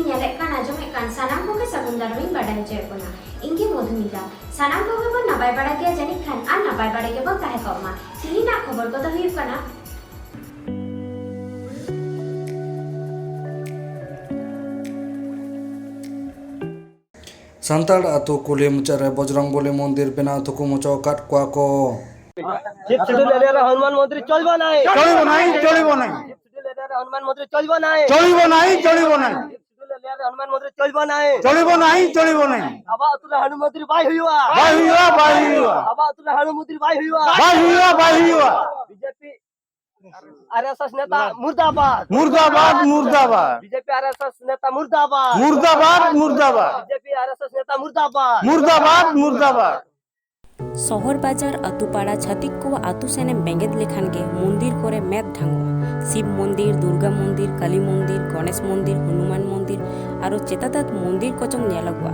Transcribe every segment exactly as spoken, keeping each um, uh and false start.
ᱧᱮᱞᱮᱫ ᱠᱟᱱ, ᱟᱸᱡᱚᱢᱮᱫ ᱠᱟᱱ ᱥᱟᱱᱟᱢ ᱠᱚᱜᱮ ᱥᱟᱹᱜᱩᱱ ᱫᱟᱨᱟᱢ ᱤᱧ ᱵᱟᱰᱟᱭ ᱦᱚᱪᱚᱭᱮᱫ ᱵᱚᱱᱟ᱾ ᱤᱧ ᱜᱮ ᱢᱚᱫᱷᱩᱢᱤᱛᱟ᱾ ᱥᱟᱱᱟᱢ ᱠᱚᱜᱮ ᱵᱚᱱ ᱱᱟᱯᱟᱭ ᱵᱟᱲᱟ ᱜᱮᱭᱟ ᱡᱟᱹᱱᱤᱡ ᱠᱷᱟᱱ, ᱟᱨ ᱱᱟᱯᱟᱭ ᱵᱟᱲᱟ ᱜᱮᱵᱚᱱ ᱛᱟᱦᱮᱸ ᱠᱚᱜ ᱢᱟ᱾ ᱛᱮᱦᱮᱧᱟᱜ ᱠᱷᱚᱵᱚᱨ ᱠᱚᱫᱚ ᱦᱩᱭᱩᱜ ᱠᱟᱱᱟ, ᱥᱟᱱᱛᱟᱲ ᱟᱛᱳ ᱠᱩᱞᱦᱤ ᱢᱩᱪᱟᱹᱫ ᱨᱮ ᱵᱚᱡᱽᱨᱚᱝ ᱵᱚᱞᱤ ᱢᱚᱱᱫᱤᱨ ᱵᱮᱱᱟᱣ ᱛᱷᱩᱠᱩᱢ ᱦᱚᱪᱚ ᱟᱠᱟᱫ ᱠᱚᱣᱟ ᱠᱚ᱾ ফিফথ শিডিউল এরিয়ার হনুমান মন্দির চলবে নাই। চলিব নাই, চলিব নাই। ফিফথ শিডিউল এরিয়ার হনুমান মন্দির চলবে নাই। চলিব নাই, চলিব নাই। ফিফথ শিডিউল এরিয়ার হনুমান মন্দির চলবে নাই। চলিব নাই, চলিব নাই। ᱟᱵᱚ ᱟᱹᱛᱩ ᱨᱮ ᱦᱚᱱᱩᱢᱟᱱ ᱢᱚᱱᱫᱤᱨ ᱵᱟᱭ ᱦᱩᱭᱩᱜᱼᱟ᱾ ᱵᱟᱭ ᱦᱩᱭᱩᱜᱼᱟ, ᱵᱟᱭ ᱦᱩᱭᱩᱜᱼᱟ᱾ ᱟᱵᱚ ᱟᱹᱛᱩ ᱨᱮ ᱦᱚᱱᱩᱢᱟᱱ ᱢᱚᱱᱫᱤᱨ ᱵᱟᱭ ᱦᱩᱭᱩᱜᱼᱟ᱾ ᱵᱟᱭ ᱦᱩᱭᱩᱜᱼᱟ, ᱵᱟᱭ ᱦᱩᱭᱩᱜᱼᱟ᱾ ᱵᱤᱡᱮᱯᱤ ᱟᱨᱮᱥᱮᱥ ᱱᱮᱛᱟ ᱢᱩᱨᱫᱟᱵᱟᱫ᱾ ᱢᱩᱨᱫᱟᱵᱟᱫ, ᱢᱩᱨᱫᱟᱵᱟᱫ᱾ ᱵᱤᱡᱮᱯᱤ ᱟᱨᱮᱥᱮᱥ ᱱᱮᱛᱟ ᱢᱩᱨᱫᱟᱵᱟᱫ᱾ ᱢᱩᱨᱫᱟᱵᱟᱫ, ᱢᱩᱨᱫᱟᱵᱟᱫ᱾ ᱵᱤᱡᱮᱯᱤ ᱟᱨᱮᱥᱮᱥ ᱱᱮᱛᱟ ᱢᱩᱨᱫᱟᱵᱟᱫ᱾ ᱢᱩᱨᱫᱟᱵᱟᱫ, ᱢᱩᱨᱫᱟᱵᱟᱫ᱾ ᱥᱚᱦᱚᱨ ᱵᱟᱡᱟᱨ ᱟᱹᱛᱩ ᱯᱟᱲᱟ ᱪᱷᱟᱹᱛᱤᱠ ᱠᱚᱣᱟᱜ ᱟᱹᱛᱩ ᱥᱮᱱᱮᱢ ᱵᱮᱸᱜᱮᱫ ᱞᱮᱠᱷᱟᱱ ᱜᱮ ᱢᱚᱱᱫᱤᱨ ᱠᱚᱨᱮ ᱢᱮᱫ ᱰᱷᱟᱝᱚᱜᱼᱟ᱾ ᱥᱤᱵ ᱢᱚᱱᱫᱤᱨ, ᱫᱩᱨᱜᱟ ᱢᱚᱱᱫᱤᱨ, ᱠᱟᱞᱤ ᱢᱚᱱᱫᱤᱨ, ᱜᱚᱱᱮᱥ ᱢᱚᱱᱫᱤᱨ, ᱦᱚᱱᱩᱢᱟᱱ ᱢᱚᱱᱫᱤᱨ, ᱟᱨᱚ ᱪᱮᱛᱟᱛᱟᱛ ᱢᱚᱱᱫᱤᱨ ᱠᱚᱪᱚᱝ ᱧᱮᱞᱚᱜᱚᱜᱼᱟ᱾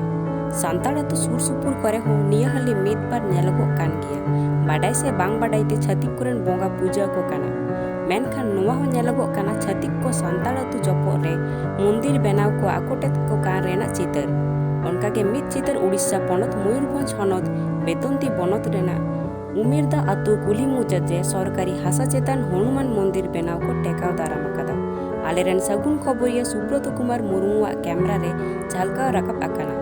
ᱥᱟᱱᱛᱟᱲ ᱟᱹᱛᱩ ᱥᱩᱨ ᱥᱩᱯᱩᱨ ᱠᱚᱨᱮ ᱦᱚᱸ ᱱᱤᱭᱟᱹ ᱦᱟᱹᱞᱤ ᱢᱤᱫ ᱵᱟᱨ ᱧᱮᱞᱚᱜᱚᱜ ᱠᱟᱱ ᱜᱮᱭᱟ᱾ ᱵᱟᱰᱟᱭ ᱥᱮ ᱵᱟᱝ ᱵᱟᱰᱟᱭ ᱛᱮ ᱪᱷᱟᱹᱛᱤᱠ ᱠᱚᱨᱮᱱ ᱵᱚᱸᱜᱟ ᱯᱩᱡᱟᱹ ᱟᱠᱚ ᱠᱟᱱᱟ᱾ ᱢᱮᱱᱠᱷᱟᱱ ᱱᱚᱣᱟ ᱦᱚᱸ ᱧᱮᱞᱚᱜᱚᱜ ᱠᱟᱱᱟ ᱪᱷᱟᱹᱛᱤᱠ ᱠᱚ ᱥᱟᱱᱛᱟᱲ ᱟᱹᱛᱩ ᱡᱚᱯᱚᱜ ᱨᱮ ᱢᱚᱱᱫᱤᱨ ᱵᱮᱱᱟᱣ ᱠᱚ ᱟᱠᱚᱴᱮᱫ ᱠᱚ ᱠᱟᱱ ᱨᱮᱱᱟᱜ ᱪᱤᱛᱟᱹᱨ᱾ ᱚᱱᱠᱟᱜᱮ ᱢᱤᱫ ᱪᱤᱛᱟᱹᱨ ᱩᱲᱤᱥᱥᱟ ᱯᱚᱱᱚᱛ ᱢᱚᱭᱩᱨᱵᱷᱚᱸᱡᱽ ᱦᱚᱱᱚᱛ ᱵᱮᱛᱚᱱᱛᱤ ᱵᱚᱱᱚᱛ ᱨᱮᱱᱟᱜ ᱩᱢᱤᱨᱫᱟ ᱟᱹᱛᱩ ᱠᱩᱞᱦᱤ ᱢᱩᱪᱟᱹᱫ ᱨᱮ ᱥᱚᱨᱠᱟᱨᱤ ᱦᱟᱥᱟ ᱪᱮᱛᱟᱱ ᱦᱚᱱᱩᱢᱟᱱ ᱢᱚᱱᱫᱤᱨ ᱵᱮᱱᱟᱣ ᱠᱚ ᱴᱮᱠᱟᱣ ᱫᱟᱨᱟᱢ ᱟᱠᱟᱫᱟ᱾ ᱟᱞᱮᱨᱮᱱ ᱥᱟᱹᱜᱩᱱ ᱠᱷᱚᱵᱚᱨᱤᱭᱟᱹ ᱥᱩᱵᱨᱚᱛ ᱠᱩᱢᱟᱨ ᱢᱩᱨᱢᱩᱣᱟᱜ ᱠᱮᱢᱨᱟ ᱨᱮ ᱡᱷᱟᱞᱠᱟᱣ ᱨᱟᱠᱟᱵ ᱟᱠᱟᱱᱟ᱾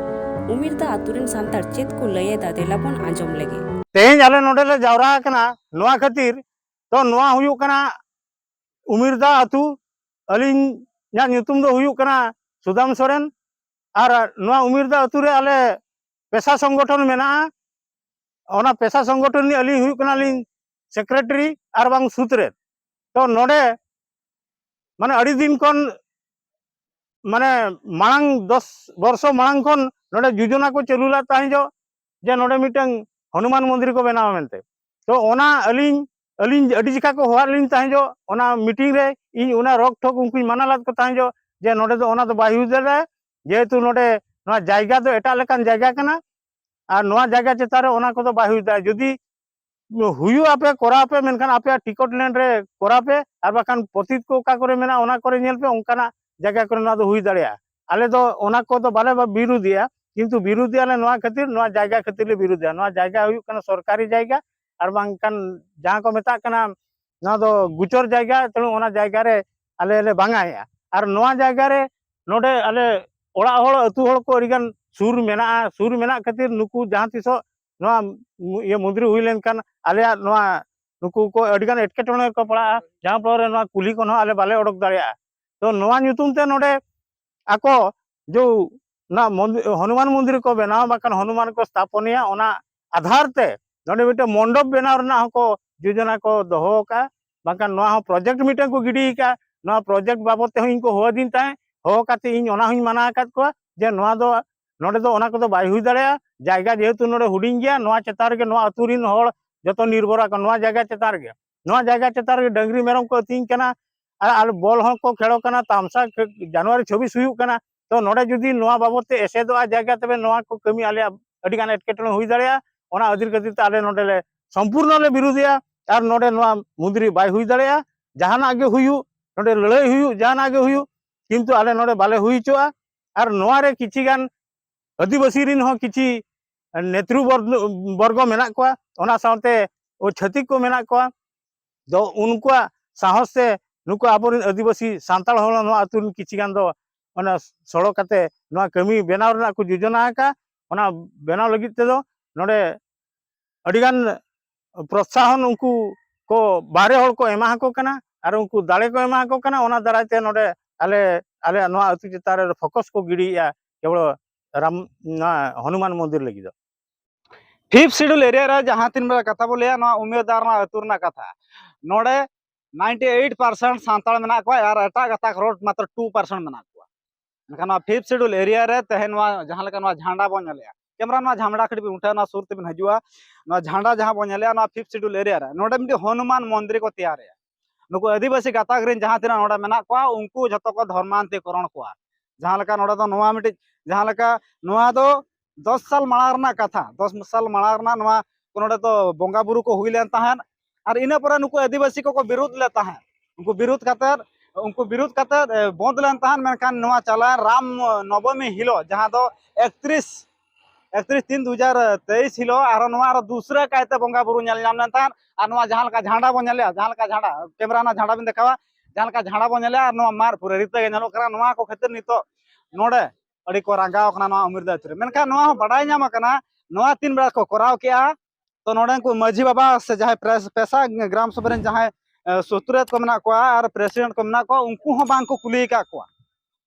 ᱩᱢᱤᱨᱫᱟ ᱟᱹᱛᱩ ᱨᱮᱱ ᱥᱟᱱᱛᱟᱲ ᱪᱮᱫ ᱠᱚ ᱞᱟᱹᱭ ᱮᱫᱟ, ᱫᱮᱞᱟ ᱵᱚᱱ ᱟᱸᱡᱚᱢ ᱞᱮᱜᱮ᱾ ᱛᱮᱦᱮᱧ ᱟᱞᱮ ᱱᱚᱰᱮ ᱞᱮ ᱡᱟᱣᱨᱟ ᱟᱠᱟᱱᱟ ᱱᱚᱣᱟ ᱠᱷᱟᱹᱛᱤᱨ, ᱛᱚ ᱱᱚᱣᱟ ᱦᱩᱭᱩᱜ ᱠᱟᱱᱟ ᱩᱢᱤᱨᱫᱟ ᱟᱹᱛᱩ᱾ ᱟᱹᱞᱤᱧᱟᱜ ᱧᱩᱛᱩᱢ ᱫᱚ ᱦᱩᱭᱩᱜ ᱠᱟᱱᱟ ᱥᱩᱫᱟᱢ ᱥᱚᱨᱮᱱ᱾ ᱟᱨ ᱱᱚᱣᱟ ᱩᱢᱤᱨᱫᱟ ᱟᱹᱛᱩ ᱨᱮ ᱟᱞᱮ ᱯᱮᱥᱟ ᱥᱚᱝᱜᱚᱴᱷᱚᱱ ᱢᱮᱱᱟᱜᱼᱟ᱾ ᱚᱱᱟ ᱯᱮᱥᱟ ᱥᱚᱝᱜᱚᱴᱷᱚᱱ ᱨᱤᱱᱤᱡ ᱟᱹᱞᱤᱧ ᱦᱩᱭᱩᱜ ᱠᱟᱱᱟᱞᱤᱧ ᱥᱮᱠᱨᱮᱴᱟᱨᱤ ᱟᱨ ᱵᱟᱝ ᱥᱩᱛᱨᱮᱫ᱾ ᱛᱚ ᱱᱚᱰᱮ ᱢᱟᱱᱮ ᱟᱹᱰᱤ ᱫᱤᱱ ᱠᱷᱚᱱ ᱢᱟᱱᱮ ᱢᱟᱲᱟᱝ ᱫᱚᱥ ᱵᱚᱨᱥᱚ ᱢᱟᱲᱟᱝ ᱠᱷᱚᱱ ᱱᱚᱰᱮ ᱡᱳᱡᱚᱱᱟ ᱠᱚ ᱪᱟᱹᱞᱩ ᱞᱮᱫ ᱛᱟᱦᱮᱸ ᱡᱚᱜ ᱡᱮ ᱱᱚᱰᱮ ᱢᱤᱫᱴᱟᱝ ᱦᱚᱱᱩᱢᱟᱱ ᱢᱚᱱᱫᱤᱨ ᱠᱚ ᱵᱮᱱᱟᱣᱟ ᱢᱮᱱᱛᱮ᱾ ᱛᱚ ᱚᱱᱟ ᱟᱹᱞᱤᱧ, ᱟᱹᱞᱤᱧ ᱟᱹᱰᱤ ᱡᱚᱠᱷᱟ ᱠᱚ ᱦᱚᱦᱚᱣᱟᱫ ᱞᱤᱧ ᱛᱟᱦᱮᱸ ᱡᱚᱜ, ᱚᱱᱟ ᱢᱤᱴᱤᱝ ᱨᱮ ᱤᱧ ᱚᱱᱟ ᱨᱚᱠ ᱴᱷᱚᱠ ᱩᱱᱠᱩᱧ ᱢᱟᱱᱟ ᱞᱮᱫ ᱠᱚ ᱛᱟᱦᱮᱸ ᱡᱚᱜ ᱡᱮ ᱱᱚᱰᱮ ᱫᱚ ᱚᱱᱟ ᱫᱚ ᱵᱟᱭ ᱦᱩᱭ ᱫᱟᱲᱮᱭᱟᱜᱼᱟ, ᱡᱮᱦᱮᱛᱩ ᱱᱚᱰᱮ ᱱᱚᱣᱟ ᱡᱟᱭᱜᱟ ᱫᱚ ᱮᱴᱟᱜ ᱞᱮᱠᱟᱱ ᱡᱟᱭᱜᱟ ᱠᱟᱱᱟ᱾ ᱟᱨ ᱱᱚᱣᱟ ᱡᱟᱭᱜᱟ ᱪᱮᱛᱟᱱ ᱨᱮ ᱚᱱᱟ ᱠᱚᱫᱚ ᱵᱟᱭ ᱦᱩᱭ ᱫᱟᱲᱮᱭᱟᱜᱼᱟ᱾ ᱡᱩᱫᱤ ᱦᱩᱭᱩᱜ ᱟᱯᱮ, ᱠᱚᱨᱟᱣ ᱯᱮ, ᱢᱮᱱᱠᱷᱟᱱ ᱟᱯᱮᱭᱟᱜ ᱴᱤᱠᱚᱴ ᱞᱮᱱ ᱨᱮ ᱠᱚᱨᱟᱣ ᱯᱮ, ᱟᱨ ᱵᱟᱠᱷᱟᱱ ᱯᱚᱛᱤᱛ ᱠᱚ ᱚᱠᱟ ᱠᱚᱨᱮ ᱢᱮᱱᱟᱜᱼᱟ ᱚᱱᱟ ᱠᱚᱨᱮ ᱧᱮᱞ ᱯᱮ, ᱚᱱᱠᱟᱱᱟᱜ ᱡᱟᱭᱜᱟ ᱠᱚᱨᱮ ᱱᱚᱣᱟ ᱫᱚ ᱦᱩᱭ ᱫᱟᱲᱮᱭᱟᱜᱼᱟ᱾ ᱟᱞᱮ ᱫᱚ ᱚᱱᱟ ᱠᱚᱫᱚ ᱵᱟᱞᱮ ᱵᱤᱨᱩᱫᱷᱮᱜᱼᱟ, ᱠᱤᱱᱛᱩ ᱵᱤᱨᱩᱫᱷᱮᱜᱼᱟ ᱞᱮ ᱱᱚᱣᱟ ᱠᱷᱟᱹᱛᱤᱨ, ᱱᱚᱣᱟ ᱡᱟᱭᱜᱟ ᱠᱷᱟᱹᱛᱤᱨ ᱞᱮ ᱵᱤᱨᱩᱫᱷᱮᱜᱼᱟ᱾ ᱱᱚᱣᱟ ᱡᱟᱭᱜᱟ ᱦᱩᱭᱩᱜ ᱠᱟᱱᱟ ᱥᱚᱨᱠᱟᱨᱤ ᱡᱟᱭᱜᱟ, ᱟᱨ ᱵᱟᱝᱠᱷᱟᱱ ᱡᱟᱦᱟᱸ ᱠᱚ ᱢᱮᱛᱟᱜ ᱠᱟᱱᱟ ᱱᱚᱣᱟ ᱫᱚ ᱜᱩᱪᱚᱨ ᱡᱟᱭᱜᱟ, ᱛᱮᱬᱩ ᱚᱱᱟ ᱡᱟᱭᱜᱟ ᱨᱮ ᱟᱞᱮ ᱞᱮ ᱵᱟᱝᱟᱭᱮᱜᱼᱟ᱾ ᱟᱨ ᱱᱚᱣᱟ ᱡᱟᱭᱜᱟ ᱨᱮ ᱱᱚᱰᱮ ᱟᱞᱮ ᱚᱲᱟᱜ ᱦᱚᱲ, ᱟᱹᱛᱩ ᱦᱚᱲ ᱠᱚ ᱟᱹᱰᱤᱜᱟᱱ ᱥᱩᱨ ᱢᱮᱱᱟᱜᱼᱟ᱾ ᱥᱩᱨ ᱢᱮᱱᱟᱜ ᱠᱷᱟᱹᱛᱤᱨ ᱱᱩᱠᱩ ᱡᱟᱦᱟᱸ ᱛᱤᱥᱚᱜ ᱱᱚᱣᱟ ᱢᱩ-, ᱤᱭᱟᱹ ᱢᱚᱱᱫᱤᱨ ᱦᱩᱭ ᱞᱮᱱᱠᱷᱟᱱ ᱟᱞᱮᱭᱟᱜ ᱱᱚᱣᱟ, ᱱᱩᱠᱩ ᱠᱚ ᱟᱹᱰᱤᱜᱟᱱ ᱮᱴᱠᱮᱴᱚᱬᱮ ᱠᱚ ᱯᱟᱲᱟᱜᱼᱟ, ᱡᱟᱦᱟᱸ ᱯᱚᱨᱮ ᱱᱚᱣᱟ ᱠᱩᱞᱦᱤ ᱠᱷᱚᱱ ᱦᱚᱸ ᱟᱞᱮ ᱵᱟᱞᱮ ᱚᱰᱚᱠ ᱫᱟᱲᱮᱭᱟᱜᱼᱟ᱾ ᱛᱚ ᱱᱚᱣᱟ ᱧᱩᱛᱩᱢ ᱛᱮ ᱱᱚᱰᱮ ᱟᱠᱚ ᱡᱮ ᱚᱱᱟ ᱢᱚᱱᱫᱤ-, ᱦᱚᱱᱩᱢᱟᱱ ᱢᱚᱱᱫᱤᱨ ᱠᱚ ᱵᱮᱱᱟᱣᱟ, ᱵᱟᱝᱠᱷᱟᱱ ᱦᱚᱱᱩᱢᱟᱱ ᱠᱚ ᱥᱛᱷᱟᱯᱚᱱᱮᱭᱟ, ᱚᱱᱟ ᱟᱫᱷᱟᱨ ᱛᱮ ᱱᱚᱰᱮ ᱢᱤᱫᱴᱮᱱ ᱢᱚᱱᱰᱚᱯ ᱵᱮᱱᱟᱣ ᱨᱮᱱᱟᱜ ᱦᱚᱸᱠᱚ ᱡᱳᱡᱚᱱᱟ ᱠᱚ ᱫᱚᱦᱚ ᱟᱠᱟᱫᱼᱟ᱾ ᱵᱟᱝᱠᱷᱟᱱ ᱱᱚᱣᱟ ᱦᱚᱸ ᱯᱨᱚᱡᱮᱠᱴ ᱢᱤᱫᱴᱮᱱ ᱠᱚ ᱜᱤᱰᱤ ᱟᱠᱟᱫᱼᱟ᱾ ᱱᱚᱣᱟ ᱯᱨᱚᱡᱮᱠᱴ ᱵᱟᱵᱚᱫ ᱛᱮᱦᱚᱸ ᱤᱧ ᱠᱚ ᱦᱚᱦᱚ ᱟᱹᱫᱤᱧ ᱛᱟᱦᱮᱸᱫ, ᱦᱚᱦᱚ ᱠᱟᱛᱮ ᱤᱧ ᱚᱱᱟ ᱦᱚᱸᱧ ᱢᱟᱱᱟ ᱟᱠᱟᱫ ᱠᱚᱣᱟ ᱡᱮ ᱱᱚᱣᱟ ᱫᱚ, ᱱᱚᱰᱮ ᱫᱚ ᱚᱱᱟ ᱠᱚᱫᱚ ᱵᱟᱭ ᱦᱩᱭ ᱫᱟᱲᱮᱭᱟᱜᱼᱟ᱾ ᱡᱟᱭᱜᱟ ᱡᱮᱦᱮᱛᱩ ᱱᱚᱰᱮ ᱦᱩᱰᱤᱧ ᱜᱮᱭᱟ, ᱱᱚᱣᱟ ᱪᱮᱛᱟᱱ ᱨᱮᱜᱮ ᱱᱚᱣᱟ ᱟᱹᱛᱩ ᱨᱮᱱ ᱦᱚᱲ ᱡᱚᱛᱚ ᱱᱤᱨᱵᱷᱚᱨ ᱟᱠᱟᱱ, ᱱᱚᱣᱟ ᱡᱟᱭᱜᱟ ᱪᱮᱛᱟᱱ ᱨᱮᱜᱮ, ᱱᱚᱣᱟ ᱡᱟᱭᱜᱟ ᱪᱮᱛᱟᱱ ᱨᱮᱜᱮ ᱰᱟᱹᱝᱨᱤ ᱢᱮᱨᱚᱢ ᱠᱚ ᱟᱹᱛᱤᱧ ᱠᱟᱱᱟ, ᱟᱨ, ᱟᱨ ᱵᱚᱞ ᱦᱚᱸ ᱠᱚ ᱠᱷᱮᱞᱚᱜ ᱠᱟᱱᱟ᱾ ᱛᱟᱢᱥᱟ ᱠᱷᱮ-, ᱡᱟᱱᱩᱣᱟᱨᱤ ᱪᱷᱟᱵᱵᱤᱥ ᱦᱩᱭᱩᱜ ᱠᱟᱱᱟ᱾ ᱛᱚ ᱱᱚᱰᱮ ᱡᱩᱫᱤ ᱱᱚᱣᱟ ᱵᱟᱵᱚᱫ ᱛᱮ ᱮᱥᱮᱫᱚᱜᱼᱟ ᱡᱟᱭᱜᱟ, ᱛᱚᱵᱮ ᱱᱚᱣᱟ ᱠᱚ ᱠᱟᱹᱢᱤ ᱟᱞᱮᱭᱟᱜ ᱟᱹᱰᱤᱜᱟᱱ ᱮᱴᱠᱮᱴᱚᱬᱮ ᱦᱩᱭ ᱫᱟᱲᱮᱭᱟᱜᱼᱟ᱾ ᱚᱱᱟ ᱠᱷᱟᱹᱛᱤᱨ ᱠᱷᱟᱹᱛᱤᱨ ᱛᱮ ᱟᱞᱮ ᱱᱚᱰᱮ ᱞᱮ ᱥᱚᱢᱯᱩᱨᱱᱚ ᱞᱮ ᱵᱤᱨᱩᱫᱷᱮᱜᱼᱟ, ᱟᱨ ᱱᱚᱰᱮ ᱱᱚᱣᱟ ᱢᱚᱱᱫᱤᱨ ᱵᱟᱭ ᱦᱩᱭ ᱫᱟᱲᱮᱭᱟᱜᱼᱟ᱾ ᱡᱟᱦᱟᱱᱟᱜ ᱜᱮ ᱦᱩᱭᱩᱜ, ᱱᱚᱰᱮ ᱞᱟᱹᱲᱦᱟᱹᱭ ᱦᱩᱭᱩᱜ, ᱡᱟᱦᱟᱱᱟᱜ ᱜᱮ ᱦᱩᱭᱩᱜ, ᱠᱤᱱᱛᱩ ᱟᱞᱮ ᱱᱚᱰᱮ ᱵᱟᱞᱮ ᱦᱩᱭ ᱦᱚᱪᱚᱜᱼᱟ᱾ ᱟᱨ ᱱᱚᱣᱟ ᱨᱮ ᱠᱤᱪᱷᱤ ᱜᱟᱱ ᱟᱹᱫᱤᱵᱟᱹᱥᱤ ᱨᱮᱱ ᱦᱚᱸ ᱠᱤᱪᱷᱤ ᱱᱮᱛᱨᱩ ᱵᱚᱨ-, ᱵᱚᱨᱜᱚ ᱢᱮᱱᱟᱜ ᱠᱚᱣᱟ, ᱚᱱᱟ ᱥᱟᱶᱛᱮ ᱪᱷᱟᱹᱛᱤᱠ ᱠᱚ ᱢᱮᱱᱟᱜ ᱠᱚᱣᱟ᱾ ᱫᱚ ᱩᱱᱠᱩᱣᱟᱜ ᱥᱟᱦᱚᱥ ᱛᱮ ᱱᱩᱠᱩ ᱟᱵᱚᱨᱮᱱ ᱟᱹᱫᱤᱵᱟᱹᱥᱤ ᱥᱟᱱᱛᱟᱲ ᱦᱚᱲ ᱱᱚᱣᱟ ᱟᱹᱛᱩ ᱨᱮᱱ ᱠᱤᱪᱷᱤ ᱜᱟᱱ ᱫᱚ ᱚᱱᱟ ᱥᱚᱲᱚ ᱠᱟᱛᱮ ᱱᱚᱣᱟ ᱠᱟᱹᱢᱤ ᱵᱮᱱᱟᱣ ᱨᱮᱱᱟᱜ ᱠᱚ ᱡᱳᱡᱚᱱᱟ ᱟᱠᱟᱫᱼᱟ᱾ ᱚᱱᱟ ᱵᱮᱱᱟᱣ ᱞᱟᱹᱜᱤᱫ ᱛᱮᱫᱚ ᱱᱚᱰᱮ ᱟᱹᱰᱤᱜᱟᱱ ᱯᱨᱚᱛᱥᱟᱦᱚᱱ ᱩᱱᱠᱩ ᱠᱚ ᱵᱟᱦᱨᱮ ᱦᱚᱲ ᱠᱚ ᱮᱢᱟ ᱟᱠᱚ ᱠᱟᱱᱟ ᱟᱨ ᱩᱱᱠᱩ ᱫᱟᱲᱮ ᱠᱚ ᱮᱢᱟ ᱟᱠᱚ ᱠᱟᱱᱟ᱾ ᱚᱱᱟ ᱫᱟᱨᱟᱭ ᱛᱮ ᱱᱚᱰᱮ ᱟᱞᱮ, ᱟᱞᱮᱭᱟᱜ ᱱᱚᱣᱟ ᱟᱹᱛᱩ ᱪᱮᱛᱟᱱ ᱨᱮ ᱯᱷᱳᱠᱟᱥ ᱠᱚ ᱜᱤᱰᱤᱭᱮᱫᱼᱟ ᱠᱮᱵᱚᱞ ᱨᱟᱢ, ᱱᱚᱣᱟ ᱦᱚᱱᱩᱢᱟᱱ ᱢᱚᱱᱫᱤᱨ ᱞᱟᱹᱜᱤᱫ ᱫᱚ᱾ ᱯᱷᱤᱯᱛᱷ ᱥᱤᱰᱩᱞ ᱮᱨᱤᱭᱟ ᱨᱮ ᱡᱟᱦᱟᱸ ᱛᱤᱱ ᱵᱮᱲᱟ ᱠᱟᱛᱷᱟ ᱵᱚ ᱞᱟᱹᱭᱟ, ᱱᱚᱣᱟ ᱩᱢᱮᱫᱟᱨ ᱨᱮᱱᱟᱜ ᱟᱹᱛᱩ ᱨᱮᱱᱟᱜ ᱠᱟᱛᱷᱟ, ᱱᱚᱰᱮ ᱱᱟᱭᱤᱱᱴᱤ ᱮᱭᱤᱴ ᱯᱟᱨᱥᱮᱱᱴ ᱥᱟᱱᱛᱟᱲ ᱢᱮᱱᱟᱜ ᱠᱚᱣᱟ ᱟᱨ ᱮᱴᱟᱜ ᱜᱟᱛᱟᱠ ᱦᱚᱲ ᱢᱟᱛᱨᱚ ᱴᱩ ᱯᱟᱨᱥᱮᱱᱴ ᱢᱮᱱᱟᱜ ᱠᱚᱣᱟ᱾ ᱮᱱᱠᱷᱟᱱ ᱱᱚᱣᱟ ᱯᱷᱤᱯᱛᱷ ᱥᱤᱰᱩᱞ ᱮᱨᱤᱭᱟ ᱨᱮ ᱛᱮᱦᱮᱧ ᱱᱚᱣᱟ ᱡᱟᱦᱟᱸ ᱞᱮᱠᱟ ᱱᱚᱣᱟ ᱡᱷᱟᱱᱰᱟ ᱵᱚᱱ ᱧᱮᱞᱮᱜᱼᱟ, ᱠᱮᱢᱮᱨᱟ ᱱᱚᱣᱟ ᱡᱷᱟᱱᱰᱟ ᱠᱟᱹᱴᱤᱡ ᱵᱤᱱ ᱩᱴᱷᱟᱹᱣᱟ, ᱱᱚᱣᱟ ᱥᱩᱨ ᱛᱮᱵᱤᱱ ᱦᱤᱡᱩᱜᱼᱟ, ᱱᱚᱣᱟ ᱡᱷᱟᱱᱰᱟ ᱡᱟᱦᱟᱸ ᱵᱚᱱ ᱧᱮᱞᱮᱜᱼᱟ, ᱱᱚᱣᱟ ᱯᱷᱤᱯᱛᱷ ᱥᱤᱰᱩᱞ ᱮᱨᱤᱭᱟ ᱨᱮ ᱱᱚᱰᱮ ᱢᱤᱫᱴᱤᱡ ᱦᱚᱱᱩᱢᱟᱱ ᱢᱚᱱᱫᱤᱨ ᱠᱚ ᱛᱮᱭᱟᱨᱮᱜᱼᱟ᱾ ᱱᱩᱠᱩ ᱟᱹᱫᱤᱵᱟᱹᱥᱤ ᱜᱟᱛᱟᱠ ᱨᱮᱱ ᱡᱟᱦᱟᱸ ᱛᱤᱱᱟᱹᱜ ᱱᱚᱰᱮ ᱢᱮᱱᱟᱜ ᱠᱚᱣᱟ, ᱩᱱᱠᱩ ᱡᱷᱚᱛᱚ ᱠᱚ ᱫᱷᱚᱨᱢᱟᱱᱛᱤᱠᱚᱨᱚᱱ ᱠᱚᱣᱟ᱾ ᱡᱟᱦᱟᱸ ᱞᱮᱠᱟ ᱱᱚᱰᱮ ᱫᱚ ᱱᱚᱣᱟ ᱢᱤᱫᱴᱤᱡ, ᱡᱟᱦᱟᱸ ᱞᱮᱠᱟ ᱱᱚᱣᱟ ᱫᱚ ᱫᱚᱥ ᱥᱟᱞ ᱢᱟᱲᱟᱝ ᱨᱮᱱᱟᱜ ᱠᱟᱛᱷᱟ, ᱫᱚᱥ ᱥᱟᱞ ᱢᱟᱲᱟᱝ ᱨᱮᱱᱟᱜ ᱱᱚᱣᱟ ᱱᱚᱰᱮ ᱫᱚ ᱵᱚᱸᱜᱟ ᱵᱩᱨᱩ ᱠᱚ ᱦᱩᱭ ᱞᱮᱱ ᱛᱟᱦᱮᱸᱫ᱾ ᱟᱨ ᱤᱱᱟᱹ ᱯᱚᱨᱮ ᱱᱩᱠᱩ ᱟᱹᱫᱤᱵᱟᱹᱥᱤ ᱠᱚᱠᱚ ᱵᱤᱨᱩᱫ ᱞᱮᱫ ᱛᱟᱦᱮᱸᱫ᱾ ᱩᱱᱠᱩ ᱵᱤᱨᱩᱫ ᱠᱟᱛᱮᱫ ᱩᱱᱠᱩ ᱵᱤᱨᱩᱫᱷ ᱠᱟᱛᱮ, ᱮ, ᱵᱚᱱᱫ ᱞᱮᱱ ᱛᱟᱦᱮᱸᱫ, ᱢᱮᱱᱠᱷᱟᱱ ᱱᱚᱣᱟ ᱪᱟᱞᱟᱣᱮᱱ ᱨᱟᱢ ᱱᱚᱵᱚᱢᱤ ᱦᱤᱞᱳᱜ, ᱡᱟᱦᱟᱸ ᱫᱚ ᱮᱠᱛᱨᱤᱥ, ᱮᱠᱛᱨᱤᱥ ᱛᱤᱱ ᱫᱩ ᱦᱟᱡᱟᱨ ᱛᱮᱭᱤᱥ ᱦᱤᱞᱳᱜ, ᱟᱨᱦᱚᱸ ᱱᱚᱣᱟ ᱟᱨᱦᱚᱸ ᱫᱩᱥᱨᱟᱹ ᱠᱟᱭᱛᱮ ᱵᱚᱸᱜᱟ ᱵᱩᱨᱩ ᱧᱮᱞ ᱧᱟᱢ ᱞᱮᱱ ᱛᱟᱦᱮᱸᱫ᱾ ᱟᱨ ᱱᱚᱣᱟ ᱡᱟᱦᱟᱸ ᱞᱮᱠᱟ ᱡᱷᱟᱱᱰᱟ ᱵᱚᱱ ᱧᱮᱞᱮᱜᱼᱟ, ᱡᱟᱦᱟᱸ ᱞᱮᱠᱟ ᱡᱷᱟᱱᱰᱟ, ᱠᱮᱢᱮᱨᱟ ᱨᱮᱱᱟᱜ ᱡᱷᱟᱱᱰᱟ ᱵᱤᱱ ᱫᱮᱠᱷᱟᱣᱟ, ᱡᱟᱦᱟᱸ ᱞᱮᱠᱟ ᱡᱷᱟᱱᱰᱟ ᱵᱚᱱ ᱧᱮᱞᱮᱜᱼᱟ, ᱟᱨ ᱱᱚᱣᱟ ᱢᱟᱫ ᱯᱩᱨᱟᱹ ᱨᱤᱛᱟᱹ ᱜᱮ ᱧᱮᱞᱚᱜ ᱠᱟᱱᱟ, ᱱᱚᱣᱟ ᱠᱚ ᱠᱷᱟᱹᱛᱤᱨ ᱱᱤᱛᱚᱜ ᱱᱚᱰᱮ ᱟᱹᱰᱤ ᱠᱚ ᱨᱟᱸᱜᱟᱣ ᱠᱟᱱᱟ ᱱᱚᱣᱟ ᱩᱢᱤᱨᱫᱟ ᱟᱹᱛᱩ ᱨᱮ᱾ ᱢᱮᱱᱠᱷᱟᱱ ᱱᱚᱣᱟ ᱦᱚᱸ ᱵᱟᱰᱟᱭ ᱧᱟᱢ ᱟᱠᱟᱱᱟ, ᱱᱚᱣᱟ ᱛᱤᱱ ᱵᱮᱲᱟ ᱠᱚ ᱠᱚᱨᱟᱣ ᱠᱮᱜᱼᱟ, ᱛᱚ ᱱᱚᱰᱮ ᱩᱱᱠᱩ ᱢᱟᱹᱡᱷᱤ ᱵᱟᱵᱟ ᱥᱮ ᱡᱟᱦᱟᱸᱭ ᱯᱨᱮᱥ-, ᱯᱮᱥᱟ ᱜᱨᱟᱢ ᱥᱚᱵᱷᱟ ᱨᱮᱱ ᱡᱟᱦᱟᱸᱭ, ᱮ, ᱥᱩᱛᱨᱮᱛ ᱠᱚ ᱢᱮᱱᱟᱜ ᱠᱚᱣᱟ ᱟᱨ ᱯᱨᱮᱥᱤᱰᱮᱱᱴ ᱠᱚ ᱢᱮᱱᱟᱜ ᱠᱚᱣᱟ, ᱩᱱᱠᱩ ᱦᱚᱸ ᱵᱟᱝ ᱠᱚ ᱠᱩᱞᱤ ᱟᱠᱟᱫ ᱠᱚᱣᱟ᱾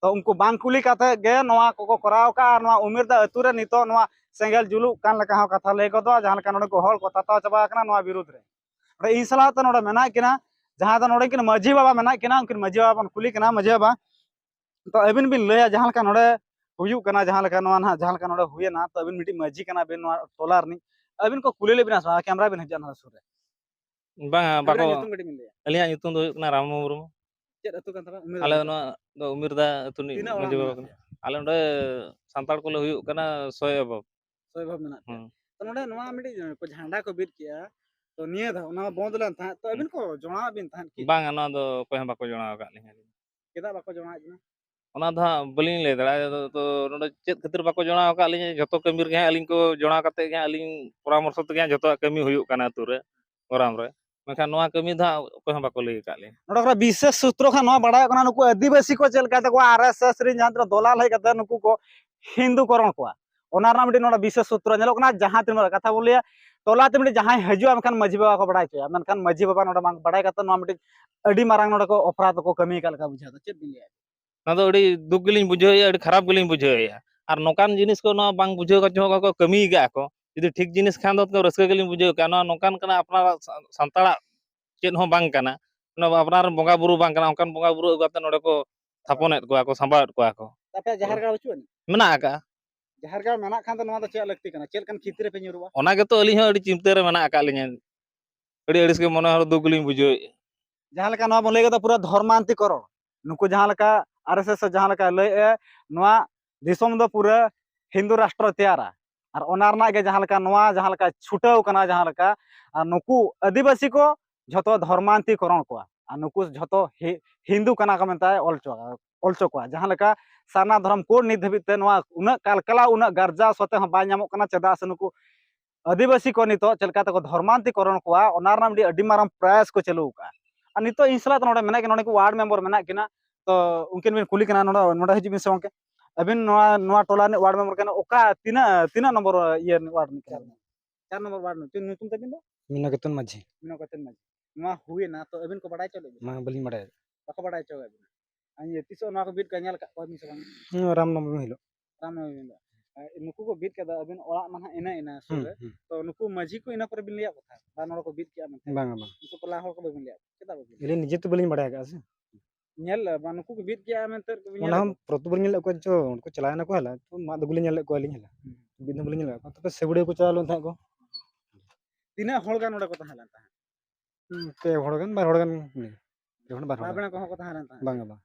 ᱛᱚ ᱩᱱᱠᱩ ᱵᱟᱝ ᱠᱩᱞᱤ ᱠᱟᱛᱮ ᱜᱮ ᱱᱚᱣᱟ ᱠᱚᱠᱚ ᱠᱚᱨᱟᱣ ᱟᱠᱟᱫᱼᱟ᱾ ᱟᱨ ᱱᱚᱣᱟ ᱩᱢᱤᱨᱫᱟ ᱟᱹᱛᱩ ᱨᱮ ᱱᱤᱛᱚᱜ ᱱᱚᱣᱟ ᱥᱮᱸᱜᱮᱞ ᱡᱩᱞᱩᱜ ᱠᱟᱱ ᱞᱮᱠᱟ ᱦᱚᱸ ᱠᱟᱛᱷᱟ ᱞᱟᱹᱭ ᱜᱚᱫᱚᱜᱼᱟ, ᱡᱟᱦᱟᱸ ᱞᱮᱠᱟ ᱱᱚᱰᱮ ᱠᱚ ᱦᱚᱲ ᱠᱚ ᱛᱟᱛᱟᱣ ᱪᱟᱵᱟ ᱟᱠᱟᱱᱟ ᱱᱚᱣᱟ ᱵᱤᱨᱩᱫᱽ ᱨᱮ᱾ ᱱᱚᱰᱮ ᱤᱧ ᱥᱟᱞᱟᱜ ᱛᱮ ᱱᱚᱰᱮ ᱢᱮᱱᱟᱜ ᱠᱤᱱᱟ, ᱡᱟᱦᱟᱸᱭ ᱫᱚ ᱱᱚᱰᱮ ᱠᱤᱱ ᱢᱟᱹᱡᱷᱤ ᱵᱟᱵᱟ ᱢᱮᱱᱟᱜ ᱠᱤᱱᱟ, ᱩᱱᱠᱤᱱ ᱢᱟᱹᱡᱷᱤ ᱵᱟᱵᱟ ᱵᱚᱱ ᱠᱩᱞᱤ ᱠᱟᱱᱟ, ᱢᱟᱹᱡᱷᱤ ᱵᱟᱵᱟ, ᱛᱚ ᱟᱹᱵᱤᱱ ᱵᱤᱱ ᱞᱟᱹᱭᱟ ᱡᱟᱦᱟᱸ ᱞᱮᱠᱟ ᱱᱚᱰᱮ ᱦᱩᱭᱩᱜ ᱠᱟᱱᱟ, ᱡᱟᱦᱟᱸ ᱞᱮᱠᱟ ᱱᱚᱣᱟ ᱱᱟᱦᱟᱜ ᱡᱟᱦᱟᱸ ᱞᱮᱠᱟ ᱱᱚᱰᱮ ᱦᱩᱭᱮᱱᱟ, ᱛᱚ ᱟᱹᱵᱤᱱ ᱢᱤᱫᱴᱤᱡ ᱢᱟᱹᱡᱷᱤ ᱠᱟᱱᱟ ᱵᱤᱱ ᱱᱚᱣᱟ ᱴᱚᱞᱟ ᱨᱤᱱᱤᱡ, ᱟᱹᱵᱤᱱ ᱠᱚ ᱠᱩᱞᱤ ᱞᱮᱫ ᱵᱤᱱᱟ ᱥᱮ ᱵᱟᱝ? ᱠᱮᱢᱨᱟ ᱵᱤᱱ ᱦᱤᱡᱩᱜᱼᱟ ᱱᱚᱣᱟ ᱥᱩᱨ ᱨᱮ᱾ ᱵᱟᱝᱟ, ᱟᱹᱵᱤᱱᱟᱜ ᱵᱟᱠᱚ᱾ ᱧᱩᱛᱩᱢ ᱠᱟᱹᱴᱤᱡ ᱵᱤᱱ ᱞᱟᱹᱭᱟ᱾ ᱟᱹᱞᱤᱧᱟᱜ ᱧᱩᱛᱩᱢ ᱫᱚ ᱦᱩᱭᱩᱜ ᱠᱟᱱᱟ ᱨᱟᱢᱩ ᱢᱩᱨᱢᱩ᱾ ᱪᱮᱫ ᱟᱹᱛᱩ ᱠᱟᱱ ᱛᱟᱯᱮᱭᱟ? ᱩᱢᱮᱨ ᱟᱞᱮ ᱟᱹᱛᱩ᱾ ᱱᱚᱣᱟ ᱫᱚ ᱩᱢᱤᱨᱫᱟ ᱟᱹᱛᱩ ᱨᱤᱱᱤᱡ ᱛᱤᱱᱟᱹᱜ ᱚᱲᱟᱜ ᱢᱟᱹᱡᱷᱤ ᱵᱟᱵᱟ ᱢᱮᱱᱟᱜ ᱠᱟᱱᱟ᱾ ᱯᱮᱭᱟ? ᱟᱞᱮ ᱱᱚᱰᱮ ᱥᱟᱱᱛᱟᱲ ᱠᱚᱞᱮ ᱦᱩᱭᱩᱜ ᱠᱟᱱᱟ ᱥᱚᱭ ᱮᱵᱚᱵ᱾ ᱥᱚᱭ ᱮᱵᱚᱵ ᱢᱮᱱᱟᱜ ᱯᱮᱭᱟ᱾ ᱦᱩᱸ᱾ ᱛᱚ ᱱᱚᱰᱮ ᱱᱚᱣᱟ ᱢᱤᱫᱴᱤᱡ ᱠᱚ ᱡᱷᱟᱱᱰᱟ ᱠᱚ ᱵᱤᱫ ᱠᱮᱜᱼᱟ, ᱛᱚ ᱱᱤᱭᱟᱹ ᱫᱷᱟᱣ ᱚᱱᱟ ᱢᱟ ᱵᱚᱱᱫ ᱞᱮᱱ ᱛᱟᱦᱮᱸᱫ, ᱛᱚ ᱦᱩᱸ᱾ ᱟᱹᱵᱤᱱ ᱠᱚ ᱡᱚᱲᱟᱣᱟᱜ ᱵᱤᱱ ᱛᱟᱦᱮᱸᱫ ᱠᱤ? ᱵᱟᱝᱟ, ᱱᱚᱣᱟ ᱫᱚ ᱚᱠᱚᱭ ᱦᱚᱸ ᱵᱟᱠᱚ ᱡᱚᱲᱟᱣ ᱟᱠᱟᱫ ᱞᱤᱧᱟ᱾ ᱪᱮᱫᱟᱜ ᱵᱟᱠᱚ ᱡᱚᱲᱟᱣᱮᱫ ᱵᱤᱱᱟ? ᱚᱱᱟ ᱫᱚ ᱦᱟᱸᱜ ᱵᱟᱹᱞᱤᱧ ᱞᱟᱹᱭ ᱫᱟᱲᱮᱭᱟᱜᱼᱟ᱾ ᱛᱚ ᱱᱚᱰᱮ ᱪᱮᱫ ᱠᱷᱟᱹᱛᱤᱨ ᱵᱟᱠᱚ ᱡᱚᱲᱟᱣ ᱟᱠᱟᱫ ᱞᱤᱧᱟ, ᱡᱚᱛᱚ ᱠᱟᱹᱢᱤ ᱨᱮᱜᱮ ᱦᱟᱸᱜ ᱟᱹᱞᱤᱧ ᱠᱚ ᱡᱚᱲᱟᱣ ᱠᱟᱛᱮᱫ ᱜᱮ ᱦᱟᱸᱜ ᱟᱹᱞᱤᱧ ᱯᱚᱨᱟᱢᱚᱨᱥᱚ ᱛᱮᱜᱮ ᱦᱟᱸᱜ ᱡᱚᱛᱚᱣᱟᱜ ᱠᱟᱹᱢᱤ ᱦᱩᱭᱩᱜ ᱠᱟᱱᱟ ᱟᱹᱛᱩ ᱨᱮ, ᱜᱚᱨᱟᱢ ᱨᱮ᱾ ᱢᱮᱱᱠᱷᱟᱱ ᱱᱚᱣᱟ ᱠᱟᱹᱢᱤ ᱫᱚ ᱦᱟᱸᱜ ᱚᱠᱚᱭ ᱦᱚᱸ ᱵᱟᱠᱚ ᱞᱟᱹᱭ ᱟᱠᱟᱫ ᱞᱤᱧᱟ᱾ ᱱᱚᱰᱮ ᱠᱷᱚᱱᱟᱜ ᱵᱤᱥᱮᱥ ᱥᱩᱛᱨᱚ ᱠᱷᱟᱱ ᱱᱚᱣᱟ ᱵᱟᱲᱟᱭᱚᱜ ᱠᱟᱱᱟ, ᱱᱩᱠᱩ ᱟᱹᱫᱤᱵᱟᱹᱥᱤ ᱠᱚ ᱪᱮᱫ ᱞᱮᱠᱟ ᱛᱟᱠᱚᱣᱟ, ᱟᱨ ᱮᱥ ᱮᱥ ᱨᱮᱱ ᱡᱟᱦᱟᱸ ᱛᱤᱱᱟᱹᱜ ᱫᱚᱞᱟᱞ ᱦᱮᱡ ᱠᱟᱛᱮ ᱱᱩᱠᱩ ᱠᱚ ᱦᱤᱱᱫᱩ ᱠᱚᱨᱚᱱ ᱠᱚᱣᱟ, ᱚᱱᱟ ᱨᱮᱱᱟᱜ ᱢᱤᱫᱴᱤᱡ ᱱᱚᱰᱮ ᱵᱤᱥᱮᱥ ᱥᱩᱛᱨᱚ ᱧᱮᱞᱚᱜ ᱠᱟᱱᱟ᱾ ᱡᱟᱦᱟᱸ ᱛᱤᱱᱟᱹᱜ ᱠᱟᱛᱷᱟ ᱵᱚᱱ ᱞᱟᱹᱭᱟ, ᱴᱚᱞᱟ ᱛᱮ ᱢᱤᱫᱴᱤᱡ ᱡᱟᱦᱟᱸᱭ ᱦᱤᱡᱩᱜᱼᱟ, ᱢᱮᱱᱠᱷᱟᱱ ᱢᱟᱹᱡᱷᱤ ᱵᱟᱵᱟ ᱠᱚ ᱵᱟᱲᱟᱭ ᱦᱚᱪᱚᱭᱟ, ᱢᱮᱱᱠᱷᱟᱱ ᱢᱟᱹᱡᱷᱤ ᱵᱟᱵᱟ ᱱᱚᱰᱮ ᱵᱟᱝ ᱵᱟᱲᱟᱭ ᱠᱟᱛᱮ ᱱᱚᱣᱟ ᱢᱤᱫᱴᱤᱡ ᱟᱹᱰᱤ ᱢᱟᱨᱟᱝ ᱱᱚᱰᱮ ᱠᱚ ᱚᱯᱨᱟᱫᱷ ᱠᱚ ᱠᱟᱹᱢᱤ ᱟᱠᱟᱫ ᱞᱮᱠᱟ ᱵᱩᱡᱷᱟᱹᱣ ᱮᱫᱟ᱾ ᱪᱮᱫ ᱵᱤᱱ ᱞᱟᱹᱭᱟ? ᱚᱱᱟ ᱫᱚ ᱟᱹᱰᱤ ᱫᱩᱠ ᱜᱮᱞᱤᱧ ᱵᱩᱡᱷᱟᱹᱣᱮᱫᱼᱟ, ᱟᱹᱰᱤ ᱠᱷᱟᱨᱟᱯ ᱜᱮᱞᱤᱧ ᱵᱩᱡᱷᱟᱹᱣᱮᱫᱼᱟ᱾ ᱟᱨ ᱱᱚᱝᱠᱟᱱ ᱡᱤᱱᱤᱥ ᱠᱚ ᱱᱚᱣᱟ ᱵᱟᱝ ᱵᱩᱡᱷᱟᱹᱣ ᱠᱟᱛᱮ ᱦᱚᱸ ᱠᱚ ᱠᱟᱹᱢᱤ ᱟᱠᱟᱫᱼᱟ ᱠᱚ᱾ ᱡᱩᱫᱤ ᱴᱷᱤᱠ ᱡᱤᱱᱤᱥ ᱠᱷᱟᱱ ᱫᱚ ᱨᱟᱹᱥᱠᱟᱹ ᱜᱮᱞᱤᱧ ᱵᱩᱡᱷᱟᱹᱣ ᱠᱮᱫᱼᱟ᱾ ᱱᱚᱣᱟ ᱱᱚᱝᱠᱟᱱ ᱠᱟᱱᱟ ᱟᱯᱱᱟᱨᱟᱜ ᱥᱟ-, ᱥᱟᱱᱛᱟᱲᱟᱜ ᱪᱮᱫ ᱦᱚᱸ ᱵᱟᱝ ᱠᱟᱱᱟ, ᱱᱚᱣᱟ ᱟᱯᱱᱟᱨ ᱨᱮᱱ ᱵᱚᱸᱜᱟ ᱵᱩᱨᱩ ᱵᱟᱝ ᱠᱟᱱᱟ, ᱚᱱᱠᱟᱱ ᱵᱚᱸᱜᱟ ᱵᱩᱨᱩ ᱟᱹᱜᱩ ᱠᱟᱛᱮ ᱱᱚᱰᱮ ᱠᱚ ᱛᱷᱟᱯᱚᱱᱮᱫ ᱠᱚᱣᱟ ᱠᱚ, ᱥᱟᱢᱵᱟᱣᱮᱫ ᱠᱚᱣᱟ ᱠᱚ᱾ ᱟᱯᱮᱭᱟᱜ ᱡᱟᱦᱮᱨ ᱜᱟᱲ ᱵᱟᱹᱪᱩᱜ ᱟᱹᱱᱤᱡ? ᱢᱮᱱᱟᱜ ᱟᱠᱟᱫᱼᱟ᱾ ᱡᱟᱦᱮᱨ ᱜᱟᱲ ᱢᱮᱱᱟᱜ ᱠᱷᱟᱱ ᱫᱚ ᱱᱚᱣᱟ ᱫᱚ ᱪᱮᱫ ᱞᱟᱹᱠᱛᱤ ᱠᱟᱱᱟ? ᱪᱮᱫ ᱞᱮᱠᱟᱱ ᱠᱷᱮᱛᱨᱮ ᱯᱮ ᱧᱩᱨᱩᱜᱼᱟ? ᱚᱱᱟ ᱜᱮᱛᱚ ᱟᱹᱞᱤᱧ ᱦᱚᱸ ᱟᱹᱰᱤ ᱪᱤᱱᱛᱟᱹ ᱨᱮ ᱢᱮᱱᱟᱜ ᱟᱠᱟᱫ ᱞᱤᱧᱟᱹ᱾ ᱟᱹᱰᱤ ᱟᱹᱲᱤᱥ ᱜᱮ ᱢᱚᱱᱮ ᱦᱚᱲ ᱫᱩᱠ ᱞᱤᱧ ᱵᱩᱡᱷᱟᱹᱣᱮᱫᱼᱟ᱾ ᱡᱟᱦᱟᱸ ᱞᱮᱠᱟ ᱱᱚᱣᱟ ᱵᱚᱱ ᱞᱟᱹᱭ ᱠᱮᱫᱟ ᱯᱩᱨᱟᱹ ᱫᱷᱚᱨᱢᱟᱱᱛᱤᱠᱚᱨᱚᱬ, ᱱᱩᱠᱩ ᱡᱟᱦᱟᱸ ᱞᱮᱠᱟ ᱟᱨ ᱮᱥ ᱮᱥ ᱡᱟᱦᱟᱸ ᱞᱮᱠᱟᱭ ᱞᱟᱹᱭᱮᱫᱼᱟ, ᱱᱚᱣᱟ ᱫᱤᱥᱚᱢ ᱫᱚ ᱯᱩᱨᱟᱹ ᱦᱤᱱᱫᱩ ᱨᱟᱥᱴᱨᱚ ᱛᱮᱭᱟᱨᱟ, ᱟᱨ ᱚᱱᱟ ᱨᱮᱱᱟᱜ ᱜᱮ ᱡᱟᱦᱟᱸ ᱞᱮᱠᱟ ᱱᱚᱣᱟ ᱡᱟᱦᱟᱸ ᱞᱮᱠᱟ ᱪᱷᱩᱴᱟᱹᱣ ᱠᱟᱱᱟ, ᱡᱟᱦᱟᱸ ᱞᱮᱠᱟ, ᱟᱨ ᱱᱩᱠᱩ ᱟᱹᱫᱤᱵᱟᱹᱥᱤ ᱠᱚ ᱡᱷᱚᱛᱚ ᱫᱷᱚᱨᱢᱟᱱᱛᱤᱠᱚᱨᱚᱬ ᱠᱚᱣᱟ᱾ ᱟᱨ ᱱᱩᱠᱩ ᱡᱷᱚᱛᱚ ᱦᱤ-, ᱦᱤᱱᱫᱩ ᱠᱟᱱᱟ ᱠᱚ ᱢᱮᱱᱛᱮ ᱚᱞ ᱦᱚᱪᱚ ᱚᱞ ᱦᱚᱪᱚ ᱠᱚᱣᱟ᱾ ᱡᱟᱦᱟᱸ ᱞᱮᱠᱟ ᱥᱟᱨᱱᱟ ᱫᱷᱚᱨᱚᱢ ᱠᱳᱰ ᱱᱤᱛ ᱫᱷᱟᱹᱵᱤᱡ ᱛᱮ ᱱᱚᱣᱟ ᱩᱱᱟᱹᱜ ᱠᱟᱞᱠᱟᱞᱟᱣ, ᱩᱱᱟᱹᱜ ᱜᱟᱨᱡᱟᱣ ᱥᱚᱛᱮ ᱦᱚᱸ ᱵᱟᱭ ᱧᱟᱢᱚᱜ ᱠᱟᱱᱟ, ᱪᱮᱫᱟᱜ ᱥᱮ ᱱᱩᱠᱩ ᱟᱹᱫᱤᱵᱟᱹᱥᱤ ᱠᱚ ᱱᱤᱛᱚᱜ ᱪᱮᱫ ᱞᱮᱠᱟ ᱛᱮᱠᱚ ᱫᱷᱚᱨᱢᱟᱱᱛᱤᱠᱚᱨᱚᱱ ᱠᱚᱣᱟ, ᱚᱱᱟ ᱨᱮᱱᱟᱜ ᱢᱤᱫᱴᱤᱡ ᱟᱹᱰᱤ ᱢᱟᱨᱟᱝ ᱯᱨᱚᱭᱟᱥ ᱠᱚ ᱪᱟᱹᱞᱩ ᱟᱠᱟᱫᱼᱟ᱾ ᱟᱨ ᱱᱤᱛᱚᱜ ᱤᱧ ᱥᱟᱞᱟᱜ ᱱᱚᱰᱮ ᱢᱮᱱᱟᱜ ᱠᱤᱱᱟ, ᱱᱚᱰᱮ ᱠᱚ ᱣᱟᱨᱰ ᱢᱮᱢᱵᱟᱨ ᱢᱮᱱᱟᱜ ᱠᱤᱱᱟ, ᱛᱚ ᱩᱱᱠᱤᱱ ᱵᱤᱱ ᱠᱩᱞᱤ ᱠᱤᱱᱟ, ᱱᱚᱰᱮ, ᱱᱚᱰᱮ ᱦᱤᱡᱩᱜ ᱵᱤᱱ ᱥᱮ ᱜᱚᱢᱠᱮ᱾ ᱟᱹᱵᱤᱱ ᱱᱚᱣᱟ, ᱱᱚᱣᱟ ᱴᱚᱞᱟ ᱨᱤᱱᱤᱡ ᱣᱟᱨᱰ ᱢᱮᱢᱵᱟᱨ ᱠᱟᱱᱟ, ᱚᱠᱟ, ᱛᱤᱱᱟᱹᱜ, ᱛᱤᱱᱟᱹᱜ ᱱᱚᱢᱵᱚᱨ ᱤᱭᱟᱹ ᱨᱤᱱᱤᱡ ᱣᱟᱨᱰ ᱨᱤᱱᱤᱡ ᱠᱟᱱᱟ ᱵᱤᱱ? ᱪᱟᱨ ᱱᱚᱢᱵᱚᱨ ᱣᱟᱨᱰ ᱨᱤᱱᱤᱡ᱾ ᱪᱮᱫ ᱧᱩᱛᱩᱢ ᱛᱟᱵᱤᱱ ᱫᱚ? ᱢᱤᱱᱟᱠᱮᱛᱚᱱ ᱢᱟᱹᱡᱷᱤ᱾ ᱢᱤᱱᱟᱠᱮᱛᱚᱱ ᱢᱟᱹᱡᱷᱤ᱾ ᱱᱚᱣᱟ ᱦᱩᱭᱮᱱᱟ, ᱛᱚ ᱟᱹᱵᱤᱱ ᱠᱚ ᱵᱟᱲᱟᱭ ᱦᱚᱪᱚ ᱞᱮᱫ ᱵᱤᱱᱟ? ᱵᱟᱝ, ᱵᱟᱹᱞᱤᱧ ᱵᱟᱲᱟᱭᱟ᱾ ᱵᱟᱠᱚ ᱵᱟᱲᱟᱭ ᱦᱚᱪᱚ ᱠᱟᱜ ᱵᱤᱱᱟ? ᱟᱨ ᱤᱭᱟᱹ, ᱛᱤᱥᱚᱜ ᱱᱚᱣᱟ ᱠᱚ ᱵᱤᱫ ᱠᱟᱜ ᱧᱮᱞ ᱟᱠᱟᱫ ᱠᱚᱣᱟ ᱵᱤᱱ ᱥᱮ ᱵᱟᱝ? ᱦᱩᱸ, ᱨᱟᱢᱱᱚᱵᱚᱢᱤ ᱦᱤᱞᱳᱜ᱾ ᱨᱟᱢᱱᱚᱵᱚᱢᱤ ᱦᱤᱞᱳᱜ᱾ ᱟᱨ ᱱᱩᱠᱩ ᱠᱚ ᱵᱤᱫ ᱠᱟᱫᱟ, ᱟᱹᱵᱤᱱ ᱚᱲᱟᱜ ᱢᱟ ᱱᱟᱦᱟᱜ ᱤᱱᱟᱹ ᱤᱱᱟᱹ ᱥᱩᱨ ᱦᱩᱸ, ᱨᱮ᱾ ᱦᱩᱸ᱾ ᱛᱚ ᱱᱩᱠᱩ ᱢᱟᱹᱡᱷᱤ ᱠᱚ ᱤᱱᱟᱹ ᱯᱚᱨᱮ ᱵᱤᱱ ᱞᱟᱹᱭᱟᱫ ᱠᱚ ᱛᱟᱦᱮᱸᱫ, ᱵᱟ ᱱᱚᱰᱮ ᱠᱚ ᱵᱤᱫ ᱠᱮᱜᱼᱟ ᱢᱮᱱᱛᱮ? ᱵᱟᱝᱟ, ᱵᱟᱝ᱾ ᱱᱩᱠᱩ ᱴᱚᱞᱟ ᱦᱚᱲ ᱠᱚ ᱵᱟᱹᱵᱤᱱ ᱞᱟᱹᱭᱟᱫ ᱠᱚᱣᱟ? ᱪᱮᱫᱟᱜ ᱵᱟᱹᱵᱤᱱ ᱞᱟᱹᱭᱟᱫ ᱟᱹᱞᱤᱧ ᱱᱤᱡᱮ ᱛᱮ ᱵᱟᱹᱞᱤᱧ ᱵᱟᱲᱟᱭ ᱟᱠᱟᱫᱼᱟ ᱥᱮ᱾ ᱠᱚᱣᱟ? ᱧᱮᱞ, ᱵᱟ ᱱᱩᱠᱩ ᱠᱚ ᱵᱤᱫ ᱠᱮᱜᱼᱟ ᱢᱮᱱᱛᱮ ᱠᱚ ᱵᱤᱱ ᱚᱱᱟ ᱧᱮᱞ ᱦᱚᱸ ᱟᱠᱟᱫ ᱠᱚᱣᱟ? ᱯᱨᱚᱛᱩ ᱵᱟᱹᱞᱤᱧ ᱧᱮᱞ ᱞᱮᱫ ᱠᱚᱣᱟ ᱪᱚ, ᱩᱱᱠᱩ ᱪᱟᱞᱟᱣ ᱮᱱᱟ ᱠᱚ ᱦᱟᱞᱟ, ᱛᱚ ᱢᱟᱫ ᱟᱹᱜᱩ ᱞᱤᱧ ᱧᱮᱞ ᱞᱮᱫ ᱠᱚᱣᱟ ᱟᱹᱞᱤᱧ ᱦᱟᱞᱟ᱾ ᱦᱩᱸ᱾ ᱵᱤᱫ ᱦᱚᱸ ᱵᱟᱹᱞᱤᱧ ᱧᱮᱞ ᱞᱮᱫ ᱠᱚᱣᱟ, ᱛᱚᱵᱮ ᱥᱮᱵᱲᱤᱭᱟᱹ ᱠᱚ ᱪᱟᱞᱟᱣ ᱞᱮᱱ ᱛᱟᱦᱮᱸᱫ ᱠᱚ᱾ ᱛᱤᱱᱟᱹᱜ ᱦᱚᱲ ᱜᱟᱱ ᱱᱚᱰᱮ ᱠᱚ ᱛᱟᱦᱮᱸ ᱞᱮᱱ ᱛᱟᱦᱮᱸᱫ? ᱦᱩᱸ, ᱯᱮ ᱦᱚᱲ ᱜᱟᱱ, ᱵᱟᱨ ᱦᱚᱲ ᱜᱟᱱ ᱢᱤᱞᱮ᱾ ᱯᱮ ᱦᱚᱲ, ᱵᱟᱨ ᱦᱚᱲ ᱜᱟᱱ᱾ ᱵᱟᱵᱲᱮ ᱠᱚᱦᱚᱸ ᱠᱚ ᱛᱟᱦᱮᱸ ᱞᱮᱱ ᱛᱟᱦᱮᱸᱫ? ᱵᱟᱝᱟ, ᱵᱟᱝ᱾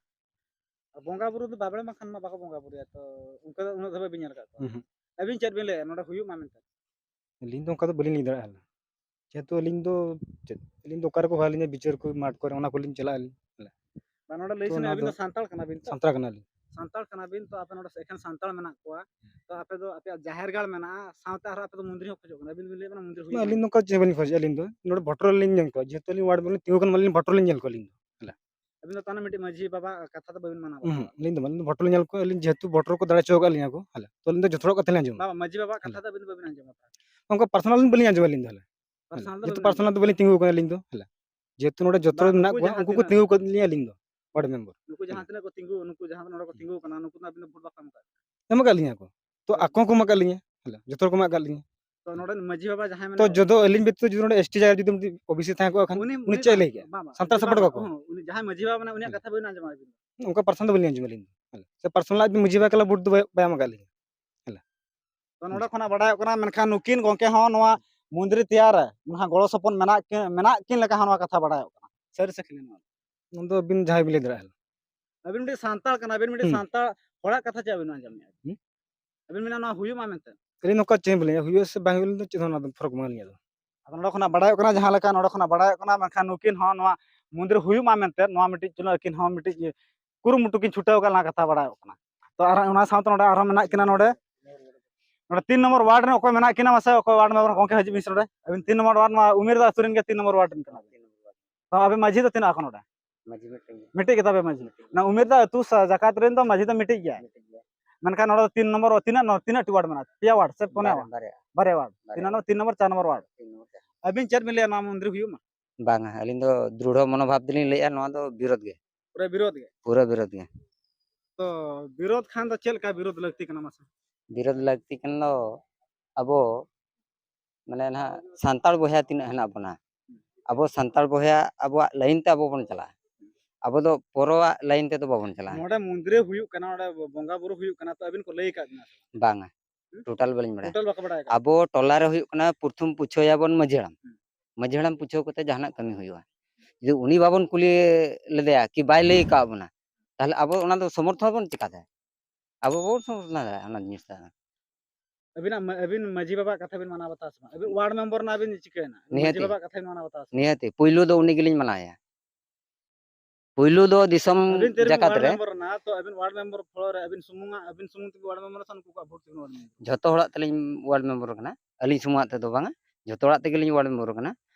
ᱟᱨ ᱵᱚᱸᱜᱟ ᱵᱩᱨᱩ ᱫᱚ ᱵᱟᱵᱲᱮ ᱵᱟᱝᱠᱷᱟᱱ ᱢᱟ ᱵᱟᱠᱚ ᱵᱚᱸᱜᱟ ᱵᱩᱨᱩᱭᱟ, ᱛᱚ ᱚᱱᱠᱟ ᱫᱚ ᱩᱱᱟᱹᱜ ᱫᱷᱟᱹᱵᱤᱡ ᱵᱤᱱ ᱧᱮᱞ ᱟᱠᱟᱫ ᱠᱚᱣᱟ? ᱦᱩᱸ, ᱦᱩᱸ᱾ ᱟᱹᱵᱤᱱ ᱪᱮᱫ ᱵᱤᱱ ᱞᱟᱹᱭᱟ, ᱱᱚᱰᱮ ᱦᱩᱭᱩᱜ ᱢᱟ ᱢᱮᱱᱛᱮ? ᱟᱹᱞᱤᱧ ᱫᱚ ᱚᱱᱠᱟ ᱫᱚ ᱵᱟᱹᱞᱤᱧ ᱞᱟᱹᱭ ᱫᱟᱲᱮᱭᱟᱜᱼᱟ᱾ ᱡᱮᱦᱮᱛᱩ ᱟᱹᱞᱤᱧ ᱫᱚ ᱪᱮᱫ, ᱟᱹᱞᱤᱧ ᱫᱚ ᱚᱠᱟ ᱨᱮᱠᱚ ᱦᱚᱦᱚ ᱟᱹᱞᱤᱧᱟ, ᱵᱤᱪᱟᱹᱨ ᱠᱚ, ᱢᱟᱴᱷ ᱠᱚᱨᱮ, ᱚᱱᱟ ᱠᱚᱞᱤᱧ ᱪᱟᱞᱟᱜ ᱟᱹᱞᱤᱧ᱾ ᱵᱟᱝ, ᱱᱚᱰᱮ ᱞᱟᱹᱭ ᱛᱚ ᱥᱟᱱᱟᱭᱮᱫ, ᱚᱱᱟ ᱟᱹᱵᱤᱱ ᱫᱚ ᱫᱚ ᱥᱟᱱᱛᱟᱲ ᱠᱟᱱᱟ ᱵᱤᱱ ᱛᱚ? ᱥᱟᱱᱛᱟᱲ ᱠᱟᱱᱟᱞᱤᱧ᱾ ᱥᱟᱱᱛᱟᱲ ᱠᱟᱱᱟ ᱵᱤᱱ ᱛᱚ, ᱟᱯᱮ ᱱᱚᱰᱮ ᱮᱠᱷᱮᱱ ᱥᱟᱱᱛᱟᱲ ᱢᱮᱱᱟᱜ ᱠᱚᱣᱟ, ᱛᱚ ᱟᱯᱮ ᱫᱚ ᱟᱯᱮᱭᱟᱜ ᱡᱟᱦᱮᱨ ᱜᱟᱲ ᱢᱮᱱᱟᱜᱼᱟ, ᱥᱟᱶᱛᱮ ᱟᱨᱦᱚᱸ ᱟᱯᱮ ᱫᱚ ᱢᱚᱱᱫᱤᱨ ᱦᱚᱸ ᱠᱷᱚᱡᱚᱜ ᱠᱟᱱᱟ, ᱟᱹᱵᱤᱱ ᱵᱤᱱ ᱞᱟᱹᱭᱮᱫ ᱠᱟᱱᱟ ᱢᱚᱱᱫᱤᱨ ᱦᱩᱭᱩᱜ ᱢᱟ᱾ ᱟᱹᱞᱤᱧ ᱫᱚ ᱚᱱᱠᱟ ᱪᱮᱫ ᱦᱚᱸ ᱵᱟᱹᱞᱤᱧ ᱠᱷᱚᱡᱚᱜᱼᱟ, ᱟᱹᱞᱤᱧ ᱫᱚ ᱱᱚᱰᱮ ᱵᱷᱳᱴ ᱨᱮᱞᱤᱧ ᱧᱮᱞ ᱠᱚᱣᱟ, ᱡᱮᱦᱮᱛᱩ ᱟᱹᱞᱤᱧ ᱣᱟᱨᱰ ᱢᱮᱢᱵᱟᱨ ᱞᱤᱧ ᱛᱤᱸᱜᱩ ᱠᱟᱱᱟ, ᱟᱹᱞᱤᱧ ᱵᱷᱳᱴ ᱨᱮᱞᱤᱧ ᱧᱮᱞ ᱠᱚᱣᱟ ᱟᱹᱞᱤᱧ ᱫᱚ᱾ ᱦᱮᱞᱟ᱾ ᱟᱹᱵᱤᱱ ᱫᱚ ᱛᱟᱦᱚᱞᱮ ᱢᱤᱫᱴᱤᱡ ᱢᱟᱹᱡᱷᱤ ᱵᱟᱵᱟ ᱠᱟᱛᱷᱟ ᱫᱚ ᱵᱟᱹᱵᱤᱱ ᱢᱟᱱᱟᱣ ᱦᱩᱸ, ᱵᱟᱛᱟᱣᱟ? ᱟᱹᱞᱤᱧ ᱫᱚ ᱵᱟᱝ, ᱟᱹᱞᱤᱧ ᱫᱚ ᱵᱷᱳᱴ ᱨᱮᱞᱤᱧ ᱧᱮᱞ ᱠᱚᱣᱟ, ᱟᱹᱞᱤᱧ ᱡᱮᱦᱮᱛᱩ ᱵᱷᱳᱴ ᱨᱮᱠᱚ ᱫᱟᱲᱮ ᱦᱚᱪᱚ ᱟᱠᱟᱫ ᱞᱤᱧᱟ ᱠᱚ, ᱦᱮᱞᱟ, ᱛᱚ ᱟᱹᱞᱤᱧ ᱫᱚ ᱡᱚᱛᱚ ᱦᱚᱲᱟᱜ ᱠᱟᱛᱷᱟ ᱞᱤᱧ ᱟᱸᱡᱚᱢᱟ᱾ ᱵᱟᱵᱟ, ᱢᱟᱹᱡᱷᱤ ᱵᱟᱵᱟ ᱦᱮᱞᱟ᱾ ᱠᱟᱛᱷᱟ ᱫᱚ ᱟᱹᱵᱤᱱ ᱫᱚ ᱵᱟᱹᱵᱤᱱ ᱟᱸᱡᱚᱢᱟ? ᱚᱱᱠᱟ ᱯᱟᱨᱥᱚᱱᱟᱞ ᱵᱟᱹᱞᱤᱧ ᱟᱸᱡᱚᱢᱟ ᱟᱹᱞᱤᱧ ᱫᱚ, ᱦᱮᱞᱟ᱾ ᱯᱟᱨᱥᱚᱱᱟᱞ ᱫᱚ ᱡᱮᱦᱮᱛᱩ ᱵᱟᱹᱵᱤᱱ ᱯᱟᱨᱥᱚᱱᱟᱞ ᱟᱸᱡᱚᱢᱟ? ᱫᱚ ᱵᱟᱹᱞᱤᱧ ᱛᱤᱸᱜᱩ ᱟᱠᱟᱱᱟ ᱟᱹᱞᱤᱧ ᱫᱚ, ᱦᱮᱞᱟ᱾ ᱡᱮᱦᱮᱛᱩ ᱱᱚᱰᱮ ᱡᱚᱛᱚ ᱵᱟᱝ, ᱢᱮᱱᱟᱜ ᱱᱩᱠᱩ ᱠᱚᱣᱟ, ᱡᱟᱦᱟᱸ ᱩᱱᱠᱩ ᱠᱚ ᱛᱤᱱᱟᱹᱜ ᱛᱤᱸᱜᱩ ᱟᱠᱟᱫ ᱞᱤᱧᱟ ᱟᱹᱞᱤᱧ ᱫᱚ, ᱣᱟᱨᱰ ᱢᱮᱢᱵᱟᱨ᱾ ᱱᱩᱠᱩ ᱡᱟᱦᱟᱸ ᱦᱩᱸ᱾ ᱛᱤᱱᱟᱹᱜ ᱠᱚ ᱛᱤᱸᱜᱩ, ᱱᱩᱠᱩ ᱡᱟᱦᱟᱸ ᱱᱚᱰᱮ ᱠᱚ ᱛᱤᱸᱜᱩ ᱟᱠᱟᱱᱟ, ᱱᱩᱠᱩ ᱫᱚ ᱟᱹᱵᱤᱱ ᱫᱚ ᱵᱷᱳᱴ ᱵᱟᱠᱚ ᱮᱢ ᱟᱠᱟᱫ ᱵᱤᱱᱟ? ᱮᱢ ᱟᱠᱟᱫ ᱞᱤᱧᱟ ᱠᱚ᱾ ᱛᱚ ᱦᱩᱸ᱾ ᱟᱠᱚ ᱦᱚᱸᱠᱚ ᱮᱢ ᱟᱠᱟᱫ ᱞᱤᱧᱟ᱾ ᱦᱮᱞᱳ, ᱡᱚᱛᱚ ᱦᱚᱲ ᱠᱚ ᱮᱢ ᱟᱠᱟᱫ ᱞᱤᱧᱟ᱾ ᱛᱚ ᱱᱚᱰᱮ ᱢᱟᱹᱡᱷᱤ ᱵᱟᱵᱟ ᱡᱟᱦᱟᱸᱭ ᱛᱚ ᱢᱮᱱᱟᱭᱟ, ᱡᱚᱛᱚ ᱟᱹᱞᱤᱧ ᱵᱮᱛᱤᱛᱚ ᱡᱩᱫᱤ ᱱᱚᱰᱮ ᱮᱥ ᱴᱤ ᱡᱟᱦᱟᱸᱭ ᱡᱩᱫᱤ ᱢᱤᱫᱴᱤᱡ ᱳ ᱵᱤ ᱥᱤ ᱛᱟᱦᱮᱸ ᱠᱚᱜ ᱠᱷᱟᱱ, ᱩᱱᱤ, ᱩᱱᱤ ᱩᱱᱤ ᱪᱮᱫ ᱮ ᱵᱟᱝ, ᱞᱟᱹᱭ ᱠᱮᱭᱟ? ᱵᱟᱝ, ᱵᱟᱝ, ᱥᱟᱱᱛᱟᱲ ᱩᱱᱤ ᱥᱟᱯᱳᱨᱴ ᱵᱟᱵᱟ ᱠᱚ ᱠᱚ᱾ ᱦᱚᱸ, ᱩᱱᱤ ᱡᱟᱦᱟᱸᱭ ᱢᱟᱹᱡᱷᱤ ᱵᱟᱵᱟ ᱢᱮᱱᱟᱭᱟ, ᱩᱱᱤᱭᱟᱜ ᱦᱮᱸ᱾ ᱠᱟᱛᱷᱟ ᱵᱟᱹᱵᱤᱱ ᱟᱸᱡᱚᱢᱟ ᱟᱹᱵᱤᱱ ᱫᱚ? ᱚᱱᱠᱟ ᱯᱟᱨᱥᱚᱱᱟᱞ ᱫᱚ ᱵᱟᱹᱞᱤᱧ ᱟᱸᱡᱚᱢ ᱟᱹᱞᱤᱧ ᱫᱚ᱾ ᱦᱮᱸ᱾ ᱥᱮ ᱯᱟᱨᱥᱚᱱᱟᱞ ᱟᱡ ᱫᱚ ᱢᱟᱹᱡᱷᱤ ᱵᱟᱵᱟ ᱮᱠᱞᱟ ᱵᱷᱳᱴ ᱫᱚ ᱵᱟᱭ, ᱵᱟᱭ ᱮᱢ ᱟᱠᱟᱫ ᱞᱤᱧᱟ᱾ ᱦᱮᱸ᱾ ᱛᱚ ᱱᱚᱰᱮ ᱠᱷᱚᱱᱟᱜ ᱵᱟᱰᱟᱭᱚᱜ ᱠᱟᱱᱟ, ᱢᱮᱱᱠᱷᱟᱱ ᱱᱩᱠᱤᱱ ᱜᱚᱢᱠᱮ ᱦᱚᱸ ᱱᱚᱣᱟ ᱢᱚᱱᱫᱤᱨ ᱛᱮᱭᱟᱨ ᱨᱮ ᱱᱟᱦᱟᱜ ᱜᱚᱲᱚ ᱥᱚᱯᱚᱦᱚᱫ ᱢᱮᱱᱟᱜ ᱠᱤᱱ, ᱢᱮᱱᱟᱜ ᱠᱤᱱ ᱞᱮᱠᱟ ᱦᱚᱸ ᱱᱚᱣᱟ ᱠᱟᱛᱷᱟ ᱵᱟᱰᱟᱭᱚᱜ ᱠᱟᱱᱟ᱾ ᱥᱟᱹᱨᱤ ᱥᱮ ᱠᱷᱟᱹᱞᱤ ᱱᱚᱣᱟ? ᱚᱱᱟ ᱫᱚ ᱟᱹᱵᱤᱱ ᱡᱟᱦᱟᱸᱭ ᱵᱤᱱ ᱞᱟᱹᱭ ᱫᱟᱲᱮᱭᱟᱜᱼᱟ᱾ ᱟᱹᱵᱤᱱ ᱢᱤᱫᱴᱤᱡ ᱥᱟᱱᱛᱟᱲ ᱠᱟᱱᱟ ᱵᱤᱱ, ᱢᱤᱫᱴᱤᱡ ᱦᱩᱸ᱾ ᱥᱟᱱᱛᱟᱲ ᱦᱚᱲᱟᱜ ᱠᱟᱛᱷᱟ ᱪᱮᱫᱟᱜ ᱵᱤᱱ ᱟᱸᱡᱚᱢᱮᱫᱼᱟ? ᱦᱩᱸ? ᱟᱹᱵᱤᱱ ᱢᱮᱱᱟ ᱱᱚᱣᱟ ᱦᱩᱭᱩᱜ ᱢᱟ ᱢᱮᱱᱛᱮ? ᱟᱹᱞᱤᱧ ᱱᱚᱝᱠᱟ ᱪᱮᱫ ᱦᱚᱸ ᱵᱟᱹᱞᱤᱧ, ᱦᱩᱭᱩᱜᱼᱟ ᱥᱮ ᱵᱟᱝ ᱦᱩᱭᱩᱜᱼᱟ, ᱟᱹᱞᱤᱧ ᱫᱚ ᱪᱮᱫ ᱦᱚᱸ ᱚᱱᱟ ᱫᱚ ᱯᱷᱚᱨᱚᱠ ᱵᱟᱝ ᱟᱹᱞᱤᱧᱟᱜ ᱫᱚ᱾ ᱟᱫᱚ ᱱᱚᱰᱮ ᱠᱷᱚᱱᱟᱜ ᱵᱟᱰᱟᱭᱚᱜ ᱠᱟᱱᱟ, ᱡᱟᱦᱟᱸ ᱞᱮᱠᱟ ᱱᱚᱰᱮ ᱠᱷᱚᱱᱟᱜ ᱵᱟᱰᱟᱭᱚᱜ ᱠᱟᱱᱟ, ᱢᱮᱱᱠᱷᱟᱱ ᱱᱩᱠᱤᱱ ᱦᱚᱸ ᱱᱚᱣᱟ ᱢᱚᱱᱫᱤᱨ ᱦᱩᱭᱩᱜ ᱢᱟ ᱢᱮᱱᱛᱮ ᱱᱚᱣᱟ ᱢᱤᱫᱴᱤᱡ ᱪᱚᱞᱚ ᱟᱹᱠᱤᱱ ᱦᱚᱸ ᱢᱤᱫᱴᱤᱡ ᱠᱩᱨᱩᱢᱩᱴᱩ ᱠᱤᱱ ᱪᱷᱩᱴᱟᱹᱣ ᱟᱠᱟᱱ ᱠᱟᱛᱷᱟ ᱵᱟᱲᱟᱭᱚᱜ ᱠᱟᱱᱟ᱾ ᱛᱚ ᱟᱨ ᱚᱱᱟ ᱥᱟᱶᱛᱮ ᱱᱚᱰᱮ ᱟᱨᱦᱚᱸ ᱢᱮᱱᱟᱜ ᱠᱤᱱᱟ ᱱᱚᱰᱮ, ᱱᱚᱰᱮ ᱛᱤᱱ ᱱᱚᱢᱵᱚᱨ ᱣᱟᱨᱰ ᱨᱮᱱ ᱚᱠᱚᱭ ᱢᱮᱱᱟᱜ ᱠᱤᱱᱟ ᱢᱟᱥᱮ, ᱚᱠᱚᱭ ᱣᱟᱨᱰ ᱢᱮᱢᱵᱟᱨ ᱜᱚᱢᱠᱮ ᱦᱤᱡᱩᱜ ᱵᱤᱱ ᱥᱮ ᱱᱚᱰᱮ᱾ ᱟᱹᱵᱤᱱ ᱛᱤᱱ ᱱᱚᱢᱵᱚᱨ ᱣᱟᱨᱰ ᱢᱟ ᱩᱢᱮᱨ ᱫᱟ ᱟᱹᱛᱩ ᱨᱮᱱ ᱜᱮ ᱛᱤᱱ ᱱᱚᱢᱵᱚᱨ ᱣᱟᱨᱰ ᱨᱮᱱ ᱠᱟᱱᱟ ᱵᱤᱱ᱾ ᱛᱚ ᱟᱵᱮᱱ ᱢᱟᱹᱡᱷᱤ ᱫᱚ ᱛᱤᱱᱟᱹᱜ ᱟᱠᱚ ᱱᱚᱰᱮ? ᱢᱟᱹᱡᱷᱤ ᱢᱤᱫᱴᱮᱱ ᱜᱮ᱾ ᱢᱤᱫᱴᱤᱡ ᱜᱮᱛᱟ ᱯᱮ ᱢᱟᱹᱡᱷᱤ? ᱢᱤᱫᱴᱤᱡ ᱜᱮ᱾ ᱚᱱᱟ ᱩᱢᱮᱨ ᱫᱟ ᱟᱹᱛᱩ ᱥᱟ-, ᱡᱟᱠᱟᱛ ᱨᱮᱱ ᱫᱚ ᱢᱟᱹᱡᱷᱤ ᱫᱚ ᱢᱤᱫᱴᱤᱡ ᱜᱮᱭᱟ᱾ ᱢᱤᱫᱴᱤᱡ ᱜᱮᱭᱟ᱾ ᱢᱮᱱᱠᱷᱟᱱ ᱱᱚᱰᱮ ᱫᱚ ᱛᱤᱱ ᱱᱚᱢᱵᱚᱨ, ᱛᱤᱱᱟᱹᱜ ᱱᱚ-, ᱛᱤᱱᱟᱹᱜ ᱴᱤ ᱣᱟᱨᱰ ᱢᱮᱱᱟᱜᱼᱟ? ᱯᱮᱭᱟ ᱣᱟᱨᱰ ᱥᱮ ᱯᱩᱱᱭᱟ ᱵᱟᱨᱭᱟ, ᱣᱟᱨᱰ? ᱵᱟᱨᱭᱟ᱾ ᱵᱟᱨᱭᱟ ᱣᱟᱨᱰ᱾ ᱵᱟᱨᱭᱟ᱾ ᱛᱤᱱ ᱱᱚᱢᱵᱚᱨ, ᱛᱤᱱ ᱱᱚᱢᱵᱚᱨ, ᱪᱟᱨ ᱱᱚᱢᱵᱚᱨ ᱣᱟᱨᱰ᱾ ᱛᱤᱱ ᱱᱚᱢᱵᱚᱨ, ᱪᱟᱨ ᱱᱚᱢᱵᱚᱨ᱾ ᱟᱹᱵᱤᱱ ᱪᱮᱫ ᱵᱤᱱ ᱞᱟᱹᱭᱟ ᱱᱚᱣᱟ ᱢᱚᱱᱫᱤᱨ ᱦᱩᱭᱩᱜ ᱢᱟ? ᱵᱟᱝᱟ, ᱟᱹᱞᱤᱧ ᱫᱚ ᱫᱨᱩᱲᱦᱚ ᱢᱚᱱᱳᱵᱷᱟᱵ ᱛᱮᱞᱤᱧ ᱞᱟᱹᱭᱮᱫᱼᱟ, ᱱᱚᱣᱟ ᱫᱚ ᱵᱤᱨᱳᱫᱷ ᱜᱮ᱾ ᱯᱩᱨᱟᱹ ᱵᱤᱨᱳᱫᱷ ᱜᱮ? ᱯᱩᱨᱟᱹ ᱵᱤᱨᱳᱫᱷ ᱜᱮ᱾ ᱛᱚ ᱵᱤᱨᱳᱫᱷ ᱠᱷᱟᱱ ᱫᱚ ᱪᱮᱫ ᱞᱮᱠᱟ ᱵᱤᱨᱳᱫᱷ ᱞᱟᱹᱠᱛᱤ ᱠᱟᱱᱟ ᱢᱟᱥᱮ? ᱵᱤᱨᱳᱫᱷ ᱞᱟᱹᱠᱛᱤ ᱠᱟᱱ ᱫᱚ ᱟᱵᱚ ᱢᱟᱱᱮ ᱱᱟᱦᱟᱜ ᱥᱟᱱᱛᱟᱲ ᱵᱚᱭᱦᱟ ᱛᱤᱱᱟᱹᱜ ᱦᱮᱱᱟᱜ ᱵᱚᱱᱟ, ᱟᱵᱚ ᱥᱟᱱᱛᱟᱲ ᱵᱚᱭᱦᱟ ᱟᱵᱚᱣᱟᱜ line ᱛᱮ ᱟᱵᱚ ᱵᱚᱱ ᱪᱟᱞᱟᱜᱼᱟ, ᱟᱵᱚ ᱫᱚ ᱯᱚᱨᱚᱣᱟᱜ line ᱛᱮᱫᱚ ᱵᱟᱵᱚᱱ ᱪᱟᱞᱟᱜᱼᱟ᱾ ᱱᱚᱰᱮ ᱢᱚᱱᱫᱤᱨ ᱦᱩᱭᱩᱜ ᱠᱟᱱᱟ, ᱱᱚᱰᱮ ᱵᱚᱸᱜᱟ ᱵᱩᱨᱩ ᱦᱩᱭᱩᱜ ᱠᱟᱱᱟ, ᱛᱚ ᱟᱹᱵᱤᱱ ᱠᱚ ᱞᱟᱹᱭ ᱟᱠᱟᱫ ᱵᱤᱱᱟ ᱥᱮ ᱵᱟᱝ? ᱵᱟᱝᱟ, ᱦᱩᱸ? Total ᱵᱟᱹᱞᱤᱧ ᱵᱟᱲᱟᱭᱟ᱾ Total ᱵᱟᱠᱚ ᱵᱟᱲᱟᱭ ᱟᱠᱟᱫ? ᱟᱵᱚ ᱴᱚᱞᱟ ᱨᱮ ᱦᱩᱭᱩᱜ ᱠᱟᱱᱟ, ᱯᱨᱚᱛᱷᱚᱢ ᱯᱩᱪᱷᱟᱹᱣᱭᱟᱵᱚᱱ ᱢᱟᱹᱡᱷᱤ ᱦᱟᱲᱟᱢ᱾ ᱦᱩᱸ᱾ ᱢᱟᱹᱡᱷᱤ ᱦᱟᱲᱟᱢ ᱯᱩᱪᱷᱟᱹᱣ ᱠᱟᱛᱮ ᱡᱟᱦᱟᱱᱟᱜ ᱠᱟᱹᱢᱤ ᱦᱩᱭᱩᱜᱼᱟ᱾ ᱡᱩᱫᱤ ᱩᱱᱤ ᱵᱟᱵᱚᱱ ᱠᱩᱞᱤ ᱞᱮᱫᱮᱭᱟ ᱠᱤ ᱵᱟᱭ ᱞᱟᱹᱭ ᱟᱠᱟᱫ ᱵᱚᱱᱟ, ᱛᱟᱦᱚᱞᱮ ᱟᱵᱚ ᱚᱱᱟ ᱫᱚ ᱥᱚᱢᱚᱨᱛᱷᱚᱱ ᱵᱚᱱ ᱪᱮᱠᱟᱛᱮ? ᱟᱵᱚ ᱵᱟᱵᱚᱱ ᱥᱚᱢᱚᱨᱛᱷᱚᱱ ᱫᱟᱲᱮᱭᱟᱜᱼᱟ ᱚᱱᱟ ᱡᱤᱱᱤᱥ ᱫᱚ᱾ ᱟᱹᱵᱤᱱᱟᱜ ᱢᱟ-, ᱟᱹᱵᱤᱱ ᱢᱟᱹᱡᱷᱤ ᱵᱟᱵᱟᱣᱟᱜ ᱠᱟᱛᱷᱟ ᱵᱤᱱ ᱢᱟᱱᱟᱣ ᱵᱟᱛᱟᱣᱟ ᱥᱮ ᱵᱟᱝ? ᱟᱹᱵᱤᱱ ward member ᱨᱮᱱᱟᱜ ᱟᱹᱵᱤᱱ ᱪᱤᱠᱟᱹᱭᱮᱱᱟ? ᱟᱹᱵᱤᱱ ᱢᱟᱹᱡᱷᱤ ᱱᱤᱦᱟᱹᱛᱤ᱾ ᱵᱟᱵᱟᱣᱟᱜ ᱠᱟᱛᱷᱟ ᱵᱤᱱ ᱢᱟᱱᱟᱣ ᱵᱟᱛᱟᱣᱟ ᱥᱮ ᱵᱟᱝ? ᱱᱤᱦᱟᱹᱛᱤ᱾ ᱯᱩᱭᱞᱩ ᱫᱚ ᱩᱱᱤ ᱜᱮᱞᱤᱧ ᱢᱟᱱᱟᱣᱮᱭᱟ᱾ ᱯᱩᱭᱞᱩ ᱫᱚ ᱫᱤᱥᱚᱢ ᱟᱹᱵᱤᱱ ᱛᱤᱨᱤᱵᱤᱱ ᱡᱟᱠᱟᱛ ward ᱨᱮ᱾ Member ᱨᱮᱱᱟᱜ, ᱛᱚ ᱟᱹᱵᱤᱱ ward member ᱯᱷᱚᱞᱚ ᱨᱮ ᱟᱹᱵᱤᱱ ᱥᱩᱢᱩᱝᱟᱜ, ᱟᱹᱵᱤᱱ ᱥᱩᱢᱩᱝ ᱛᱮᱵᱤᱱ ward member ᱥᱮ ᱱᱩᱠᱩ ᱠᱚᱣᱟᱜ vote ᱛᱮᱵᱤᱱ ward member? ᱡᱷᱚᱛᱚ ᱦᱚᱲᱟᱜ ᱛᱮᱞᱤᱧ ward member ᱠᱟᱱᱟ, ᱟᱹᱞᱤᱧ ᱥᱩᱢᱩᱝᱟᱜ ᱛᱮᱫᱚ ᱵᱟᱝᱟ, ᱡᱷᱚᱛᱚ ᱦᱚᱲᱟᱜ ᱛᱮᱜᱮᱞᱤᱧ ward member ᱠᱟᱱᱟ᱾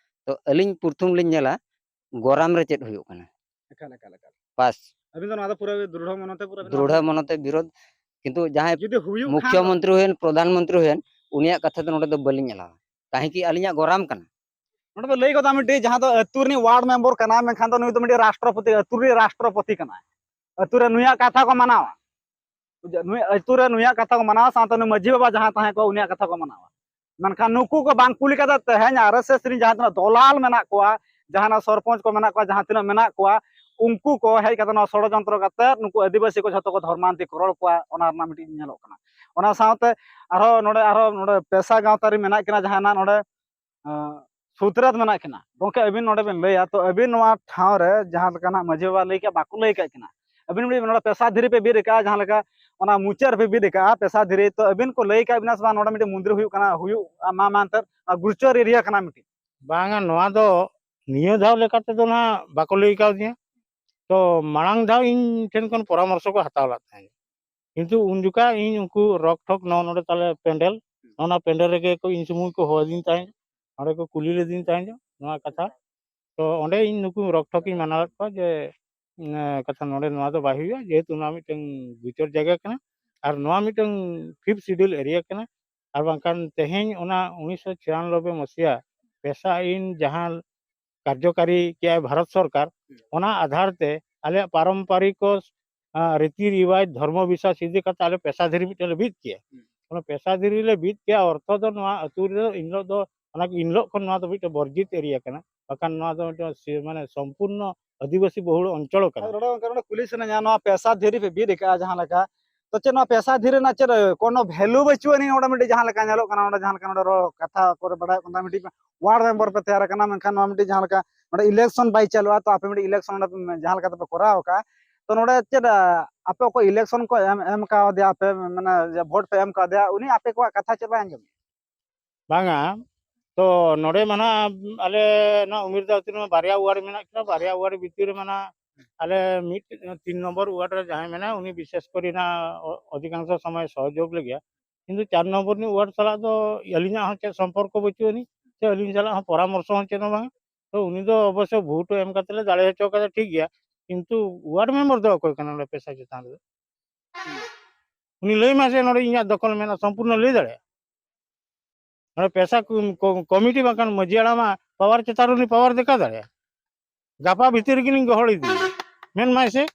ᱛᱚ ᱟᱹᱞᱤᱧ ᱯᱨᱚᱛᱷᱚᱢ ᱞᱤᱧ ᱧᱮᱞᱟ ᱜᱚᱨᱟᱢ ᱨᱮ ᱪᱮᱫ ᱦᱩᱭᱩᱜ ᱠᱟᱱᱟ᱾ ᱮᱠᱟᱞ, ᱮᱠᱟᱞ, ᱮᱠᱟᱞ᱾ ᱵᱟᱥ᱾ ᱟᱹᱵᱤᱱ ᱫᱚ ᱱᱚᱣᱟ ᱫᱚ ᱯᱩᱨᱟᱹ ᱫᱨᱩᱲᱦᱚ ᱢᱚᱱᱚᱛᱮ ᱯᱩᱨᱟᱹ ᱵᱤᱱ ᱫᱨᱩᱲᱦᱚ ᱢᱟᱱᱟᱣᱟ? ᱢᱚᱱᱚᱛᱮ ᱵᱤᱨᱳᱫᱷ, ᱠᱤᱱᱛᱩ ᱡᱟᱦᱟᱸᱭ ᱡᱩᱫᱤ ᱦᱩᱭᱩᱜ ᱠᱷᱟᱱ ᱫᱚ ᱢᱩᱠᱷᱭᱚᱢᱚᱱᱛᱨᱤ ᱦᱩᱭᱮᱱ, ᱯᱨᱚᱫᱷᱟᱱ ᱢᱚᱱᱛᱨᱤ ᱦᱩᱭᱮᱱ, ᱩᱱᱤᱭᱟᱜ ᱠᱟᱛᱷᱟ ᱫᱚ ᱱᱚᱰᱮ ᱫᱚ ᱵᱟᱹᱞᱤᱧ ᱮᱞᱟᱣᱟ, ᱠᱟᱦᱮᱸ ᱠᱤ ᱟᱹᱞᱤᱧᱟᱜ ᱜᱚᱨᱟᱢ ᱠᱟᱱᱟ᱾ ᱱᱚᱰᱮ ᱫᱚ ᱞᱟᱹᱭ ᱜᱚᱫᱟ ᱢᱤᱫᱴᱤᱡ, ᱡᱟᱦᱟᱸ ᱫᱚ ᱟᱹᱛᱩ ᱨᱤᱱᱤᱡ ward member ᱠᱟᱱᱟᱭ, ᱢᱮᱱᱠᱷᱟᱱ ᱫᱚ ᱱᱩᱭ ᱫᱚ ᱢᱤᱫᱴᱤᱡ ᱨᱟᱥᱴᱨᱚᱯᱚᱛᱤ, ᱟᱹᱛᱩ ᱨᱤᱱᱤᱡ ᱨᱟᱥᱴᱨᱚᱯᱚᱛᱤ ᱠᱟᱱᱟᱭ᱾ ᱟᱹᱛᱩ ᱨᱮ ᱱᱩᱭᱟᱜ ᱠᱟᱛᱷᱟ ᱠᱚ ᱢᱟᱱᱟᱣᱟ᱾ ᱵᱩᱡᱷᱟᱹᱣ? ᱱᱩᱭ ᱟᱹᱛᱩ ᱨᱮ ᱱᱩᱭᱟᱜ ᱠᱟᱛᱷᱟ ᱠᱚ ᱢᱟᱱᱟᱣᱟ, ᱥᱟᱶᱛᱮ ᱱᱩᱭ ᱢᱟᱹᱡᱷᱤ ᱵᱟᱵᱟ ᱡᱟᱦᱟᱸᱭ ᱛᱟᱦᱮᱸ ᱠᱚᱜ, ᱩᱱᱤᱭᱟᱜ ᱠᱟᱛᱷᱟ ᱠᱚ ᱢᱟᱱᱟᱣᱟ᱾ ᱢᱮᱱᱠᱷᱟᱱ ᱱᱩᱠᱩ ᱠᱚ ᱵᱟᱝ ᱠᱩᱞᱤ ᱠᱟᱛᱮ ᱛᱮᱦᱮᱧ R S S ᱨᱤᱱ ᱡᱟᱦᱟᱸ ᱛᱤᱱᱟᱹᱜ ᱫᱚᱞᱟᱞ ᱢᱮᱱᱟᱜ ᱠᱚᱣᱟ, ᱡᱟᱦᱟᱱᱟᱜ ᱥᱚᱨᱯᱚᱧᱪ ᱠᱚ ᱢᱮᱱᱟᱜ ᱠᱚᱣᱟ, ᱡᱟᱦᱟᱸ ᱛᱤᱱᱟᱹᱜ ᱢᱮᱱᱟᱜ ᱠᱚᱣᱟ, ᱩᱱᱠᱩ ᱠᱚ ᱦᱮᱡ ᱠᱟᱛᱮ ᱱᱚᱣᱟ ᱥᱚᱲᱚᱡᱚᱱᱛᱨᱚ ᱠᱟᱛᱮ ᱱᱩᱠᱩ ᱟᱹᱫᱤᱵᱟᱹᱥᱤ ᱠᱚ ᱡᱷᱚᱛᱚ ᱠᱚ ᱫᱷᱚᱨᱢᱟᱱᱛᱤ ᱠᱚ ᱨᱚᱲ ᱠᱚᱣᱟ, ᱚᱱᱟ ᱨᱮᱱᱟᱜ ᱢᱤᱫᱴᱤᱡ ᱧᱮᱞᱚᱜ ᱠᱟᱱᱟ᱾ ᱚᱱᱟ ᱥᱟᱶᱛᱮ ᱟᱨᱦᱚᱸ ᱱᱚᱰᱮ, ᱟᱨᱦᱚᱸ ᱱᱚᱰᱮ ᱯᱮᱥᱟ ᱜᱟᱶᱛᱟ ᱨᱮ ᱢᱮᱱᱟᱜ ᱠᱤᱱᱟ, ᱡᱟᱦᱟᱱᱟᱜ ᱱᱚᱰᱮ, ᱟᱸ, ᱥᱩᱛᱨᱮᱛ ᱢᱮᱱᱟᱜ ᱠᱤᱱᱟ᱾ ᱜᱚᱢᱠᱮ, ᱟᱹᱵᱤᱱ ᱱᱚᱰᱮ ᱵᱤᱱ ᱞᱟᱹᱭᱟ, ᱛᱚ ᱟᱹᱵᱤᱱ ᱱᱚᱣᱟ ᱴᱷᱟᱶ ᱨᱮ ᱡᱟᱦᱟᱸ ᱞᱮᱠᱟᱱᱟᱜ ᱢᱟᱹᱡᱷᱤ ᱵᱟᱵᱟ ᱞᱟᱹᱭ ᱠᱮᱫ, ᱵᱟᱠᱚ ᱞᱟᱹᱭ ᱠᱟᱜ ᱠᱤᱱᱟ, ᱟᱹᱵᱤᱱ ᱵᱤᱱ ᱱᱚᱰᱮ ᱯᱮᱥᱟ ᱫᱷᱤᱨᱤ ᱯᱮ ᱵᱤᱫ ᱟᱠᱟᱫᱼᱟ, ᱡᱟᱦᱟᱸ ᱞᱮᱠᱟ ᱚᱱᱟ ᱢᱩᱪᱟᱹᱫ ᱨᱮᱯᱮ ᱵᱤᱫ ᱟᱠᱟᱫᱼᱟ ᱯᱮᱥᱟ ᱫᱷᱤᱨᱤ, ᱛᱚ ᱟᱹᱵᱤᱱ ᱠᱚ ᱞᱟᱹᱭ ᱠᱟᱜ ᱵᱤᱱᱟ ᱥᱮ ᱵᱟᱝ ᱱᱚᱰᱮ ᱢᱤᱫᱴᱮᱱ ᱢᱚᱱᱫᱤᱨ ᱦᱩᱭᱩᱜ ᱠᱟᱱᱟ, ᱦᱩᱭᱩᱜ ᱢᱟ ᱢᱮᱱᱛᱮ, ᱜᱩᱨᱪᱚᱨ ᱮᱨᱤᱭᱟ ᱠᱟᱱᱟ ᱢᱤᱫᱴᱤᱡ? ᱵᱟᱝᱟ, ᱱᱚᱣᱟ ᱫᱚ ᱱᱤᱭᱟᱹ ᱫᱷᱟᱣ ᱞᱮᱠᱟ ᱛᱮᱫᱚ ᱱᱟᱦᱟᱜ ᱵᱟᱠᱚ ᱞᱟᱹᱭ ᱠᱟᱣᱫᱤᱧᱟ᱾ ᱛᱚ ᱢᱟᱲᱟᱝ ᱫᱷᱟᱣ ᱤᱧ ᱴᱷᱮᱱ ᱠᱷᱚᱱ ᱯᱚᱨᱟᱢᱚᱨᱥᱚ ᱠᱚ ᱦᱟᱛᱟᱣ ᱞᱮᱫ ᱛᱟᱦᱮᱸᱫ, ᱠᱤᱱᱛᱩ ᱩᱱ ᱡᱚᱠᱷᱟ ᱤᱧ ᱩᱱᱠᱩ ᱨᱚᱠ ᱴᱷᱚᱠ ᱱᱚᱣᱟ ᱱᱚᱰᱮ ᱛᱟᱞᱮ ᱯᱮᱱᱰᱮᱞ, ᱚᱱᱟ ᱯᱮᱱᱰᱮᱞ ᱨᱮᱜᱮ ᱠᱚ ᱤᱧ ᱥᱩᱢᱩᱝ ᱠᱚ ᱦᱚᱦᱚ ᱟᱹᱫᱤᱧ ᱛᱟᱦᱮᱸᱫ, ᱚᱸᱰᱮ ᱠᱚ ᱠᱩᱞᱤ ᱞᱮᱫᱤᱧ ᱛᱟᱦᱮᱸᱫ ᱱᱚᱣᱟ ᱠᱟᱛᱷᱟ᱾ ᱛᱚ ᱚᱸᱰᱮ ᱤᱧ ᱱᱩᱠᱩ ᱨᱚᱠ ᱴᱷᱚᱠ ᱤᱧ ᱢᱟᱱᱟᱣ ᱞᱮᱫ ᱠᱚᱣᱟ ᱡᱮ ᱠᱟᱛᱷᱟ ᱱᱚᱰᱮ ᱱᱚᱣᱟ ᱫᱚ ᱵᱟᱭ ᱦᱩᱭᱩᱜᱼᱟ, ᱡᱮᱦᱮᱛᱩ ᱱᱚᱣᱟ ᱢᱤᱫᱴᱟᱝ ᱵᱤᱪᱟᱹᱨ ᱡᱟᱭᱜᱟ ᱠᱟᱱᱟ ᱟᱨ ᱱᱚᱣᱟ ᱢᱤᱫᱴᱟᱝ ᱯᱷᱤᱯᱛᱷ ᱥᱤᱰᱤᱭᱩᱞ ᱮᱨᱤᱭᱟ ᱠᱟᱱᱟ᱾ ᱟᱨ ᱵᱟᱝᱠᱷᱟᱱ ᱛᱮᱦᱮᱧ ᱚᱱᱟ ᱩᱱᱤᱥᱥᱚ ᱪᱷᱤᱭᱟᱱᱚᱵᱵᱳᱭ ᱢᱟᱥᱤᱭᱟ ᱯᱮᱥᱟ ᱟᱹᱭᱤᱱ ᱡᱟᱦᱟᱸ ᱠᱟᱨᱡᱚᱠᱟᱨᱤ ᱠᱮᱜᱼᱟᱭ ᱵᱷᱟᱨᱚᱛ ᱥᱚᱨᱠᱟᱨ, ᱚᱱᱟ ᱟᱫᱷᱟᱨ ᱛᱮ ᱟᱞᱮᱭᱟᱜ ᱯᱟᱨᱚᱢᱯᱟᱨᱤᱠ ᱨᱤᱛᱤ ᱨᱤᱣᱟᱡᱽ ᱫᱷᱚᱨᱢᱚ ᱵᱤᱥᱟᱥ ᱤᱫᱤ ᱠᱟᱛᱮ ᱟᱞᱮ ᱯᱮᱥᱟ ᱫᱷᱤᱨᱤ ᱢᱤᱫᱴᱮᱱ ᱞᱮ ᱵᱤᱫ ᱠᱮᱜᱼᱟ᱾ ᱚᱱᱟ ᱯᱮᱥᱟ ᱫᱷᱤᱨᱤ ᱞᱮ ᱵᱤᱫ ᱠᱮᱜᱼᱟ, ᱚᱨᱛᱷᱚ ᱫᱚ ᱱᱚᱣᱟ ᱟᱹᱛᱩ ᱨᱮᱫᱚ ᱤᱱ ᱦᱤᱞᱳᱜ ᱫᱚ, ᱚᱱᱟ ᱤᱱ ᱦᱤᱞᱳᱜ ᱠᱷᱚᱱ ᱱᱚᱣᱟ ᱫᱚ ᱢᱤᱫᱴᱮᱱ ᱵᱚᱨᱡᱤᱛ ᱮᱨᱤᱭᱟ ᱠᱟᱱᱟ, ᱵᱟᱠᱷᱟᱱ ᱱᱚᱣᱟ ᱫᱚ ᱢᱤᱫᱴᱮᱱ ᱥᱤ- ᱢᱟᱱᱮ ᱥᱚᱢᱯᱩᱨᱱᱚ ᱟᱹᱫᱤᱵᱟᱹᱥᱤ ᱵᱚᱦᱩᱞ ᱚᱧᱪᱚᱞ ᱠᱟᱱᱟ᱾ ᱟᱫᱚ ᱱᱚᱰᱮ ᱜᱚᱝᱠᱮ ᱱᱚᱰᱮ ᱠᱩᱞᱤ ᱥᱟᱱᱟᱧᱟ, ᱱᱚᱣᱟ ᱯᱮᱥᱟ ᱫᱷᱤᱨᱤ ᱯᱮ ᱵᱤᱫ ᱟᱠᱟᱫᱼᱟ ᱡᱟᱦᱟᱸ ᱞᱮᱠᱟ, ᱛᱚ ᱪᱮᱫ ᱱᱚᱣᱟ ᱯᱮᱥᱟ ᱫᱷᱤᱨᱤ ᱨᱮᱱᱟᱜ ᱪᱮᱫ ᱠᱳᱱᱳ ᱵᱷᱮᱞᱩ ᱵᱟᱹᱪᱩᱜ ᱟᱹᱱᱤᱡ? ᱱᱚᱰᱮ ᱢᱤᱫᱴᱤᱡ ᱡᱟᱦᱟᱸ ᱞᱮᱠᱟ ᱧᱮᱞᱚᱜ ᱠᱟᱱᱟ, ᱱᱚᱰᱮ ᱡᱟᱦᱟᱸ ᱞᱮᱠᱟ ᱱᱚᱰᱮ ᱨᱚᱲ ᱠᱟᱛᱷᱟ ᱠᱚᱨᱮ ᱵᱟᱲᱟᱭᱚᱜ ᱠᱟᱱᱟ, ᱢᱤᱫᱴᱤᱡ ᱣᱟᱨᱰ ᱢᱮᱢᱵᱟᱨ ᱯᱮ ᱛᱮᱭᱟᱨ ᱟᱠᱟᱱᱟ, ᱢᱮᱱᱠᱷᱟᱱ ᱱᱚᱣᱟ ᱢᱤᱫᱴᱤᱡ ᱡᱟᱦᱟᱸ ᱞᱮᱠᱟ ᱱᱚᱰᱮ ᱤᱞᱮᱠᱥᱚᱱ ᱵᱟᱭ ᱪᱟᱹᱞᱩᱜᱼᱟ, ᱛᱚ ᱟᱯᱮ ᱢᱤᱫᱴᱤᱡ ᱤᱞᱮᱠᱥᱚᱱ ᱱᱚᱰᱮ ᱯᱮ ᱡᱟᱦᱟᱸ ᱞᱮᱠᱟ ᱛᱮᱯᱮ ᱠᱚᱨᱟᱣ ᱟᱠᱟᱫᱼᱟ, ᱛᱚ ᱱᱚᱰᱮ ᱪᱮᱫ ᱟᱯᱮ ᱚᱠᱚᱭ ᱤᱞᱮᱠᱥᱚᱱ ᱠᱚ ᱮᱢ ᱮᱢ ᱠᱟᱣᱫᱮᱭᱟ ᱯᱮ, ᱢᱟᱱᱮ ᱡᱮ ᱵᱷᱳᱴ ᱯᱮ ᱮᱢ ᱠᱟᱣᱫᱮᱭᱟ, ᱩᱱᱤ ᱟᱯᱮ ᱠᱚᱣᱟᱜ ᱠᱟᱛᱷᱟ ᱪᱮᱫ ᱵᱟᱭ ᱟᱸᱡᱚᱢ? ᱵᱟᱝᱟ, ᱛᱚ ᱱᱚᱰᱮ ᱢᱟ ᱱᱟᱦᱟᱜ ᱟᱞᱮ ᱱᱚᱣᱟ ᱩᱢᱤᱨᱫᱟ ᱟᱹᱛᱩ ᱨᱮᱢᱟ ᱵᱟᱨᱭᱟ ᱣᱟᱨᱰ ᱢᱮᱱᱟᱜ ᱠᱤᱱᱟ, ᱵᱟᱨᱭᱟ ᱣᱟᱨᱰ ᱵᱷᱤᱛᱤᱨ ᱨᱮ ᱢᱟ ᱱᱟᱦᱟᱜ ᱟᱞᱮ ᱢᱤᱫ ᱛᱤᱱ ᱱᱚᱢᱵᱚᱨ ᱣᱟᱨᱰ ᱨᱮ ᱡᱟᱦᱟᱸᱭ ᱢᱮᱱᱟᱭᱟ ᱩᱱᱤ ᱵᱤᱥᱮᱥ ᱠᱚᱨᱮ ᱱᱟ ᱚ- ᱚᱫᱷᱤᱠᱟᱝᱥᱚ ᱥᱚᱢᱚᱭ ᱥᱚᱦᱚᱡᱳᱜᱽ ᱞᱟᱹᱜᱤᱫ, ᱠᱤᱱᱛᱩ ᱪᱟᱨ ᱱᱚᱢᱵᱚᱨ ᱨᱤᱱᱤᱡ ᱣᱟᱨᱰ ᱥᱟᱞᱟᱜ ᱫᱚ ᱟᱹᱞᱤᱧᱟᱜ ᱦᱚᱸ ᱪᱮᱫ ᱥᱚᱢᱯᱚᱨᱠᱚ ᱵᱟᱹᱪᱩᱜ ᱟᱹᱱᱤᱡ, ᱥᱮ ᱟᱹᱞᱤᱧ ᱥᱟᱞᱟᱜ ᱦᱚᱸ ᱯᱚᱨᱟᱢᱚᱨᱥᱚ ᱦᱚᱸ ᱪᱮᱫ ᱦᱚᱸ ᱵᱟᱝᱟ᱾ ᱛᱚ ᱩᱱᱤ ᱫᱚ ᱚᱵᱚᱥᱥᱚ ᱵᱷᱳᱴ ᱮᱢ ᱠᱟᱛᱮ ᱞᱮ ᱫᱟᱲᱮ ᱦᱚᱪᱚ ᱠᱟᱫᱟ, ᱴᱷᱤᱠ ᱜᱮᱭᱟ, ᱠᱤᱱᱛᱩ ᱣᱟᱨᱰ ᱢᱮᱢᱵᱟᱨ ᱫᱚ ᱚᱠᱚᱭ ᱠᱟᱱᱟ ᱱᱚᱰᱮ ᱯᱮᱥᱟ ᱪᱮᱛᱟᱱ ᱨᱮᱫᱚ? ᱩᱱᱤ ᱞᱟᱹᱭ ᱢᱟᱥᱮ, ᱱᱚᱰᱮ ᱤᱧᱟᱹᱜ ᱫᱚᱠᱷᱚᱞ ᱢᱮᱱᱟᱜᱼᱟ, ᱥᱚᱢᱯᱩᱨᱱᱚ ᱞᱟᱹᱭ ᱫᱟᱲᱮᱭᱟᱜᱼᱟ᱾ ᱱᱚᱰᱮ ᱯᱮᱥᱟ ᱠᱚ- ᱠᱚ- ᱠᱚᱢᱤᱴᱤ ᱵᱟᱝᱠᱷᱟᱱ ᱢᱟᱹᱡᱷᱤ ᱦᱟᱲᱟᱢᱟᱜ ᱯᱟᱣᱟᱨ ᱪᱮᱛᱟᱱ ᱨᱮ ᱩᱱᱤ ᱯᱟᱣᱟᱨ ᱫᱮᱠᱷᱟᱣ ᱫᱟᱲᱮᱭᱟᱜᱼᱟ᱾ ᱜᱟᱯᱟ ᱵᱷᱤᱛᱤᱨ ᱨᱮᱜᱮ ᱞᱤᱧ ᱜᱚᱦᱚᱲ ᱤᱫᱤᱭᱟ, ᱢᱮᱱ ᱢᱟᱭ ᱥᱮ᱾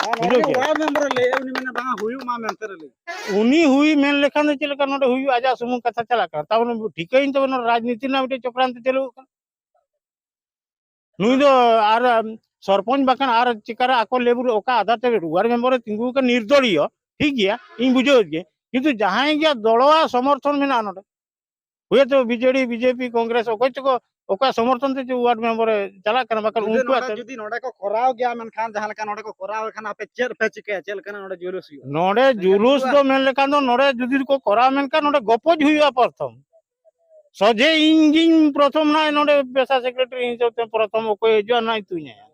ᱟᱨ ᱵᱩᱡᱷᱟᱹᱣ ᱩᱱᱤ ᱠᱮᱫᱟ? ᱣᱟᱨᱰ ᱢᱮᱢᱵᱟᱨ ᱮ ᱞᱟᱹᱭᱮᱫᱼᱟ, ᱩᱱᱤ ᱢᱮᱱᱟ ᱵᱟᱝᱟ ᱦᱩᱭᱩᱜ ᱢᱟ ᱢᱮᱱᱛᱮ ᱨᱮ ᱞᱟᱹᱭ᱾ ᱩᱱᱤ ᱦᱩᱭ ᱢᱮᱱ ᱞᱮᱠᱷᱟᱱ ᱫᱚ ᱪᱮᱫ ᱞᱮᱠᱟ ᱱᱚᱰᱮ ᱦᱩᱭᱩᱜᱼᱟ? ᱟᱡᱟᱜ ᱥᱩᱢᱩᱝ ᱠᱟᱛᱷᱟ ᱪᱟᱞᱟᱜ ᱠᱟᱱᱟ, ᱛᱟᱵᱚᱱ ᱴᱷᱤᱠᱟᱹᱭᱮᱱ ᱛᱟᱵᱚᱱᱟ ᱨᱟᱡᱽᱱᱤᱛᱤ ᱨᱮᱱᱟᱜ ᱢᱤᱫᱴᱮᱱ ᱪᱚᱠᱨᱟᱱᱛᱚ ᱪᱟᱹᱞᱩᱜ ᱠᱟᱱᱟ᱾ ᱱᱩᱭ ᱫᱚ ᱟᱨ ᱥᱚᱨᱯᱚᱧᱪ ᱵᱟᱠᱷᱟᱱ ᱟᱨ ᱪᱮᱠᱟᱨᱮ ᱟᱠᱚ ᱞᱮᱵᱩᱞ ᱚᱠᱟ ᱟᱫᱷᱟᱨ ᱛᱮ ᱣᱟᱨᱰ ᱢᱮᱢᱵᱟᱨ ᱮ ᱛᱤᱸᱜᱩ ᱟᱠᱟᱱ ᱱᱤᱨᱫᱚᱞᱤᱭᱚ, ᱴᱷᱤᱠ ᱜᱮᱭᱟ, ᱤᱧ ᱵᱩᱡᱷᱟᱹᱣ ᱜᱮ, ᱠᱤᱱᱛᱩ ᱡᱟᱦᱟᱸᱭ ᱜᱮ ᱫᱚᱞᱣᱟᱜ ᱥᱚᱢᱚᱨᱛᱷᱚᱱ ᱢᱮᱱᱟᱜᱼᱟ ᱱᱚᱰᱮ, ᱦᱩᱭᱛᱚ ᱵᱤᱡᱮᱰᱤ, ᱵᱤᱡᱮᱯᱤ, ᱠᱚᱝᱜᱨᱮᱥ, ᱚᱠᱚᱭ ᱪᱚᱠᱚ ᱚᱠᱟ ᱥᱚᱢᱚᱨᱛᱷᱚᱱ ᱛᱮ ᱪᱚ ᱣᱟᱨᱰ ᱢᱮᱢᱵᱟᱨ ᱮ ᱪᱟᱞᱟᱜ ᱠᱟᱱᱟ, ᱵᱟᱠᱷᱟᱱ ᱡᱩᱫᱤ ᱩᱱᱠᱩ ᱱᱚᱰᱮ ᱟᱛᱮ ᱡᱩᱫᱤ ᱱᱚᱰᱮ ᱠᱚ ᱠᱚᱨᱟᱣ ᱜᱮᱭᱟ, ᱢᱮᱱᱠᱷᱟᱱ ᱡᱟᱦᱟᱸ ᱞᱮᱠᱟ ᱱᱚᱰᱮ ᱠᱚ ᱠᱚᱨᱟᱣ ᱞᱮᱠᱷᱟᱱ ᱟᱯᱮ ᱪᱮᱫ ᱯᱮ ᱪᱤᱠᱟᱹᱭᱟ? ᱪᱮᱫ ᱞᱮᱠᱟᱱᱟᱜ ᱱᱚᱰᱮ ᱡᱩᱞᱩᱥ ᱦᱩᱭᱩᱜᱼᱟ? ᱱᱚᱰᱮ ᱡᱩᱞᱩᱥ ᱫᱚ ᱢᱮᱱ ᱞᱮᱠᱷᱟᱱ ᱫᱚ ᱱᱚᱰᱮ ᱡᱩᱫᱤ ᱠᱚ ᱠᱚᱨᱟᱣ ᱢᱮᱱᱠᱷᱟᱱ ᱱᱚᱰᱮ ᱜᱚᱯᱚᱡ ᱦᱩᱭᱩᱜᱼᱟ ᱯᱨᱚᱛᱷᱚᱢ᱾ ᱥᱚᱡᱷᱮ ᱤᱧ ᱜᱤᱧ ᱯᱨᱚᱛᱷᱚᱢ ᱱᱟᱭ ᱱᱚᱰᱮ ᱯᱮᱥᱟ ᱥᱮᱠᱨᱮᱴᱟᱨᱤ ᱦᱤᱥᱟᱹᱵ ᱛᱮ ᱯᱨᱚᱛᱷᱚᱢ ᱚᱠᱚᱭ ᱦᱤᱡᱩᱜᱼᱟ ᱱᱟᱭ ᱛᱩᱧᱟᱭᱟ᱾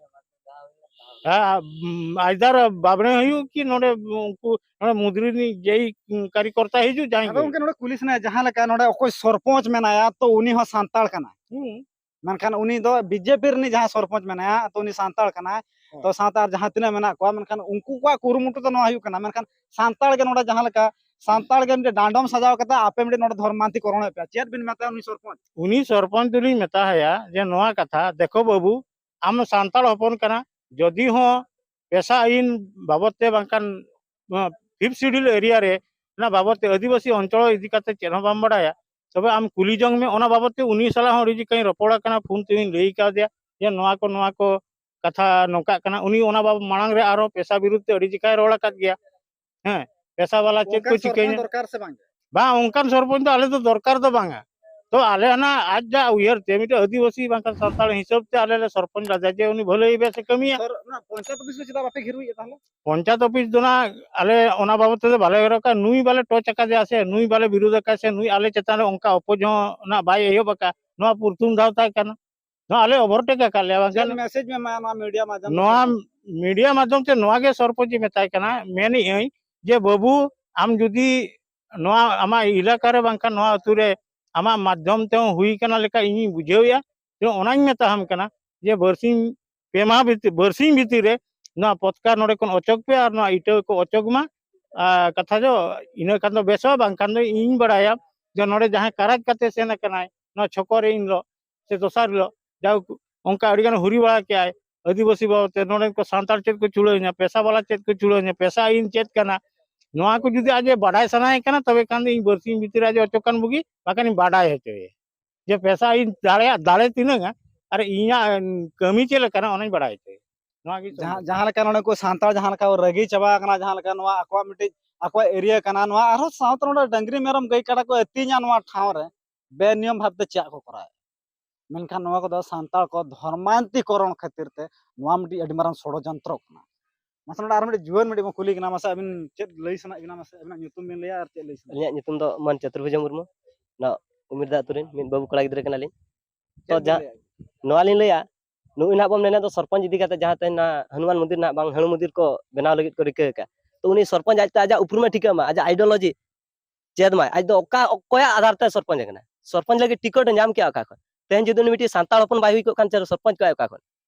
ᱦᱮᱸ, ᱟᱭᱫᱟᱨ ᱵᱟᱵᱽᱲᱮ ᱦᱩᱭᱩᱜ ᱠᱤ ᱱᱚᱰᱮ ᱩᱱᱠᱩ ᱱᱚᱰᱮ ᱢᱩᱫᱽᱨᱤ ᱨᱤᱱᱤᱡ ᱡᱮᱭ ᱠᱟᱨᱤᱠᱚᱨᱛᱟ ᱦᱤᱡᱩᱜ ᱡᱟᱦᱟᱸᱭ ᱟᱫᱚ ᱜᱮ᱾ ᱜᱚᱢᱠᱮ, ᱱᱚᱰᱮ ᱠᱩᱞᱤ ᱥᱟᱱᱟᱭᱟ, ᱡᱟᱦᱟᱸ ᱞᱮᱠᱟ ᱱᱚᱰᱮ ᱚᱠᱚᱭ ᱥᱚᱨᱯᱚᱧᱪ ᱢᱮᱱᱟᱭᱟ, ᱛᱚ ᱩᱱᱤ ᱦᱚᱸ ᱥᱟᱱᱛᱟᱲ ᱠᱟᱱᱟᱭ᱾ ᱦᱩᱸ᱾ ᱢᱮᱱᱠᱷᱟᱱ ᱩᱱᱤ ᱫᱚ ᱵᱤᱡᱮᱯᱤ ᱨᱤᱱᱤᱡ ᱡᱟᱦᱟᱸᱭ ᱥᱚᱨᱯᱚᱧᱪ ᱢᱮᱱᱟᱭᱟ, ᱛᱚ ᱩᱱᱤ ᱥᱟᱱᱛᱟᱲ ᱠᱟᱱᱟᱭ᱾ ᱦᱮᱸ᱾ ᱛᱚ ᱥᱟᱶᱛᱮ ᱟᱨ ᱡᱟᱦᱟᱸ ᱛᱤᱱᱟᱹᱜ ᱢᱮᱱᱟᱜ ᱠᱚᱣᱟ, ᱢᱮᱱᱠᱷᱟᱱ ᱩᱱᱠᱩ ᱠᱚᱣᱟᱜ ᱠᱩᱨᱩᱢᱩᱴᱩ ᱫᱚ ᱱᱚᱣᱟ ᱦᱩᱭᱩᱜ ᱠᱟᱱᱟ, ᱢᱮᱱᱠᱷᱟᱱ ᱥᱟᱱᱛᱟᱲ ᱜᱮ ᱱᱚᱰᱮ ᱡᱟᱦᱟᱸ ᱞᱮᱠᱟ ᱥᱟᱱᱛᱟᱲ ᱜᱮ ᱢᱤᱫᱴᱮᱱ ᱰᱟᱸᱰᱚᱢ ᱥᱟᱡᱟᱣ ᱠᱟᱛᱮ ᱟᱯᱮ ᱢᱤᱫᱴᱮᱱ ᱱᱚᱰᱮ ᱫᱷᱚᱨᱢᱟᱱᱛᱤ ᱠᱚᱨᱚᱱᱮᱫ ᱯᱮᱭᱟ, ᱪᱮᱫ ᱵᱤᱱ ᱢᱮᱛᱟᱭᱟ ᱩᱱᱤ ᱥᱚᱨᱯᱚᱧᱪ? ᱩᱱᱤ ᱥᱚᱨᱯᱚᱧᱪ ᱫᱚᱞᱤᱧ ᱢᱮᱛᱟ ᱦᱟᱭᱟ ᱡᱮ, ᱱᱚᱣᱟ ᱠᱟᱛᱷᱟ, ᱫᱮᱠᱷᱚ ᱵᱟᱹᱵᱩ, ᱟᱢ ᱥᱟᱱᱛᱟᱲ ᱦᱚᱯᱚᱱ ᱠᱟᱱᱟ, ᱡᱚᱫᱤ ᱦᱚᱸ ᱯᱮᱥᱟ ᱟᱹᱭᱤᱱ ᱵᱟᱵᱚᱫ ᱛᱮ ᱵᱟᱝᱠᱷᱟᱱ ᱱᱚᱣᱟ ᱯᱷᱤᱯᱛᱷ ᱥᱤᱰᱩᱞ ᱮᱨᱤᱭᱟ ᱨᱮ ᱚᱱᱟ ᱵᱟᱵᱚᱫ ᱛᱮ ᱟᱹᱫᱤᱵᱟᱹᱥᱤ ᱚᱧᱪᱚᱞ ᱤᱫᱤ ᱠᱟᱛᱮ ᱪᱮᱫ ᱦᱚᱸ ᱵᱟᱢ ᱵᱟᱲᱟᱭᱟ, ᱛᱚᱵᱮ ᱟᱢ ᱠᱩᱞᱤ ᱡᱚᱝ ᱢᱮ᱾ ᱚᱱᱟ ᱵᱟᱵᱚᱫ ᱛᱮ ᱩᱱᱤ ᱥᱟᱞᱟᱜ ᱦᱚᱸ ᱟᱹᱰᱤ ᱡᱚᱠᱷᱟᱧ ᱨᱚᱯᱚᱲ ᱟᱠᱟᱱᱟ, ᱯᱷᱳᱱ ᱛᱮᱦᱚᱧ ᱞᱟᱹᱭ ᱠᱟᱣᱫᱮᱭᱟ ᱡᱮ ᱱᱚᱣᱟ ᱠᱚ, ᱱᱚᱣᱟ ᱠᱚ ᱠᱟᱛᱷᱟ ᱱᱚᱝᱠᱟᱜ ᱠᱟᱱᱟ᱾ ᱩᱱᱤ ᱚᱱᱟ ᱵᱟᱵᱚᱫ ᱢᱟᱲᱟᱝ ᱨᱮ ᱟᱨᱦᱚᱸ ᱯᱮᱥᱟ ᱵᱤᱨᱩᱫᱷ ᱛᱮ ᱟᱹᱰᱤ ᱡᱚᱠᱷᱟᱭ ᱨᱚᱲ ᱟᱠᱟᱫ ᱜᱮᱭᱟ᱾ ᱦᱮᱸ, ᱯᱮᱥᱟ ᱵᱟᱞᱟ ᱪᱮᱫ ᱠᱚ ᱚᱱᱠᱟᱱ ᱥᱚᱨᱯᱚᱧᱪ ᱪᱤᱠᱟᱹᱧᱟ? ᱫᱚᱨᱠᱟᱨ ᱥᱮ ᱵᱟᱝ? ᱵᱟᱝ, ᱚᱱᱠᱟᱱ ᱥᱚᱨᱯᱚᱧᱪ ᱫᱚ ᱟᱞᱮ ᱫᱚ ᱫᱚᱨᱠᱟᱨ ᱫᱚ ᱵᱟᱝᱟ᱾ ᱛᱚ ᱟᱞᱮ ᱚᱱᱟ ᱟᱡ ᱡᱟ ᱩᱭᱦᱟᱹᱨ ᱛᱮ ᱢᱤᱫᱴᱮᱱ ᱟᱹᱫᱤᱵᱟᱹᱥᱤ ᱵᱟᱝᱠᱷᱟᱱ ᱥᱟᱱᱛᱟᱲ ᱦᱤᱥᱟᱹᱵ ᱛᱮ ᱟᱞᱮ ᱞᱮ ᱥᱚᱨᱯᱚᱧᱪ ᱞᱮᱫᱮᱭᱟ ᱡᱮ ᱩᱱᱤ ᱵᱷᱟᱹᱞᱟᱹᱭ ᱵᱮᱥ ᱮ ᱠᱟᱹᱢᱤᱭᱟ᱾ ᱥᱚᱨ-, ᱚᱱᱟ ᱯᱚᱧᱪᱟᱭᱮᱛ ᱚᱯᱷᱤᱥ ᱫᱚ ᱪᱮᱫᱟᱜ ᱵᱟᱯᱮ ᱜᱷᱮᱨᱩᱭᱮᱫᱼᱟ ᱛᱟᱦᱚᱞᱮ? ᱯᱚᱧᱪᱟᱭᱮᱛ ᱚᱯᱷᱤᱥ ᱫᱚ ᱱᱟᱜ ᱟᱞᱮ ᱚᱱᱟ ᱵᱟᱵᱚᱫ ᱛᱮᱫᱚ ᱵᱟᱞᱮ ᱜᱷᱮᱨᱟᱣ ᱠᱟᱜᱼᱟ᱾ ᱱᱩᱭ ᱵᱟᱞᱮ ᱴᱚᱪ ᱟᱠᱟᱫᱮᱭᱟ ᱥᱮ ᱱᱩᱭ ᱵᱟᱞᱮ ᱵᱤᱨᱳᱫ ᱟᱠᱟᱫ ᱥᱮ ᱱᱩᱭ ᱟᱞᱮ ᱪᱮᱛᱟᱱ ᱨᱮ ᱚᱱᱠᱟ ᱚᱯᱚᱡ ᱦᱚᱸ ᱱᱟᱜ ᱵᱟᱭ ᱮᱦᱚᱵ ᱟᱠᱟᱫ᱾ ᱱᱚᱣᱟ ᱯᱨᱚᱛᱷᱚᱢ ᱫᱷᱟᱣ ᱛᱟᱭ ᱠᱟᱱᱟ᱾ ᱱᱚᱣᱟ ᱟᱞᱮ ᱳᱵᱷᱟᱨᱴᱮᱠ ᱟᱠᱟᱫ ᱞᱮᱭᱟ ᱪᱮᱫ ᱵᱟᱝᱠᱷᱟᱱ᱾ ᱢᱮᱥᱮᱡᱽ ᱢᱮ ᱢᱟ ᱱᱚᱣᱟ ᱢᱤᱰᱤᱭᱟ ᱢᱟᱫᱽᱫᱷᱚᱢ ᱛᱮ ᱱᱚᱣᱟ ᱥᱚᱨᱯᱚᱧᱪ? ᱢᱤᱰᱤᱭᱟ ᱢᱟᱫᱽᱫᱷᱚᱢ ᱛᱮ ᱱᱚᱣᱟ ᱜᱮ ᱥᱚᱨᱯᱚᱧᱪ ᱤᱧ ᱢᱮᱛᱟᱭ ᱠᱟᱱᱟ, ᱢᱮᱱᱮᱫ ᱟᱹᱧ ᱡᱮ ᱵᱟᱹᱵᱩ, ᱟᱢ ᱡᱩᱫᱤ ᱱᱚᱣᱟ ᱟᱢᱟᱜ ᱮᱞᱟᱠᱟ ᱨᱮ ᱵᱟᱝᱠᱷᱟᱱ ᱱᱚᱣᱟ ᱟᱹᱛᱩ ᱨᱮ ᱟᱢᱟᱜ ᱢᱟᱫᱽᱫᱷᱚᱢ ᱛᱮᱦᱚᱸ ᱦᱩᱭ ᱠᱟᱱᱟ ᱞᱮᱠᱟ ᱤᱧᱤᱧ ᱵᱩᱡᱷᱟᱹᱣᱮᱫᱼᱟ, ᱛᱚ ᱚᱱᱟᱧ ᱢᱮᱛᱟᱦᱟᱢ ᱠᱟᱱᱟ ᱡᱮ ᱵᱟᱨᱥᱤᱧ ᱯᱮ ᱢᱟᱦᱟ ᱵᱷᱤᱛᱤᱨ, ᱵᱟᱨᱥᱤᱧ ᱵᱷᱤᱛᱤᱨ ᱨᱮ ᱱᱚᱣᱟ ᱯᱚᱛᱠᱟ ᱱᱚᱰᱮ ᱠᱷᱚᱱ ᱚᱪᱚᱜ ᱯᱮ ᱟᱨ ᱱᱚᱣᱟ ᱤᱴᱟᱹ ᱠᱚ ᱚᱪᱚᱜ ᱢᱟ᱾ ᱟᱨ ᱠᱟᱛᱷᱟ ᱫᱚ ᱤᱱᱟᱹ ᱠᱷᱟᱱ ᱫᱚ ᱵᱮᱥᱚᱜᱼᱟ, ᱵᱟᱝᱠᱷᱟᱱ ᱫᱚ ᱤᱧ ᱵᱟᱲᱟᱭᱟ ᱡᱮ ᱱᱚᱰᱮ ᱡᱟᱦᱟᱸᱭ ᱠᱟᱨᱟᱡᱽ ᱠᱟᱛᱮ ᱥᱮᱱ ᱟᱠᱟᱱᱟᱭ ᱱᱚᱣᱟ ᱪᱷᱚᱠᱚ ᱨᱮ ᱤᱱ ᱦᱤᱞᱳᱜ ᱥᱮ ᱫᱚᱥᱟᱨ ᱦᱤᱞᱳᱜ, ᱡᱟᱭᱦᱳᱠ ᱚᱱᱠᱟ ᱟᱹᱰᱤ ᱜᱟᱱ ᱦᱩᱨᱤ ᱵᱟᱲᱟ ᱠᱮᱜᱼᱟᱭ ᱟᱹᱫᱤᱵᱟᱹᱥᱤ ᱵᱟᱵᱚᱫ ᱛᱮ, ᱱᱚᱰᱮᱱ ᱠᱚ ᱥᱟᱱᱛᱟᱲ ᱪᱮᱫ ᱠᱚ ᱪᱩᱲᱟᱹᱣᱤᱧᱟ, ᱯᱮᱥᱟ ᱵᱟᱞᱟ ᱪᱮᱫ ᱠᱚ ᱪᱩᱲᱟᱹᱣᱤᱧᱟ, ᱯᱮᱥᱟ ᱟᱹᱭᱤᱱ ᱪᱮᱫ ᱠᱟᱱᱟ, ᱱᱚᱣᱟ ᱠᱚ ᱡᱩᱫᱤ ᱟᱡ ᱮ ᱵᱟᱰᱟᱭ ᱥᱟᱱᱟᱭᱮ ᱠᱟᱱᱟ, ᱛᱚᱵᱮ ᱠᱷᱟᱱ ᱫᱚ ᱤᱧ ᱵᱟᱨᱥᱤᱧ ᱵᱷᱤᱛᱤᱨ ᱨᱮ ᱟᱡ ᱮ ᱚᱪᱚᱜ ᱠᱟᱱ ᱵᱩᱜᱤ, ᱵᱟᱠᱷᱟᱱ ᱤᱧ ᱵᱟᱰᱟᱭ ᱦᱚᱪᱚᱭᱮᱭᱟ ᱡᱮ ᱯᱮᱥᱟ ᱟᱹᱭᱤᱱ ᱫᱟᱲᱮᱭᱟᱜ ᱫᱟᱲᱮ ᱛᱤᱱᱟᱹᱝᱟ ᱟᱨ ᱤᱧᱟᱹᱜ ᱠᱟᱹᱢᱤ ᱪᱮᱫ ᱞᱮᱠᱟᱱᱟ ᱚᱱᱟᱧ ᱵᱟᱰᱟᱭ ᱦᱚᱪᱚᱭᱮᱭᱟ᱾ ᱱᱚᱣᱟ ᱜᱮ ᱡᱟᱦᱟᱸ, ᱡᱟᱦᱟᱸ ᱞᱮᱠᱟ ᱱᱚᱰᱮ ᱠᱚ ᱥᱟᱱᱛᱟᱲ ᱡᱟᱦᱟᱸ ᱞᱮᱠᱟ ᱠᱚ ᱨᱟᱹᱜᱤ ᱪᱟᱵᱟ ᱟᱠᱟᱱᱟ, ᱡᱟᱦᱟᱸ ᱞᱮᱠᱟ ᱱᱚᱣᱟ ᱟᱠᱚᱣᱟᱜ ᱢᱤᱫᱴᱤᱡ ᱟᱠᱚᱣᱟᱜ ᱮᱨᱤᱭᱟ ᱠᱟᱱᱟ, ᱱᱚᱣᱟ ᱟᱨᱦᱚᱸ ᱥᱟᱶᱛᱮ ᱱᱚᱰᱮ ᱰᱟᱹᱝᱨᱤ ᱢᱮᱨᱚᱢ ᱜᱟᱹᱭ ᱠᱟᱰᱟ ᱠᱚ ᱟᱹᱛᱤᱧᱟ ᱱᱚᱣᱟ ᱴᱷᱟᱶ ᱨᱮ, ᱵᱮᱱᱤᱭᱚᱢ ᱵᱷᱟᱵᱛᱮ ᱪᱮᱫ ᱠᱚ ᱠᱚᱨᱟᱣᱮᱫ? ᱢᱮᱱᱠᱷᱟᱱ ᱱᱚᱣᱟ ᱠᱚᱫᱚ ᱥᱟᱱᱛᱟᱲ ᱠᱚ ᱫᱷᱚᱨᱢᱟᱱᱛᱤᱠᱚᱨᱚᱱ ᱠᱷᱟᱹᱛᱤᱨ ᱛᱮ ᱱᱚᱣᱟ ᱢᱤᱫᱴᱤᱡ ᱟᱹᱰᱤ ᱢᱟᱨᱟᱝ ᱥᱚᱲᱚᱡᱚᱱᱛᱨᱚ ᱠᱟᱱᱟ᱾ ᱢᱟᱥᱮ ᱱᱚᱰᱮ ᱟᱨ ᱢᱤᱫᱴᱤᱡ ᱡᱩᱣᱟᱹᱱ ᱢᱤᱫᱴᱤᱡ ᱵᱚᱱ ᱠᱩᱞᱤ ᱠᱟᱱᱟ, ᱢᱟᱥᱮ ᱟᱹᱵᱤᱱ ᱪᱮᱫ ᱞᱟᱹᱭ ᱥᱟᱱᱟᱭᱮᱫ ᱵᱤᱱᱟ? ᱢᱟᱥᱮ ᱟᱹᱵᱤᱱᱟᱜ ᱧᱩᱛᱩᱢ ᱵᱤᱱ ᱞᱟᱹᱭᱟ ᱟᱨ ᱪᱮᱫ ᱞᱟᱹᱭ ᱥᱟᱱᱟᱭᱮᱫ ᱟᱹᱞᱤᱧᱟᱜ ᱧᱩᱛᱩᱢ ᱫᱚ ᱢᱟᱹᱱ ᱪᱚᱛᱩᱨᱵᱷᱩᱡᱟ ᱢᱩᱨᱢᱩ᱾ ᱱᱚᱣᱟ ᱩᱢᱤᱨᱫᱟ ᱟᱹᱛᱩ ᱨᱮᱱ ᱢᱤᱫ ᱵᱟᱹᱵᱩ ᱠᱚᱲᱟ ᱜᱤᱫᱽᱨᱟᱹ ᱠᱟᱱᱟᱞᱤᱧ᱾ ᱛᱚ ᱪᱮᱫ ᱵᱤᱱ ᱡᱟ-, ᱞᱟᱹᱭᱟ? ᱱᱚᱣᱟ ᱞᱤᱧ ᱞᱟᱹᱭᱟ, ᱱᱩᱭ ᱱᱟᱦᱟᱜ ᱵᱚᱱ ᱢᱮᱱᱮᱫ ᱫᱚ ᱥᱚᱨᱯᱚᱧᱪ ᱤᱫᱤ ᱠᱟᱛᱮ, ᱡᱟᱦᱟᱸ ᱛᱮᱦᱮᱧ ᱱᱟᱜ ᱦᱚᱱᱩᱢᱟᱱ ᱢᱚᱱᱫᱤᱨ ᱱᱟᱦᱟᱜ ᱵᱟᱝ ᱦᱟᱹᱬᱩ ᱢᱚᱱᱫᱤᱨ ᱠᱚ ᱵᱮᱱᱟᱣ ᱞᱟᱹᱜᱤᱫ ᱠᱚ ᱨᱤᱠᱟᱹ ᱟᱠᱟᱫ, ᱛᱚ ᱩᱱᱤ ᱥᱚᱨᱯᱚᱧᱪ ᱟᱡᱛᱮ ᱟᱡᱟᱜ ᱩᱯᱨᱩᱢᱮ ᱴᱷᱤᱠᱟᱹ ᱢᱟ, ᱟᱡᱟᱜ ideology ᱪᱮᱫ ᱢᱟᱭ, ᱟᱡ ᱫᱚ ᱚᱠᱟ, ᱚᱠᱚᱭᱟᱜ ᱟᱫᱷᱟᱨ ᱛᱮ ᱥᱚᱨᱯᱚᱧᱪ ᱟᱠᱟᱱᱟ, ᱥᱚᱨᱯᱚᱧᱪ ᱞᱟᱹᱜᱤᱫ ᱴᱤᱠᱤᱴ ᱮ ᱧᱟᱢ ᱠᱮᱜᱼᱟ ᱚᱠᱟ ᱠᱷᱚᱱ? ᱛᱮᱦᱮᱧ ᱡᱩᱫᱤ ᱩᱱᱤ ᱢᱤᱫᱴᱤᱡ ᱥᱟᱱᱛᱟᱲ ᱦᱚᱯᱚᱱ ᱵᱟᱭ ᱦᱩᱭ ᱠᱚᱜ ᱠᱷᱟᱱ, ᱪᱮᱫ ᱥᱚᱨᱯᱚᱧᱪ ᱠᱚᱜᱼᱟᱭ ᱚᱠᱟ ᱠᱷᱚᱱ?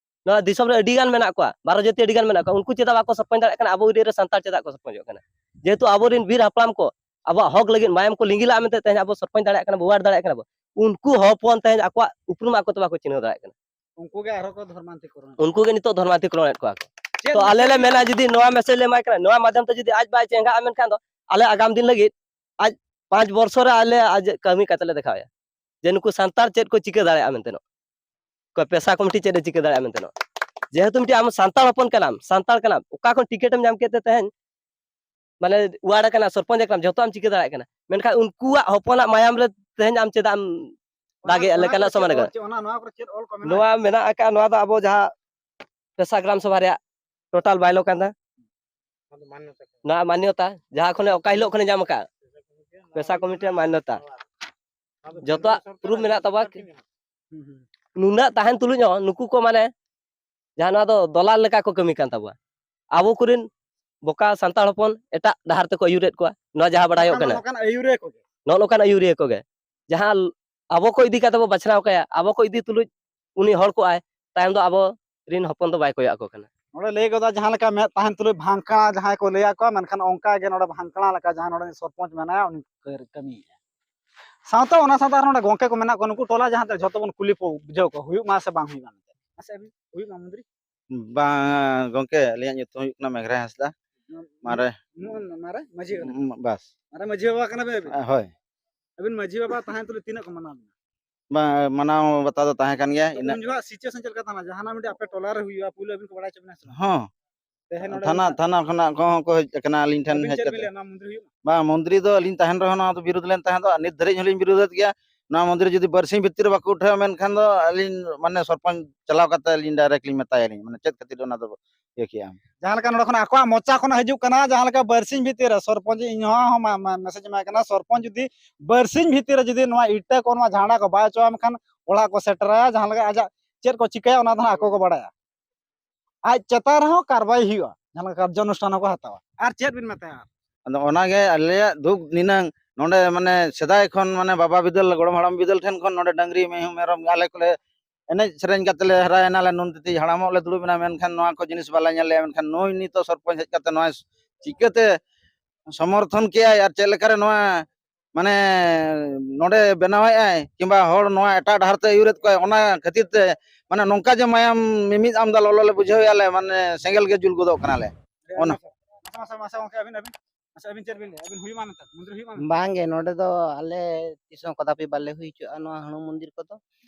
ᱱᱚᱣᱟ ᱫᱤᱥᱚᱢ ᱨᱮ ᱟᱹᱰᱤ ᱜᱟᱱ ᱢᱮᱱᱟᱜ ᱠᱚᱣᱟ, ᱵᱟᱨᱚ ᱡᱟᱹᱛᱤ ᱟᱹᱰᱤ ᱜᱟᱱ ᱢᱮᱱᱟᱜ ᱠᱚᱣᱟ, ᱩᱱᱠᱩ ᱪᱮᱫᱟᱜ ᱵᱟᱠᱚ ᱥᱚᱨᱯᱚᱧᱪ ᱫᱟᱲᱮᱭᱟᱜ ᱠᱟᱱᱟ? ᱟᱵᱚ area ᱨᱮ ᱥᱟᱱᱛᱟᱲ ᱪᱮᱫᱟᱜ ᱠᱚ ᱥᱚᱨᱯᱚᱧᱪᱚᱜ ᱠᱟᱱᱟ? ᱡᱮᱦᱮᱛᱩ ᱟᱵᱚᱨᱮᱱ ᱵᱤᱨ ᱦᱟᱯᱲᱟᱢ ᱠᱚ ᱟᱵᱚᱣᱟᱜ ᱦᱚᱠ ᱞᱟᱹᱜᱤᱫ ᱢᱟᱭᱟᱢ ᱠᱚ ᱞᱤᱸᱜᱤ ᱞᱟᱜᱼᱟ ᱢᱮᱱᱛᱮ ᱛᱮᱦᱮᱧ ᱟᱵᱚ ᱥᱚᱨᱯᱚᱧᱪ ᱫᱟᱲᱮᱭᱟᱜ ᱠᱟᱱᱟ ᱵᱚ, ᱣᱟᱨ ᱫᱟᱲᱮᱭᱟᱜ ᱠᱟᱱᱟ ᱵᱚ, ᱩᱱᱠᱩ ᱦᱚᱯᱚᱱ ᱛᱮᱦᱮᱧ ᱟᱠᱚᱣᱟᱜ ᱩᱯᱨᱩᱢ ᱟᱠᱚ ᱛᱮ ᱵᱟᱠᱚ ᱪᱤᱱᱦᱟᱹᱣ ᱫᱟᱲᱮᱭᱟᱜ ᱠᱟᱱᱟ᱾ ᱩᱱᱠᱩ ᱜᱮ ᱟᱨᱦᱚᱸ ᱠᱚ ᱫᱷᱚᱨᱢᱟᱱᱛᱤᱠᱚᱨᱚᱱ᱾ ᱩᱱᱠᱩ ᱜᱮ ᱱᱤᱛᱚᱜ ᱫᱷᱚᱨᱢᱟᱱᱛᱤᱠᱚᱨᱚᱱᱮᱫ ᱠᱚᱣᱟ ᱠᱚ᱾ ᱪᱮᱫ ᱛᱚ ᱟᱞᱮ ᱞᱮ ᱢᱮᱱᱟ, ᱡᱩᱫᱤ ᱱᱚᱣᱟ message ᱞᱮ ᱮᱢᱟᱭ ᱠᱟᱱᱟ, ᱱᱚᱣᱟ ᱢᱟᱫᱽᱫᱷᱚᱢ ᱛᱮ ᱡᱩᱫᱤ ᱟᱡ ᱵᱟᱭ ᱪᱮᱸᱜᱷᱟᱜᱼᱟ ᱢᱮᱱᱠᱷᱟᱱ ᱫᱚ, ᱟᱞᱮ ᱟᱜᱟᱢ ᱫᱤᱱ ᱞᱟᱹᱜᱤᱫ ᱟᱡ ᱯᱟᱸᱪ ᱵᱚᱨᱥᱚ ᱨᱮ ᱟᱞᱮ ᱟᱡ ᱠᱟᱹᱢᱤ ᱠᱟᱛᱮ ᱞᱮ ᱫᱮᱠᱷᱟᱣᱟᱭᱟ ᱡᱮ ᱱᱩᱠᱩ ᱥᱟᱱᱛᱟᱲ ᱪᱮᱫ ᱠᱚ ᱪᱤᱠᱟᱹ ᱫᱟᱲᱮᱭᱟᱜᱼᱟ ᱢᱮᱱᱛᱮ ᱱᱚᱜ᱾ ᱚᱠᱚᱭ ᱯᱮᱥᱟ ᱠᱚᱢᱤᱴᱤ ᱪᱮᱫ ᱮ ᱪᱤᱠᱟᱹ ᱫᱟᱲᱮᱭᱟᱜᱼᱟ ᱢᱮᱱᱛᱮ ᱱᱚᱜ᱾ ᱡᱮᱦᱮᱛᱩ ᱢᱤᱫᱴᱤᱡ ᱟᱢ ᱥᱟᱱᱛᱟᱲ ᱦᱚᱯᱚᱱ ᱠᱟᱱᱟᱢ, ᱥᱟᱱᱛᱟᱲ ᱠᱟᱱᱟᱢ, ᱚᱠᱟ ᱠᱷᱚᱱ ᱴᱤᱠᱤᱴ ᱮᱢ ᱧᱟᱢ ᱠᱮᱫ ᱛᱮ ᱛᱮᱦᱮᱧ ᱢᱟᱱᱮ ᱣᱟᱨᱰ ᱠᱟᱱᱟ, ᱥᱚᱨᱯᱚᱧᱪ ᱠᱟᱱᱟᱢ, ᱡᱷᱚᱛᱚ ᱟᱢ ᱪᱤᱠᱟᱹ ᱫᱟᱲᱮᱭᱟᱜ ᱠᱟᱱᱟ, ᱢᱮᱱᱠᱷᱟᱱ ᱩᱱᱠᱩᱣᱟᱜ ᱦᱚᱯᱚᱱᱟᱜ ᱢᱟᱭᱟᱢ ᱨᱮ ᱛᱮᱦᱮᱧ ᱟᱢ ᱪᱮᱫᱟᱜ ᱮᱢ ᱫᱟᱜᱮᱜᱼᱟ ᱞᱮᱠᱟᱱᱟᱜ ᱥᱚᱢᱟᱱ ᱠᱟᱱᱟ᱾ ᱚᱱᱟ, ᱱᱚᱣᱟ ᱠᱚᱨᱮ ᱪᱮᱫ ᱚᱞ ᱠᱚ ᱢᱮᱱᱟᱜᱼᱟ? ᱱᱚᱣᱟ ᱢᱮᱱᱟᱜ ᱟᱠᱟᱫ, ᱱᱚᱣᱟ ᱫᱚ ᱟᱵᱚ ᱡᱟᱦᱟᱸ ᱯᱮᱥᱟ ᱜᱨᱟᱢ ᱥᱚᱵᱷᱟ ᱨᱮᱭᱟᱜ total bylaw ᱠᱟᱱᱟ᱾ ᱚᱱᱟ ᱫᱚ ᱢᱟᱱᱱᱚᱛᱟ ᱠᱟᱱᱟ᱾ ᱱᱚᱣᱟ ᱢᱟᱱᱱᱚᱛᱟ, ᱡᱟᱦᱟᱸ ᱠᱷᱚᱱᱮ ᱚᱠᱟ ᱦᱤᱞᱳᱜ ᱠᱷᱚᱱᱮ ᱧᱟᱢ ᱟᱠᱟᱫ, ᱯᱮᱥᱟ ᱠᱚᱢᱤᱴᱤ ᱨᱮᱭᱟᱜ ᱢᱟᱱᱱᱚᱛᱟ᱾ ᱚᱱᱟ ᱫᱚ ᱡᱚᱛᱚᱣᱟᱜ ᱠᱮᱱᱫᱨᱚ ᱥᱚᱨᱠᱟᱨ proof ᱢᱮᱱᱟᱜ ᱛᱟᱵᱚᱱᱟ᱾ ᱦᱩᱸ, ᱦᱩᱸ᱾ ᱱᱩᱱᱟᱹᱜ ᱛᱟᱦᱮᱱ ᱛᱩᱞᱩᱡ ᱦᱚᱸ ᱱᱩᱠᱩ ᱠᱚ ᱢᱟᱱᱮ ᱡᱟᱦᱟᱸ ᱱᱚᱣᱟ ᱫᱚ ᱫᱚᱞᱟᱞ ᱞᱮᱠᱟ ᱠᱚ ᱠᱟᱹᱢᱤ ᱠᱟᱱ ᱛᱟᱵᱚᱱᱟ᱾ ᱟᱵᱚ ᱠᱚᱨᱮᱱ ᱵᱚᱠᱟ ᱥᱟᱱᱛᱟᱲ ᱦᱚᱯᱚᱱ ᱮᱴᱟᱜ ᱰᱟᱦᱟᱨ ᱛᱮᱠᱚ ᱟᱹᱭᱩᱨᱮᱫ ᱠᱚᱣᱟ, ᱱᱚᱣᱟ ᱡᱟᱦᱟᱸ ᱵᱟᱲᱟᱭᱚᱜ ᱱᱚᱝᱠᱟᱱ, ᱠᱟᱱᱟ᱾ ᱱᱚᱝᱠᱟᱱ ᱟᱹᱭᱩᱨᱤᱭᱟᱹ ᱠᱚᱜᱮ᱾ ᱱᱚᱜᱼᱚ ᱱᱚᱝᱠᱟᱱ ᱟᱹᱭᱩᱨᱤᱭᱟᱹ ᱠᱚᱜᱮ᱾ ᱡᱟᱦᱟᱸ ᱟᱵᱚ ᱠᱚ ᱤᱫᱤ ᱠᱟᱛᱮ ᱵᱚ ᱵᱟᱪᱷᱱᱟᱣ ᱠᱟᱭᱟ, ᱟᱵᱚ ᱠᱚ ᱤᱫᱤ ᱛᱩᱞᱩᱡ ᱩᱱᱤ ᱦᱚᱲ ᱠᱚᱜᱼᱟᱭ, ᱛᱟᱭᱚᱢ ᱫᱚ ᱟᱵᱚ ᱨᱤᱱ ᱦᱚᱯᱚᱱ ᱫᱚ ᱵᱟᱭ ᱠᱚᱭᱚᱜ ᱟᱠᱚ ᱠᱟᱱᱟ᱾ ᱱᱚᱰᱮ ᱞᱟᱹᱭ ᱜᱚᱫᱟ, ᱡᱟᱦᱟᱸ ᱞᱮᱠᱟ ᱢᱮᱫ ᱛᱟᱦᱮᱱ ᱛᱩᱞᱩᱡ ᱵᱷᱟᱝᱠᱲᱟ ᱡᱟᱦᱟᱸᱭ ᱠᱚ ᱞᱟᱹᱭ ᱟᱠᱚᱣᱟ, ᱢᱮᱱᱠᱷᱟᱱ ᱚᱱᱠᱟ ᱜᱮ ᱱᱚᱰᱮ ᱵᱷᱟᱝᱠᱲᱟ ᱞᱮᱠᱟ ᱡᱟᱦᱟᱸ ᱱᱚᱰᱮ ᱥᱚᱨᱯᱚᱧᱪ ᱢᱮᱱᱟᱭᱟ, ᱩᱱᱤ ᱠᱟᱹᱨ-, ᱠᱟᱹᱢᱤᱭᱮᱫᱼᱟ᱾ ᱥᱟᱶᱛᱮ ᱚᱱᱟ ᱥᱟᱶᱛᱮ ᱟᱨ ᱱᱚᱰᱮ ᱜᱚᱝᱠᱮ ᱠᱚ ᱢᱮᱱᱟᱜ ᱠᱚᱣᱟ, ᱱᱩᱠᱩ ᱴᱚᱞᱟ ᱡᱟᱦᱟᱸ ᱛᱮ ᱡᱷᱚᱛᱚ ᱵᱚᱱ ᱠᱩᱞᱤ ᱠᱚ ᱵᱩᱡᱷᱟᱹᱣ ᱠᱚᱣᱟ, ᱦᱩᱭᱩᱜ ᱢᱟ ᱥᱮ ᱵᱟᱝ ᱦᱩᱭᱩᱜ ᱢᱟ ᱢᱮᱱᱛᱮ᱾ ᱟᱪᱪᱷᱟ, ᱟᱹᱵᱤᱱ ᱦᱩᱭᱩᱜ ᱢᱟ ᱢᱚᱱᱛᱨᱤ? ᱵᱟᱝ ᱜᱚᱝᱠᱮ, ᱟᱹᱞᱤᱧᱟᱜ ᱧᱩᱛᱩᱢ ᱦᱩᱭᱩᱜ ᱠᱟᱱᱟ ᱢᱮᱜᱷᱨᱟᱭ ᱦᱟᱸᱥᱫᱟ᱾ ᱢᱟᱨᱮ ᱢᱟᱨᱮ ᱢᱟᱹᱡᱷᱤ ᱠᱟᱱᱟ᱾ ᱢ-, ᱵᱟᱥ᱾ ᱢᱟᱨᱮ ᱢᱟᱹᱡᱷᱤ ᱵᱟᱵᱟ ᱠᱟᱱᱟ ᱵᱮᱱ ᱟᱹᱵᱤᱱ? ᱦᱳᱭ᱾ ᱟᱹᱵᱤᱱ ᱢᱟᱹᱡᱷᱤ ᱵᱟᱵᱟ ᱛᱟᱦᱮᱸ ᱛᱩᱞᱩᱡ ᱛᱤᱱᱟᱹᱜ ᱠᱚ ᱢᱟᱱᱟᱣ ᱵᱤᱱᱟ? ᱵᱟᱝ, ᱢᱟᱱᱟᱣ ᱵᱟᱛᱟᱣ ᱫᱚ ᱛᱟᱦᱮᱸ ᱠᱟᱱ ᱜᱮᱭᱟ᱾ ᱟᱫᱚ ᱤᱱᱟᱹᱜ ᱩᱱ ᱡᱚᱠᱷᱟᱜ situation ᱪᱮᱫ ᱞᱮᱠᱟ ᱛᱟᱦᱮᱸ ᱞᱮᱱᱟ? ᱡᱟᱦᱟᱱᱟᱜ ᱢᱤᱫᱴᱮᱡ ᱟᱯᱮ ᱴᱚᱞᱟ ᱨᱮ ᱦᱩᱭᱩᱜᱼᱟ, ᱯᱩᱭᱞᱩ ᱟᱹᱵᱤᱱ ᱠᱚ ᱵᱟᱲᱟᱭ ᱦᱚᱪᱚ ᱵᱤᱱᱟ ᱥᱮ ᱵᱟᱝ? ᱦᱚᱸ᱾ ᱛᱟᱦᱮᱸ ᱱᱚᱰᱮ ᱛᱷᱟᱱᱟ, ᱢᱮᱱᱟᱜ ᱛᱷᱟᱱᱟ ᱠᱷᱚᱱᱟᱜ ᱠᱚᱦᱚᱸ ᱠᱚ ᱦᱮᱡ ᱟᱠᱟᱱᱟ ᱟᱹᱞᱤᱧ ᱴᱷᱮᱱ ᱟᱹᱵᱤᱱ ᱦᱮᱡ ᱪᱮᱫ ᱵᱤᱱ ᱠᱟᱛᱮ᱾ ᱞᱟᱹᱭᱟ, ᱱᱚᱣᱟ ᱢᱚᱱᱫᱤᱨ ᱦᱩᱭᱩᱜ ᱢᱟ? ᱵᱟᱝ, ᱢᱚᱱᱫᱤᱨ ᱫᱚ ᱟᱹᱞᱤᱧ ᱛᱟᱦᱮᱱ ᱨᱮᱦᱚᱸ ᱱᱚᱣᱟ ᱫᱚ ᱵᱤᱨᱳᱫᱷ ᱞᱮᱱ ᱛᱟᱦᱮᱸ ᱫᱚ, ᱟᱨ ᱱᱤᱛ ᱫᱷᱟᱹᱨᱤᱡ ᱦᱚᱸᱞᱤᱧ ᱵᱤᱨᱳᱫᱷᱮᱫ ᱜᱮᱭᱟ᱾ ᱱᱚᱣᱟ ᱢᱚᱱᱫᱤᱨ ᱡᱩᱫᱤ ᱵᱟᱨᱥᱤᱧ ᱵᱷᱤᱛᱤᱨ ᱨᱮ ᱵᱟᱠᱚ ᱩᱴᱷᱟᱹᱣᱟ, ᱢᱮᱱᱠᱷᱟᱱ ᱫᱚ ᱟᱹᱞᱤᱧ ᱢᱟᱱᱮ ᱥᱚᱨᱯᱚᱧᱪ ᱪᱟᱞᱟᱣ ᱠᱟᱛᱮ ᱟᱹᱞᱤᱧ direct ᱞᱤᱧ ᱢᱮᱛᱟᱭᱟᱞᱤᱧ, ᱢᱟᱱᱮ ᱪᱮᱫ ᱠᱷᱟᱹᱛᱤᱨ ᱚᱱᱟ ᱫᱚ ᱤᱭᱟᱹ ᱠᱮᱜᱼᱟ᱾ ᱡᱟᱦᱟᱸ ᱞᱮᱠᱟ ᱱᱚᱰᱮ ᱠᱷᱚᱱ ᱟᱠᱚᱣᱟᱜ ᱢᱚᱪᱟ ᱠᱷᱚᱱᱟᱜ ᱦᱤᱡᱩᱜ ᱠᱟᱱᱟ, ᱡᱟᱦᱟᱸ ᱞᱮᱠᱟ ᱵᱟᱨᱥᱤᱧ ᱵᱷᱤᱛᱤᱨ ᱨᱮ ᱥᱚᱨᱯᱚᱧᱪ, ᱤᱧ ᱦᱚᱸ, ᱦᱚᱸ ᱢᱟ-, ᱢᱟ-, message ᱮᱢᱟᱭ ᱠᱟᱱᱟ, ᱥᱚᱨᱯᱚᱧᱪ ᱡᱩᱫᱤ ᱵᱟᱨᱥᱤᱧ ᱵᱷᱤᱛᱤᱨ ᱨᱮ ᱡᱩᱫᱤ ᱱᱚᱣᱟ ᱤᱴᱟᱹ ᱠᱚ, ᱱᱚᱣᱟ ᱡᱷᱟᱸᱰᱟ ᱠᱚ ᱵᱟᱭ ᱚᱪᱚᱜᱼᱟ, ᱢᱮᱱᱠᱷᱟᱱ ᱚᱲᱟᱜ ᱠᱚ ᱥᱮᱴᱮᱨᱟᱭᱟ, ᱡᱟᱦᱟᱸ ᱞᱮᱠᱟ ᱟᱡᱟᱜ ᱪᱮᱫ ᱠᱚ ᱪᱤᱠᱟᱹᱭᱟ, ᱚᱱᱟ ᱫᱚ ᱦᱟᱸᱜ ᱟᱠᱚ ᱠᱚ ᱵᱟᱲᱟᱭᱟ᱾ ᱟᱡ ᱪᱮᱛᱟᱱ ᱨᱮᱦᱚᱸ ᱠᱟᱨᱵᱟᱭ ᱦᱩᱭᱩᱜᱼᱟ, ᱡᱟᱦᱟᱸ ᱞᱮᱠᱟ ᱠᱟᱨᱡᱟᱱᱩᱥᱴᱷᱟᱱ ᱦᱚᱸᱠᱚ ᱦᱟᱛᱟᱣᱟ᱾ ᱟᱨ ᱪᱮᱫ ᱵᱤᱱ ᱢᱮᱛᱟᱭᱟ? ᱟᱫᱚ ᱚᱱᱟᱜᱮ ᱟᱞᱮᱭᱟᱜ ᱫᱩᱠ ᱱᱤᱱᱟᱹᱝ, ᱱᱚᱰᱮ ᱢᱟᱱᱮ ᱥᱮᱫᱟᱭ ᱠᱷᱚᱱ ᱢᱟᱱᱮ ᱵᱟᱵᱟ ᱵᱤᱫᱟᱹᱞ, ᱜᱚᱲᱚᱢ ᱦᱟᱲᱟᱢ ᱵᱤᱫᱟᱹᱞ ᱴᱷᱮᱱ ᱠᱷᱚᱱ ᱱᱚᱰᱮ ᱰᱟᱹᱝᱨᱤ, ᱢᱤᱦᱩ, ᱢᱮᱨᱚᱢ ᱟᱞᱮ ᱠᱚᱞᱮ ᱮᱱᱮᱡ ᱥᱮᱨᱮᱧ ᱠᱟᱛᱮ ᱞᱮ ᱦᱟᱨᱟᱭᱮᱱᱟ, ᱞᱮ ᱱᱩᱱ ᱛᱤᱛᱤᱡ ᱦᱟᱲᱟᱢᱚᱜ ᱞᱮ ᱫᱩᱲᱩᱵ ᱮᱱᱟ, ᱢᱮᱱᱠᱷᱟᱱ ᱱᱚᱣᱟ ᱠᱚ ᱡᱤᱱᱤᱥ ᱵᱟᱞᱮ ᱧᱮᱞ ᱞᱮᱜᱼᱟ᱾ ᱢᱮᱱᱠᱷᱟᱱ ᱱᱩᱭ ᱱᱤᱛᱚᱜ ᱥᱚᱨᱯᱚᱧᱪ ᱦᱮᱡ ᱠᱟᱛᱮ ᱱᱚᱣᱟ ᱪᱤᱠᱟᱹᱛᱮ ᱥᱚᱢᱚᱨᱛᱷᱚᱱ ᱠᱮᱜᱼᱟᱭ ᱟᱨ ᱪᱮᱫ ᱞᱮᱠᱟᱨᱮ ᱱᱚᱣᱟ ᱢᱟᱱᱮ ᱱᱚᱰᱮ ᱵᱮᱱᱟᱣᱮᱫᱼᱟᱭ ᱠᱤᱝᱵᱟ ᱦᱚᱲ ᱱᱚᱣᱟ ᱮᱴᱟᱜ ᱰᱟᱦᱟᱨ ᱛᱮ ᱟᱹᱭᱩᱨᱮᱫ ᱠᱚᱣᱟᱭ, ᱚᱱᱟ ᱠᱷᱟᱹᱛᱤᱨ ᱛᱮ ᱢᱟᱱᱮ ᱱᱚᱝᱠᱟ ᱡᱮ ᱢᱟᱭᱟᱢ ᱢᱤᱢᱤᱫ ᱟᱢᱫᱟ ᱞᱚᱞᱚ ᱞᱮ ᱵᱩᱡᱷᱟᱹᱣᱮᱫᱼᱟ ᱞᱮ, ᱢᱟᱱᱮ ᱥᱮᱸᱜᱮᱞ ᱜᱮ ᱡᱩᱞ ᱜᱚᱫᱚᱜ ᱠᱟᱱᱟᱞᱮ᱾ ᱚᱱᱟ ᱢᱟᱥᱮ, ᱢᱟᱥᱮ, ᱢᱟᱥᱮ ᱜᱚᱝᱠᱮ, ᱟᱹᱵᱤᱱ, ᱟᱹᱵᱤᱱ, ᱟᱪᱪᱷᱟ, ᱟᱹᱵᱤᱱ ᱪᱮᱫ ᱵᱤᱱ ᱞᱟᱹᱭᱟ? ᱟᱹᱵᱤᱱ ᱦᱩᱭᱩᱜ ᱢᱟ ᱢᱮᱱᱛᱮ, ᱢᱚᱱᱫᱤᱨ ᱦᱩᱭᱩᱜ ᱢᱟ ᱢᱮᱱᱛᱮ? ᱵᱟᱝᱜᱮ, ᱱᱚᱰᱮ ᱫᱚ ᱟᱞᱮ ᱛᱤᱥ ᱦᱚᱸ ᱠᱚᱫᱟᱯᱤ ᱵᱟᱞᱮ ᱦᱩᱭ ᱦᱚᱪᱚᱜᱼᱟ ᱱᱚᱣᱟ ᱦᱚᱲᱢᱚ ᱢᱚᱱᱫᱤᱨ ᱠᱚᱫᱚ,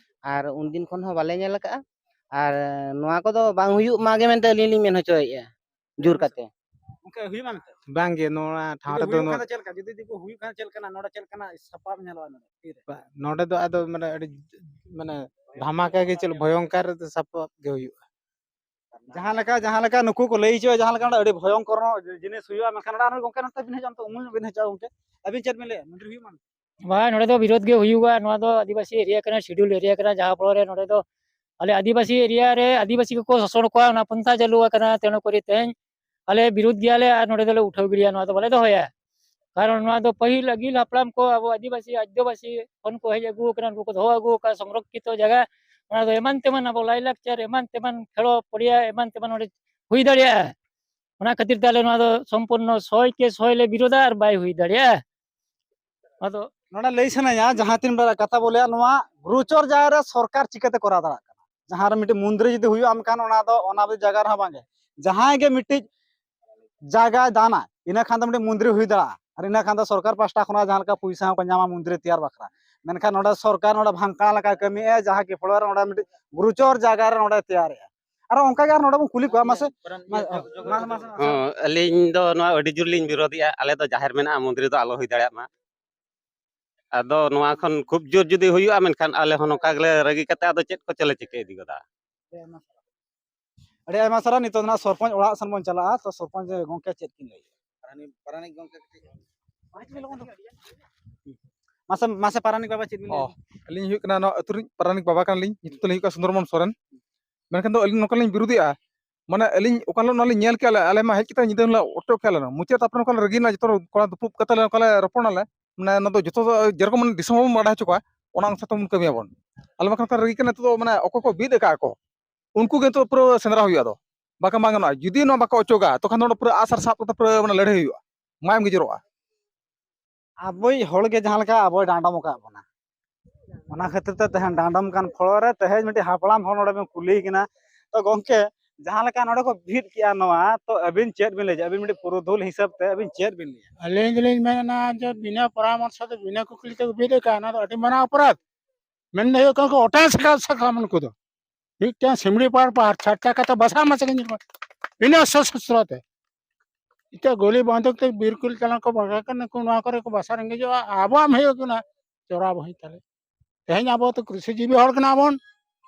ᱟᱨ ᱩᱱᱫᱤᱱ ᱠᱷᱚᱱ ᱦᱚᱸ ᱵᱟᱞᱮ ᱧᱮᱞ ᱟᱠᱟᱫᱼᱟ, ᱟᱨ ᱱᱚᱣᱟ ᱠᱚᱫᱚ ᱵᱟᱝ ᱦᱩᱭᱩᱜ ᱢᱟ ᱜᱮ ᱢᱮᱱᱛᱮ ᱟᱹᱞᱤᱧ ᱞᱤᱧ ᱢᱮᱱ ᱦᱚᱪᱚᱭᱮᱫᱼᱟ ᱡᱳᱨ ᱠᱟᱛᱮ᱾ ᱜᱚᱝᱠᱮ, ᱦᱩᱭᱩᱜ ᱢᱟ ᱢᱮᱱᱛᱮ? ᱵᱟᱝᱜᱮ, ᱱᱚᱣᱟ ᱴᱷᱟᱶ ᱡᱩᱫᱤ ᱨᱮᱫᱚ ᱦᱩᱭᱩᱜ ᱱᱚ- ᱠᱷᱟᱱ ᱫᱚ ᱪᱮᱫ ᱞᱮᱠᱟ? ᱡᱩᱫᱤ, ᱡᱩᱫᱤ ᱠᱚ ᱦᱩᱭᱩᱜ ᱠᱷᱟᱱ ᱪᱮᱫ ᱞᱮᱠᱟᱱᱟᱜ ᱥᱟᱯᱟᱵ ᱧᱮᱞᱚᱜᱼᱟ ᱱᱚᱰᱮ? ᱛᱤᱨᱮ? ᱵᱟ-, ᱱᱚᱰᱮ ᱫᱚ ᱟᱫᱚ ᱢᱟᱱᱮ ᱟᱹᱰᱤ ᱢᱟᱱᱮ ᱫᱷᱟᱢᱟᱠᱟ ᱜᱮ, ᱪᱮᱫ ᱵᱷᱚᱭᱚᱝᱠᱟᱨ ᱥᱟᱯᱟᱵ ᱜᱮ ᱦᱩᱭᱩᱜᱼᱟ᱾ ᱡᱟᱦᱟᱸ ᱞᱮᱠᱟ, ᱡᱟᱦᱟᱸ ᱞᱮᱠᱟ ᱱᱩᱠᱩ ᱠᱚ ᱞᱟᱹᱭ ᱦᱚᱪᱚᱭᱟ, ᱡᱟᱦᱟᱸ ᱞᱮᱠᱟ ᱱᱚᱰᱮ ᱟᱹᱰᱤ ᱵᱷᱚᱭᱚᱝᱠᱚᱨ ᱡᱤᱱᱤᱥ ᱦᱩᱭᱩᱜᱼᱟ, ᱢᱮᱱᱠᱷᱟᱱ ᱱᱚᱰᱮ ᱟᱨᱦᱚᱸ ᱜᱚᱝᱠᱮ ᱱᱚᱛᱮ ᱵᱤᱱ ᱦᱤᱡᱩᱜᱼᱟ, ᱱᱚᱛᱮ ᱩᱢᱩᱞ ᱧᱚᱜ ᱵᱤᱱ ᱦᱤᱡᱩᱜᱼᱟ ᱜᱚᱝᱠᱮ᱾ ᱟᱹᱵᱤᱱ ᱪᱮᱫ ᱵᱤᱱ ᱞᱟᱹᱭᱟ? ᱢᱚᱱᱫᱤᱨ ᱦᱩᱭᱩᱜ ᱢᱟ? ᱵᱟᱝ, ᱱᱚᱰᱮ ᱫᱚ ᱵᱤᱨᱳᱫᱷ ᱜᱮ ᱦᱩᱭᱩᱜᱼᱟ᱾ ᱱᱚᱣᱟ ᱫᱚ ᱟᱹᱫᱤᱵᱟᱹᱥᱤ area ᱠᱟᱱᱟ, schedule area ᱠᱟᱱᱟ, ᱡᱟᱦᱟᱸ ᱯᱚᱨᱮ ᱱᱚᱰᱮ ᱫᱚ ᱟᱞᱮ ᱟᱹᱫᱤᱵᱟᱹᱥᱤ area ᱨᱮ ᱟᱹᱫᱤᱵᱟᱹᱥᱤ ᱠᱚᱠᱚ ᱥᱟᱥᱚᱱ ᱠᱚᱣᱟ, ᱚᱱᱟ ᱯᱚᱱᱛᱷᱟ ᱪᱟᱹᱞᱩ ᱟᱠᱟᱱᱟ᱾ ᱛᱮᱱᱚ ᱠᱚᱨᱮ ᱛᱮᱦᱮᱧ ᱟᱞᱮ ᱵᱤᱨᱳᱫᱷ ᱜᱮᱭᱟᱞᱮ ᱟᱨ ᱱᱚᱰᱮ ᱫᱚᱞᱮ ᱩᱴᱷᱟᱹᱣ ᱜᱤᱰᱤᱭᱟ, ᱱᱚᱣᱟ ᱫᱚ ᱵᱟᱞᱮ ᱫᱚᱦᱚᱭᱟ᱾ ᱠᱟᱨᱚᱱ ᱱᱚᱣᱟ ᱫᱚ ᱯᱟᱹᱦᱤᱞ ᱟᱹᱜᱤᱞ ᱦᱟᱯᱲᱟᱢ ᱠᱚ ᱟᱵᱚ ᱟᱹᱫᱤᱵᱟᱹᱥᱤ ᱟᱡᱽᱫᱚᱵᱟᱹᱥᱤ ᱠᱷᱚᱱ ᱠᱚ ᱦᱮᱡ ᱟᱹᱜᱩ ᱟᱠᱟᱱᱟ, ᱩᱱᱠᱩ ᱠᱚ ᱫᱚᱦᱚ ᱟᱹᱜᱩ ᱟᱠᱟᱫ ᱥᱚᱝᱨᱚᱠᱠᱷᱤᱛᱚ ᱡᱟᱭᱜᱟ᱾ ᱚᱱᱟ ᱫᱚ ᱮᱢᱟᱱ ᱛᱮᱢᱟᱱ ᱟᱵᱚ ᱞᱟᱭᱼᱞᱟᱠᱪᱟᱨ, ᱮᱢᱟᱱ ᱛᱮᱢᱟᱱ ᱠᱷᱮᱞᱳ ᱯᱚᱲᱤᱭᱟ, ᱮᱢᱟᱱ ᱛᱮᱢᱟᱱ ᱱᱚᱰᱮ ᱦᱩᱭ ᱫᱟᱲᱮᱭᱟᱜᱼᱟ᱾ ᱚᱱᱟ ᱠᱷᱟᱹᱛᱤᱨ ᱛᱮ ᱟᱞᱮ ᱱᱚᱣᱟ ᱫᱚ ᱥᱚᱢᱯᱩᱨᱱᱚ ᱥᱚᱭ ᱠᱮ ᱥᱚᱭ ᱞᱮ ᱵᱤᱨᱳᱫᱷᱟ ᱟᱨ ᱵᱟᱭ ᱦᱩᱭ ᱫᱟᱲᱮᱭᱟᱜᱼᱟ᱾ ᱟᱫᱚ ᱱᱚᱰᱮ ᱞᱟᱹᱭ ᱥᱟᱱᱟᱧᱟ, ᱡᱟᱦᱟᱸ ᱛᱤᱱ ᱵᱮᱲᱟ ᱠᱟᱛᱷᱟ ᱵᱚᱞᱮ, ᱱᱚᱣᱟ ᱜᱩᱨᱩᱪᱚᱨ ᱡᱟᱭᱜᱟ ᱨᱮ ᱥᱚᱨᱠᱟᱨ ᱪᱤᱠᱟᱹᱛᱮ ᱠᱚᱨᱟᱣ ᱫᱟᱲᱮᱭᱟᱜ ᱠᱟᱱᱟ? ᱡᱟᱦᱟᱸ ᱨᱮ ᱢᱤᱫᱴᱮᱱ ᱢᱚᱱᱫᱤᱨ ᱡᱩᱫᱤ ᱦᱩᱭᱩᱜᱼᱟ, ᱢᱮᱱᱠᱷᱟᱱ ᱚᱱᱟ ᱫᱚ ᱚᱱᱟ ᱫᱚ ᱡᱟᱭᱜᱟ ᱨᱮᱦᱚᱸ ᱵᱟᱝᱜᱮ, ᱡᱟᱦᱟᱸᱭ ᱜᱮ ᱢᱤᱫᱴᱤᱡ ᱡᱟᱭᱜᱟᱭ ᱫᱟᱱᱟ, ᱤᱱᱟᱹ ᱠᱷᱟᱱ ᱫᱚ ᱢᱤᱫᱴᱤᱡ ᱢᱚᱱᱫᱤᱨ ᱦᱩᱭ ᱫᱟᱲᱮᱭᱟᱜᱼᱟ, ᱟᱨ ᱤᱱᱟᱹ ᱠᱷᱟᱱ ᱫᱚ ᱥᱚᱨᱠᱟᱨ ᱯᱟᱦᱴᱟ ᱠᱷᱚᱱᱟᱜ ᱡᱟᱦᱟᱸ ᱞᱮᱠᱟ ᱯᱚᱭᱥᱟ ᱦᱚᱸᱠᱚ ᱧᱟᱢᱟ ᱢᱚᱱᱫᱤᱨ ᱛᱮᱭᱟᱨ ᱵᱟᱠᱷᱨᱟ᱾ ᱢᱮᱱᱠᱷᱟᱱ ᱱᱚᱰᱮ ᱥᱚᱨᱠᱟᱨ ᱱᱚᱰᱮ ᱵᱷᱟᱝᱠᱟ ᱞᱮᱠᱟᱭ ᱠᱟᱹᱢᱤᱭᱮᱫᱼᱟ, ᱡᱟᱦᱟᱸ ᱠᱤ ᱯᱷᱚᱞᱚ ᱨᱮ ᱱᱚᱰᱮ ᱢᱤᱫᱴᱤᱡ ᱜᱩᱨᱩᱪᱚᱨ ᱡᱟᱭᱜᱟ ᱨᱮ ᱱᱚᱰᱮ ᱛᱮᱭᱟᱨᱮᱫᱼᱟ᱾ ᱟᱨᱚ ᱚᱱᱠᱟ ᱜᱮ ᱟᱨ ᱱᱚᱰᱮ ᱵᱚᱱ ᱠᱩᱞᱤ ᱠᱚᱣᱟ, ᱢᱟᱥᱮ, ᱢᱟ-, ᱢᱟ-, ᱢᱟ-, ᱢᱟ-, ᱦᱚᱸ, ᱟᱹᱞᱤᱧ ᱫᱚ ᱱᱚᱣᱟ ᱟᱹᱰᱤ ᱡᱳᱨ ᱞᱤᱧ ᱵᱤᱨᱳᱫᱮᱜᱼᱟ᱾ ᱟᱞᱮ ᱫᱚ ᱡᱟᱦᱮᱨ ᱢᱮᱱᱟᱜᱼᱟ, ᱢᱚᱱᱫᱤᱨ ᱫᱚ ᱟᱞᱚ ᱦᱩᱭ ᱫᱟᱲᱮᱭᱟᱜ ᱢᱟ᱾ ᱟᱫᱚ ᱱᱚᱣᱟ ᱠᱷᱚᱱ ᱠᱷᱩᱵ ᱡᱳᱨ ᱡᱩᱫᱤ ᱦᱩᱭᱩᱜᱼᱟ, ᱢᱮᱱᱠᱷᱟᱱ ᱟᱞᱮ ᱦᱚᱸ ᱱᱚᱝᱠᱟ ᱜᱮᱞᱮ ᱨᱟᱹᱜᱤ ᱠᱟᱛᱮ ᱟᱫᱚ ᱪᱮᱫ ᱠᱚᱪᱚ ᱞᱮ ᱪᱤᱠᱟᱹ ᱤᱫᱤ ᱜᱚᱫᱟ᱾ ᱟᱹᱰᱤ ᱟᱭᱢᱟ ᱥᱟᱨᱦᱟᱣ᱾ ᱱᱤᱛᱚᱜ ᱫᱚ ᱱᱟᱜ ᱥᱚᱨᱯᱚᱧᱪ ᱚᱲᱟᱜ ᱥᱮᱱ ᱵᱚᱱ ᱪᱟᱞᱟᱜᱼᱟ᱾ ᱛᱚ ᱥᱚᱨᱯᱚᱧᱪ ᱜᱚᱝᱠᱮ ᱪᱮᱫ ᱠᱤᱱ ᱞᱟᱹᱭᱟ? ᱯᱟᱨᱟᱱᱤᱠ, ᱯᱟᱨᱟᱱᱤᱠ ᱜᱚᱝᱠᱮ ᱠᱟᱹᱴᱤᱡ᱾ ᱢᱟᱥᱮ, ᱢᱟᱥᱮ ᱯᱟᱨᱟᱱᱤᱠ ᱵᱟᱵᱟ ᱪᱮᱫ ᱵᱤᱱ ᱞᱟᱹᱭᱟ? ᱚ, ᱟᱹᱞᱤᱧ ᱦᱩᱭᱩᱜ ᱠᱟᱱᱟ ᱱᱚᱣᱟ ᱟᱹᱛᱩ ᱨᱤᱱ ᱯᱟᱨᱟᱱᱤᱠ ᱵᱟᱵᱟ ᱠᱟᱱᱟᱞᱤᱧ, ᱧᱩᱛᱩᱢ ᱛᱟᱹᱞᱤᱧ ᱦᱩᱭᱩᱜ ᱠᱟᱱᱟ ᱥᱩᱱᱫᱚᱨᱢᱳᱦᱚᱱ ᱥᱚᱨᱮᱱ᱾ ᱢᱮᱱᱠᱷᱟᱱ ᱫᱚ ᱟᱹᱞᱤᱧ ᱱᱚᱝᱠᱟ ᱞᱤᱧ ᱵᱤᱨᱳᱫᱮᱜᱼᱟ, ᱢᱟᱱᱮ ᱟᱹᱞᱤᱧ ᱚᱠᱟ ᱦᱤᱞᱳᱜ ᱱᱚᱣᱟ ᱞᱤᱧ ᱧᱮᱞ ᱠᱮᱜᱼᱟ, ᱟᱞᱮ, ᱟᱞᱮ ᱢᱟ ᱦᱮᱡ ᱠᱟᱛᱮ ᱧᱤᱫᱟᱹ ᱦᱤᱞᱳᱜ ᱚᱴᱮᱡ ᱠᱮᱜᱼᱟ ᱞᱮ, ᱢᱩᱪᱟᱹᱫ ᱛᱟᱨᱯᱚᱨᱮ ᱱᱚᱝᱠᱟ ᱞᱮ ᱨᱟᱹᱜᱤᱭᱮᱱᱟ, ᱡᱚᱛᱚ ᱠᱚᱲᱟ ᱫᱩᱯᱩᱵ ᱠᱟᱛᱮ ᱞᱮ ᱱᱚᱝᱠᱟ ᱞᱮ ᱨᱚᱯᱚᱲ ᱱᱟᱞᱮ, ᱢᱟᱱᱮ ᱱᱚᱣᱟ ᱫᱚ ᱡᱚᱛᱚ ᱫᱚ ᱡᱮᱨᱚᱠᱚᱢ ᱢᱟᱱᱮ ᱫᱤᱥᱚᱢ ᱦᱚᱸ ᱵᱚᱱ ᱵᱟᱰᱟᱭ ᱦᱚᱪᱚ ᱠᱚᱣᱟ, ᱚᱱᱟ ᱚᱱᱩᱥᱟᱨ ᱛᱮᱵᱚᱱ ᱠᱟᱹᱢᱤᱭᱟᱵᱚᱱ᱾ ᱟᱞᱮ ᱵᱟᱠᱷᱟᱱ ᱠᱚ ᱨᱟᱹᱜᱤ ᱠᱟᱱᱟ, ᱱᱤᱛᱚᱜ ᱫᱚ ᱢᱟᱱᱮ ᱚᱠᱚᱭ ᱠᱚ ᱵᱤᱫ ᱟᱠᱟᱫ ᱠᱚ, ᱩᱱᱠᱩ ᱜᱮ ᱱᱤᱛᱚᱜ ᱯᱩᱨᱟᱹ ᱥᱮᱸᱫᱽᱨᱟ ᱦᱩᱭᱩᱜᱼᱟ᱾ ᱟᱫᱚ ᱵᱟᱠᱷᱟᱱ ᱵᱟᱝ ᱜᱟᱱᱚᱜᱼᱟ, ᱡᱩᱫᱤ ᱱᱚᱣᱟ ᱵᱟᱠᱚ ᱚᱪᱚᱜᱟ, ᱛᱚᱠᱷᱟᱱ ᱫᱚ ᱱᱚᱰᱮ ᱯᱩᱨᱟᱹ ᱟᱜᱼᱥᱟᱨ ᱥᱟᱵ ᱠᱟᱛᱮ ᱯᱩᱨᱟᱹ ᱢᱟᱱᱮ ᱞᱟᱹᱲᱦᱟᱹᱭ ᱦᱩᱭᱩᱜᱼᱟ, ᱢᱟᱭᱟᱢ ᱜᱮ ᱡᱚᱨᱚᱜᱼᱟ᱾ ᱟᱵᱚᱭᱤᱡ ᱦᱚᱲ ᱜᱮ ᱡᱟᱦᱟᱸ ᱞᱮᱠᱟ ᱟᱵᱚᱭ ᱰᱟᱸᱰᱚᱢ ᱟᱠᱟᱫ ᱵᱚᱱᱟ, ᱚᱱᱟ ᱠᱷᱟᱹᱛᱤᱨ ᱛᱮ ᱛᱮᱦᱮᱧ ᱰᱟᱸᱰᱚᱢ ᱠᱟᱱ ᱯᱷᱚᱲᱚ ᱨᱮ ᱛᱮᱦᱮᱧ ᱢᱤᱫᱴᱤᱡ ᱦᱟᱯᱲᱟᱢ ᱦᱚᱲ ᱱᱚᱰᱮ ᱵᱮᱱ ᱠᱩᱞᱤᱭᱮ ᱠᱟᱱᱟ᱾ ᱛᱚ ᱜᱚᱢᱠᱮ, ᱡᱟᱦᱟᱸ ᱞᱮᱠᱟ ᱱᱚᱰᱮ ᱠᱚ ᱵᱷᱤᱲ ᱠᱮᱜᱼᱟ ᱱᱚᱣᱟ, ᱛᱚ ᱟᱹᱵᱤᱱ ᱪᱮᱫ ᱵᱤᱱ ᱞᱟᱹᱭᱟ? ᱟᱹᱵᱤᱱ ᱢᱤᱫᱴᱤᱡ ᱯᱩᱨᱩᱫᱷᱩᱞ ᱦᱤᱥᱟᱹᱵ ᱛᱮ ᱟᱹᱵᱤᱱ ᱪᱮᱫ ᱵᱤᱱ ᱞᱟᱹᱭᱟ? ᱟᱹᱞᱤᱧ ᱫᱚᱞᱤᱧ ᱢᱮᱱᱟ ᱡᱮ ᱵᱤᱱᱟᱹ ᱯᱚᱨᱟᱢᱚᱨᱥᱚ ᱛᱮ ᱵᱤᱱᱟᱹ ᱠᱩᱠᱞᱤ ᱛᱮᱠᱚ ᱵᱷᱤᱲ ᱟᱠᱟᱫᱼᱟ, ᱚᱱᱟ ᱫᱚ ᱟᱹᱰᱤ ᱢᱟᱨᱟᱝ ᱚᱯᱚᱨᱟᱫᱷ᱾ ᱢᱮᱱ ᱫᱚ ᱦᱩᱭᱩᱜ ᱠᱟᱱᱟ ᱠᱚ ᱚᱴᱟᱝ ᱥᱟᱠᱟᱢ, ᱥᱟᱠᱟᱢ ᱩᱱᱠᱩ ᱫᱚ᱾ ᱢᱤᱫᱴᱟᱝ ᱥᱤᱢᱲᱤ ᱯᱟᱲ ᱯᱟᱦᱟᱲ ᱪᱷᱟᱴᱠᱟ ᱠᱟᱛᱮ ᱵᱟᱥᱟ ᱢᱟᱥᱟ ᱠᱤᱱ ᱧᱮᱞ ᱠᱚᱣᱟ᱾ ᱵᱤᱱᱟᱹ ᱥᱚᱥᱚᱥᱛᱨᱚ ᱛᱮ᱾ ᱤᱛᱟᱹ ᱜᱩᱞᱤ ᱵᱟᱱᱫᱩᱠ ᱛᱮ ᱵᱤᱨ ᱠᱩᱞ ᱪᱟᱞᱟᱝ ᱠᱚ ᱵᱟᱜᱟ ᱠᱟᱱᱟ, ᱱᱩᱠᱩ ᱱᱚᱣᱟ ᱠᱚᱨᱮ ᱠᱚ ᱵᱟᱥᱟ ᱨᱮᱸᱜᱮᱡᱚᱜᱼᱟ᱾ ᱟᱵᱚᱣᱟᱜ ᱮᱢ ᱦᱩᱭᱩᱜ ᱠᱟᱱᱟ ᱪᱚᱨᱟ ᱵᱚᱦᱤ ᱛᱟᱞᱮ᱾ ᱛᱮᱦᱮᱧ ᱟᱵᱚ ᱫᱚ ᱠᱨᱤᱥᱤ ᱡᱤᱵᱤ ᱦᱚᱲ ᱠᱟᱱᱟ ᱵᱚᱱ,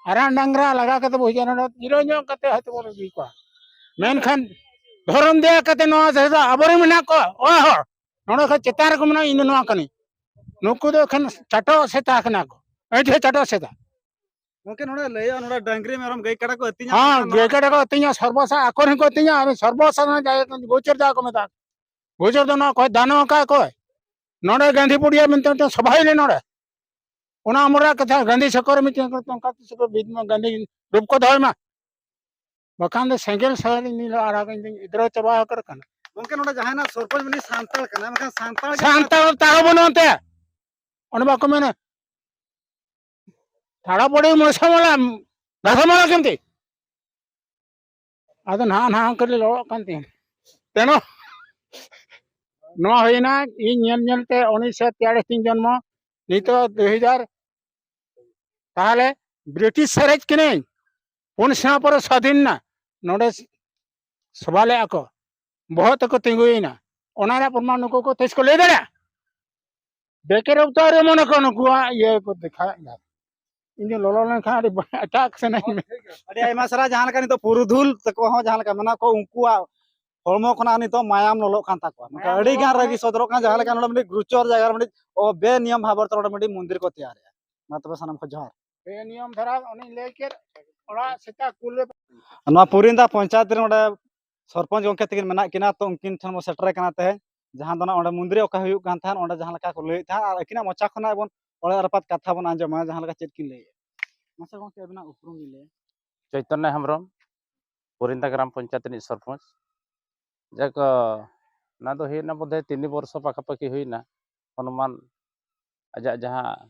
ᱟᱨᱟᱜ ᱰᱟᱝᱨᱟ ᱞᱟᱜᱟ ᱠᱟᱛᱮ ᱵᱚᱦᱤ ᱡᱟᱱᱣᱟᱨ ᱡᱤᱨᱟᱹᱣ ᱧᱚᱜ ᱠᱟᱛᱮ ᱦᱚᱭᱛᱳ ᱵᱚᱱ ᱤᱫᱤ ᱠᱚᱣᱟ᱾ ᱢᱮᱱᱠᱷᱟᱱ ᱫᱷᱚᱨᱚᱢ ᱫᱮᱭᱟ ᱠᱟᱛᱮ ᱱᱚᱣᱟ ᱫᱷᱟᱨᱮ ᱫᱚ ᱟᱵᱚᱨᱮᱱ ᱢᱮᱱᱟᱜ ᱠᱚᱣᱟ, ᱚᱲᱟᱜ ᱦᱚᱲ ᱱᱚᱰᱮ ᱠᱷᱚᱱ ᱪᱮᱛᱟᱱ ᱨᱮᱠᱚ ᱢᱮᱱᱟᱜᱼᱟ, ᱤᱧ ᱫᱚ ᱱᱚᱣᱟ ᱠᱟᱹᱱᱟᱹᱧ᱾ ᱱᱩᱠᱩ ᱫᱚ ᱮᱠᱷᱮᱱ ᱪᱟᱴᱚ ᱥᱮᱛᱟ ᱠᱟᱱᱟ ᱠᱚ, ᱟᱹᱰᱤ ᱪᱟᱴᱚ ᱥᱮᱛᱟ᱾ ᱜᱚᱝᱠᱮ, ᱱᱚᱰᱮ ᱞᱟᱹᱭᱟ, ᱱᱚᱰᱮ ᱰᱟᱝᱨᱤ, ᱢᱮᱨᱚᱢ, ᱜᱟᱹᱭ, ᱠᱟᱰᱟ ᱠᱚ ᱟᱹᱛᱤᱧᱟ, ᱦᱮᱸ, ᱢᱮᱱᱠᱷᱟᱱ ᱱᱚᱣᱟ ᱜᱟᱹᱭ ᱠᱟᱰᱟ ᱠᱚ ᱟᱹᱛᱤᱧᱟ, ᱥᱚᱨᱵᱚᱥᱟ ᱟᱠᱚ ᱨᱮᱱ ᱠᱚ ᱟᱹᱛᱤᱧᱟ, ᱟᱨ ᱥᱚᱨᱵᱚᱥᱟ ᱡᱟᱭᱜᱟ ᱜᱳᱪᱚᱨ ᱡᱟᱦᱟᱸ ᱠᱚ ᱢᱮᱛᱟᱜᱼᱟ᱾ ᱜᱳᱪᱚᱨ ᱫᱚ ᱱᱚᱣᱟ ᱚᱠᱚᱭ ᱫᱟᱱᱚ ᱟᱠᱟᱫ ᱚᱠᱚᱭ? ᱱᱚᱰᱮ ᱜᱟᱱᱫᱷᱤ ᱯᱩᱲᱤᱭᱟ ᱢᱮᱱᱛᱮ ᱢᱤᱫᱴᱮᱱ ᱥᱚᱵᱷᱟ ᱦᱩᱭ ᱞᱮᱱᱟ ᱱᱚᱰᱮ᱾ ᱚᱱᱟ ᱟᱢᱚᱞ ᱨᱮᱭᱟᱜ ᱠᱟᱛᱷᱟ, ᱜᱟᱱᱫᱷᱤ ᱥᱚᱠᱚᱨ ᱨᱮ ᱢᱤᱫᱴᱮᱱ ᱚᱱᱠᱟ ᱛᱤᱥ ᱠᱚ ᱵᱤᱫ ᱢᱟ, ᱜᱟᱱᱫᱷᱤ ᱨᱩᱯ ᱠᱚ ᱫᱚᱦᱚᱭ ᱢᱟ᱾ ᱵᱟᱠᱷᱟᱱ ᱫᱚ ᱥᱮᱸᱜᱮᱞ ᱥᱟᱦᱟᱨ ᱤᱧ ᱫᱚ ᱟᱲᱟᱜ ᱤᱧ ᱫᱚᱧ ᱜᱤᱫᱽᱨᱟᱹ ᱪᱟᱵᱟ ᱟᱠᱟᱫ ᱠᱟᱱᱟ᱾ ᱜᱚᱝᱠᱮ, ᱱᱚᱰᱮ ᱡᱟᱦᱟᱸᱭ ᱱᱟᱜ ᱥᱚᱨᱯᱚᱧᱪ ᱩᱱᱤ ᱥᱟᱱᱛᱟᱲ ᱠᱟᱱᱟᱭ, ᱢᱮᱱᱠᱷᱟᱱ ᱥᱟᱱᱛᱟᱲ ᱜᱮ ᱥᱟᱱᱛᱟᱲ ᱛᱟᱦᱮᱸ ᱵᱟᱹᱱᱩᱜ ᱚᱱᱛᱮ᱾ ᱚᱱᱮ ᱵᱟᱠᱚ ᱢᱮᱱᱟ, ᱛᱟᱲᱟ ᱯᱚᱲᱤ ᱢᱚᱥᱟᱢᱟᱞᱟ, ᱜᱷᱟᱥᱟᱢᱟᱞᱟ ᱠᱮᱢᱛᱤ? ᱟᱫᱚ ᱱᱟᱦᱟᱜ, ᱱᱟᱦᱟᱜ ᱠᱟᱹᱴᱤᱡ ᱞᱚᱲᱚᱜ ᱠᱟᱱ ᱛᱤᱧᱟᱹ᱾ ᱛᱮᱱᱚ, ᱱᱚᱣᱟ ᱦᱩᱭᱱᱟ ᱤᱧ ᱧᱮᱞ ᱧᱮᱞ ᱛᱮ ᱩᱱᱤᱥᱥᱚ ᱛᱮᱭᱟᱞᱤᱥ ᱛᱤᱧ ᱡᱚᱱᱢᱚ, ᱱᱤᱛᱚᱜ ᱫᱩ ᱦᱟᱡᱟᱨ᱾ ᱛᱟᱦᱚᱞᱮ ᱵᱨᱤᱴᱤᱥ ᱥᱟᱨᱮᱡ ᱠᱟᱹᱱᱟᱹᱧ, ᱯᱩᱱ ᱥᱮᱨᱢᱟ ᱯᱚᱨᱮ ᱥᱟᱫᱷᱤᱱ ᱱᱟ, ᱱᱚᱰᱮ ᱥᱚᱵᱷᱟ ᱞᱮᱫᱼᱟ ᱠᱚ, ᱵᱚᱦᱚᱜ ᱛᱮᱠᱚ ᱛᱤᱸᱜᱩᱭᱮᱱᱟ᱾ ᱚᱱᱟ ᱨᱮᱭᱟᱜ ᱯᱨᱚᱢᱟᱱ ᱱᱩᱠᱩ ᱠᱚ ᱛᱤᱥ ᱠᱚ ᱞᱟᱹᱭ ᱫᱟᱲᱮᱭᱟᱜᱼᱟ? ᱵᱮᱠᱮᱨ ᱚᱵᱛᱟᱨ ᱨᱮ ᱢᱚᱱᱮ ᱠᱚ ᱱᱩᱠᱩᱣᱟᱜ ᱤᱭᱟᱹ ᱠᱚ ᱫᱮᱠᱷᱟᱣᱮᱫ ᱜᱮᱭᱟ᱾ ᱤᱧ ᱫᱚ ᱞᱚᱞᱚ ᱞᱮᱱᱠᱷᱟᱱ ᱟᱹᱰᱤ ᱮᱴᱟᱜ ᱥᱮᱱᱟᱧ ᱢᱮ᱾ ᱟᱹᱰᱤ ᱟᱭᱢᱟ ᱥᱟᱨᱦᱟᱣ᱾ ᱡᱟᱦᱟᱸ ᱞᱮᱠᱟ ᱱᱤᱛᱚᱜ ᱯᱩᱨᱩᱫᱷᱩᱞ ᱛᱟᱠᱚ ᱦᱚᱸ ᱡᱟᱦᱟᱸ ᱞᱮᱠᱟ ᱢᱮᱱᱟᱜ ᱠᱚ, ᱩᱱᱠᱩᱣᱟᱜ ᱦᱚᱲᱢᱚ ᱠᱷᱚᱱᱟᱜ ᱱᱤᱛᱚᱜ ᱢᱟᱭᱟᱢ ᱞᱚᱞᱚᱜ ᱠᱟᱱ ᱛᱟᱠᱚᱣᱟ᱾ ᱢᱮᱱᱠᱷᱟᱱ ᱢᱟᱭᱟᱢ ᱟᱹᱰᱤ ᱜᱟᱱ ᱞᱚᱞᱚ ᱨᱟᱹᱜᱤ ᱠᱟᱱᱟ᱾ ᱥᱚᱫᱚᱨᱚᱜ ᱠᱟᱱᱟ, ᱡᱟᱦᱟᱸ ᱞᱮᱠᱟ ᱱᱚᱰᱮ ᱢᱤᱫᱴᱤᱡ ᱜᱨᱩᱪᱚᱨ ᱡᱟᱭᱜᱟ ᱨᱮ ᱢᱤᱫᱴᱤᱡ ᱚ-, ᱵᱮᱱᱤᱭᱚᱢ ᱵᱷᱟᱵᱚᱨ ᱛᱮ ᱱᱚᱰᱮ ᱢᱤᱫᱴᱤᱡ ᱢᱚᱱᱫᱤᱨ ᱠᱚ ᱛᱮᱭᱟᱨᱮᱜᱼᱟ᱾ ᱢᱟ ᱛᱚᱵᱮ ᱥᱟᱱᱟᱢ ᱠᱚ ᱡᱚᱦᱟᱨ᱾ ᱵᱮᱱᱤᱭᱚᱢ ᱫᱷᱟᱨᱟ ᱚᱱᱮᱧ ᱞᱟᱹᱭ ᱠᱮᱫ, ᱚᱲᱟᱜ ᱥᱮᱛᱟ ᱠᱩᱞ ᱨᱮ᱾ ᱱᱚᱣᱟ ᱯᱩᱨᱤᱱᱫᱟ ᱯᱚᱧᱪᱟᱭᱮᱛ ᱨᱮ ᱱᱚᱰᱮ ᱥᱚᱨᱯᱚᱧᱪ ᱜᱚᱢᱠᱮ ᱛᱟᱹᱠᱤᱱ ᱢᱮᱱᱟᱜ ᱠᱤᱱᱟ, ᱛᱚ ᱩᱱᱠᱤᱱ ᱴᱷᱮᱱ ᱵᱚᱱ ᱥᱮᱴᱮᱨ ᱠᱟᱱᱟ ᱛᱮᱦᱮᱧ, ᱡᱟᱦᱟᱸ ᱫᱚ ᱱᱟᱜ ᱚᱸᱰᱮ ᱢᱚᱱᱫᱤᱨ ᱨᱮ ᱚᱠᱟ ᱦᱩᱭᱩᱜ ᱠᱟᱱ ᱛᱟᱦᱮᱸᱫ, ᱚᱸᱰᱮ ᱡᱟᱦᱟᱸ ᱞᱮᱠᱟ ᱠᱚ ᱞᱟᱹᱭᱮᱫ ᱛᱟᱦᱮᱸᱫ, ᱟᱨ ᱟᱹᱠᱤᱱᱟᱜ ᱢᱚᱪᱟ ᱠᱷᱚᱱᱟᱜ ᱵᱚᱱ ᱚᱲᱮ ᱨᱟᱯᱟᱛ ᱠᱟᱛᱷᱟ ᱵᱚᱱ ᱟᱸᱡᱚᱢᱟ, ᱡᱟᱦᱟᱸ ᱞᱮᱠᱟ ᱪᱮᱫ ᱠᱤᱱ ᱞᱟᱹᱭᱮᱫᱼᱟ᱾ ᱢᱟᱥᱮ ᱜᱚᱢᱠᱮ, ᱟᱹᱵᱤᱱᱟᱜ ᱩᱯᱨᱩᱢ ᱵᱤᱱ ᱞᱟᱹᱭᱟ᱾ ᱪᱳᱭᱛᱚᱱᱱᱚ ᱦᱮᱢᱵᱨᱚᱢ, ᱯᱩᱨᱤᱱᱫᱟ ᱜᱨᱟᱢ ᱯᱚᱧᱪᱟᱭᱮᱛ ᱨᱤᱱᱤᱡ ᱥᱚᱨᱯᱚᱧᱪ᱾ ᱡᱟᱠ, ᱚᱱᱟ ᱫᱚ ᱦᱩᱭᱱᱟ ᱵᱳᱫᱷᱚᱭ ᱛᱤᱱ ᱵᱚᱨᱥᱚ ᱯᱟᱠᱟᱯᱟᱠᱤ ᱦᱩᱭᱱᱟ᱾ ᱦᱚᱱᱩᱢᱟᱱ ᱟᱡᱟᱜ ᱡᱟᱦᱟᱸ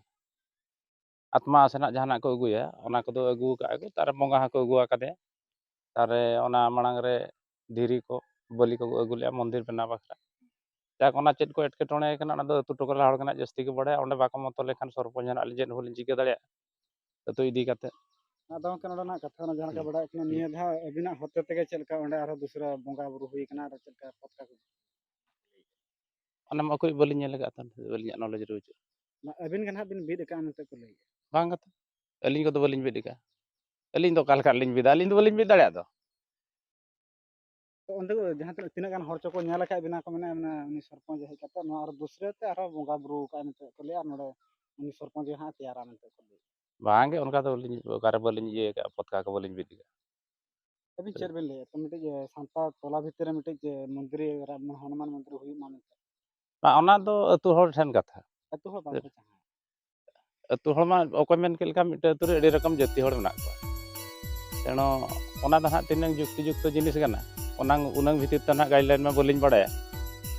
ᱟᱛᱢᱟ ᱥᱮᱱᱟᱜ ᱡᱟᱦᱟᱱᱟᱜ ᱠᱚ ᱟᱹᱜᱩᱭᱟ, ᱚᱱᱟ ᱠᱚᱫᱚ ᱟᱹᱜᱩ ᱟᱠᱟᱫᱼᱟ ᱠᱚ᱾ ᱛᱟᱨ ᱵᱚᱸᱜᱟ ᱦᱚᱸᱠᱚ ᱟᱹᱜᱩ ᱟᱠᱟᱫᱮᱭᱟ᱾ ᱛᱟᱨᱮ ᱚᱱᱟ ᱢᱟᱲᱟᱝ ᱨᱮ ᱫᱷᱤᱨᱤ ᱠᱚ, ᱵᱟᱹᱞᱤ ᱠᱚ ᱟᱹᱜᱩ ᱞᱮᱜᱼᱟ ᱢᱚᱱᱫᱤᱨ ᱵᱮᱱᱟᱣ ᱵᱟᱠᱷᱨᱟ᱾ ᱡᱟᱠ, ᱚᱱᱟ ᱪᱮᱫ ᱠᱚ ᱮᱴᱠᱮᱴᱚᱬᱮ ᱠᱟᱱᱟ, ᱚᱱᱟ ᱫᱚ ᱟᱹᱛᱩ ᱴᱚᱞᱟ ᱦᱚᱲ ᱜᱮ ᱱᱟᱜ ᱡᱟᱹᱥᱛᱤ ᱠᱚ ᱵᱟᱲᱟᱭᱟ᱾ ᱚᱸᱰᱮ ᱵᱟᱠᱚ ᱢᱚᱛᱚ ᱞᱮᱠᱷᱟᱱ ᱥᱚᱨᱯᱚᱧᱪ ᱱᱟᱜ ᱪᱮᱫ ᱦᱚᱸ ᱵᱟᱹᱞᱤᱧ ᱪᱤᱠᱟᱹ ᱫᱟᱲᱮᱭᱟᱜᱼᱟ, ᱟᱹᱛᱩ ᱤᱫᱤ ᱠᱟᱛᱮ᱾ ᱟᱫᱚ ᱜᱚᱢᱠᱮ, ᱱᱚᱰᱮᱱᱟᱜ ᱠᱟᱛᱷᱟ ᱠᱟᱱᱟ, ᱡᱟᱦᱟᱸ ᱞᱮᱠᱟ ᱦᱩᱸ᱾ ᱵᱟᱲᱟᱭᱚᱜ ᱠᱟᱱᱟ, ᱦᱩᱸ᱾ ᱱᱤᱭᱟᱹ ᱫᱷᱟᱣ ᱟᱹᱵᱤᱱᱟᱜ ᱦᱚᱛᱮ ᱛᱮᱜᱮ ᱪᱮᱫ ᱞᱮᱠᱟ ᱚᱸᱰᱮ ᱟᱨᱦᱚᱸ ᱫᱚᱥᱨᱟ ᱵᱚᱸᱜᱟ ᱵᱩᱨᱩ ᱦᱩᱭ ᱠᱟᱱᱟ, ᱟᱨ ᱪᱮᱫ ᱞᱮᱠᱟ ᱯᱚᱛᱠᱟ ᱠᱚ? ᱚᱱᱟ ᱢᱟ ᱚᱠᱚᱭ ᱵᱟᱹᱞᱤᱧ ᱧᱮᱞ ᱟᱠᱟᱫ ᱛᱟᱦᱮᱸ, ᱟᱹᱞᱤᱧᱟᱜ ᱱᱚᱞᱮᱡᱽ ᱨᱮ ᱵᱟᱹᱪᱩᱜ᱾ ᱢᱟ ᱟᱹᱵᱤᱱ ᱜᱮ ᱱᱟᱦᱟᱜ ᱵᱤᱱ ᱵᱤᱫ ᱟᱠᱟᱫᱼᱟ ᱢᱮᱱᱛᱮ ᱠᱚ ᱞᱟᱹᱭᱮᱫᱼᱟ᱾ ᱵᱟᱝ ᱠᱟᱛᱷᱟ, ᱟᱹᱞᱤᱧ ᱠᱚᱫᱚ ᱵᱟᱹᱞᱤᱧ ᱵᱤᱫ ᱟᱠᱟᱫᱼᱟ᱾ ᱟᱹᱞᱤᱧ ᱫᱚ ᱚᱠᱟ ᱞᱮᱠᱟ ᱞᱤᱧ ᱵᱤᱫᱟ? ᱟᱹᱞᱤᱧ ᱫᱚ ᱵᱟᱹᱞᱤᱧ ᱵᱤᱫ ᱫᱟᱲᱮᱭᱟᱜ ᱫᱚ᱾ ᱛᱚ ᱚᱸᱰᱮ ᱡᱟᱦᱟᱸ ᱛᱤᱱᱟᱹᱜ, ᱛᱤᱱᱟᱹᱜ ᱜᱟᱱ ᱦᱚᱲ ᱪᱚᱠᱚ ᱧᱮᱞ ᱟᱠᱟᱫ ᱵᱤᱱᱟ ᱠᱚ, ᱢᱮᱱᱟ, ᱢᱮᱱᱟ, ᱩᱱᱤ ᱥᱚᱨᱯᱚᱧᱪ ᱦᱮᱡ ᱠᱟᱛᱮ ᱱᱚᱣᱟ ᱟᱨ ᱫᱩᱥᱨᱟᱹ ᱛᱮ ᱟᱨᱦᱚᱸ ᱵᱚᱸᱜᱟ ᱵᱩᱨᱩ ᱟᱠᱟᱫᱼᱟ ᱢᱮᱱᱛᱮ ᱠᱚ ᱞᱟᱹᱭᱟ, ᱟᱨ ᱱᱚᱰᱮ ᱩᱱᱤ ᱥᱚᱨᱯᱚᱧᱪ ᱜᱮ ᱦᱟᱸᱜ ᱛᱮᱭᱟᱨᱟ ᱢᱮᱱᱛᱮ ᱠᱚ ᱞᱟᱹᱭᱟ᱾ ᱵᱟᱝᱜᱮ, ᱚᱱᱠᱟ ᱫᱚ ᱵᱟᱹᱞᱤᱧ, ᱚᱠᱟᱨᱮ ᱵᱟᱹᱞᱤᱧ ᱤᱭᱟᱹ ᱟᱠᱟᱫᱼᱟ, ᱯᱚᱛᱠᱟ ᱠᱚ ᱵᱟᱹᱞᱤᱧ ᱵᱤᱫ ᱟᱠᱟᱫᱼᱟ᱾ ᱟᱹᱵᱤᱱ ᱪᱮᱫ ᱵᱤᱱ ᱞᱟᱹᱭᱟ? ᱛᱚ ᱢᱤᱫᱴᱤᱡ, ᱮ, ᱥᱟᱱᱛᱟᱲ ᱴᱚᱞᱟ ᱵᱷᱤᱛᱤᱨ ᱨᱮ ᱢᱤᱫᱴᱤᱡ, ᱮ, ᱢᱚᱱᱫᱤᱨ, ᱨᱟ-, ᱦᱚᱱᱩᱢᱟᱱ ᱢᱚᱱᱫᱤᱨ ᱦᱩᱭᱩᱜ ᱢᱟ ᱢᱮᱱᱛᱮ᱾ ᱵᱟᱝ, ᱚᱱᱟ ᱫᱚ ᱟᱹᱛᱩ ᱦᱚᱲ ᱴᱷᱮᱱ ᱠᱟᱛᱷᱟ᱾ ᱟᱹᱛᱩ ᱦᱚᱲ ᱵᱟᱝ ᱠᱚ ᱪᱟᱦᱟᱣᱟ᱾ ᱟᱹᱛᱩ ᱦᱚᱲ ᱢᱟ ᱚᱠᱚᱭ ᱢᱮᱱ ᱠᱮᱫ ᱞᱮᱠᱟ, ᱢᱤᱫᱴᱮᱱ ᱟᱹᱛᱩ ᱨᱮ ᱟᱹᱰᱤ ᱨᱚᱠᱚᱢ ᱡᱟᱹᱛᱤ ᱦᱚᱲ ᱢᱮᱱᱟᱜ ᱠᱚᱣᱟ᱾ ᱛᱮᱱᱚ ᱚᱱᱟ ᱫᱚ ᱱᱟᱦᱟᱜ ᱛᱤᱱᱟᱹᱝ ᱡᱩᱠᱛᱤ ᱡᱩᱠᱛᱚ ᱡᱤᱱᱤᱥ ᱠᱟᱱᱟ, ᱚᱱᱟ ᱩᱱᱟᱹᱝ ᱵᱷᱤᱛᱤᱨ ᱛᱮ ᱱᱟᱦᱟᱜ guideline ᱢᱟ ᱵᱟᱹᱞᱤᱧ ᱵᱟᱲᱟᱭᱟ᱾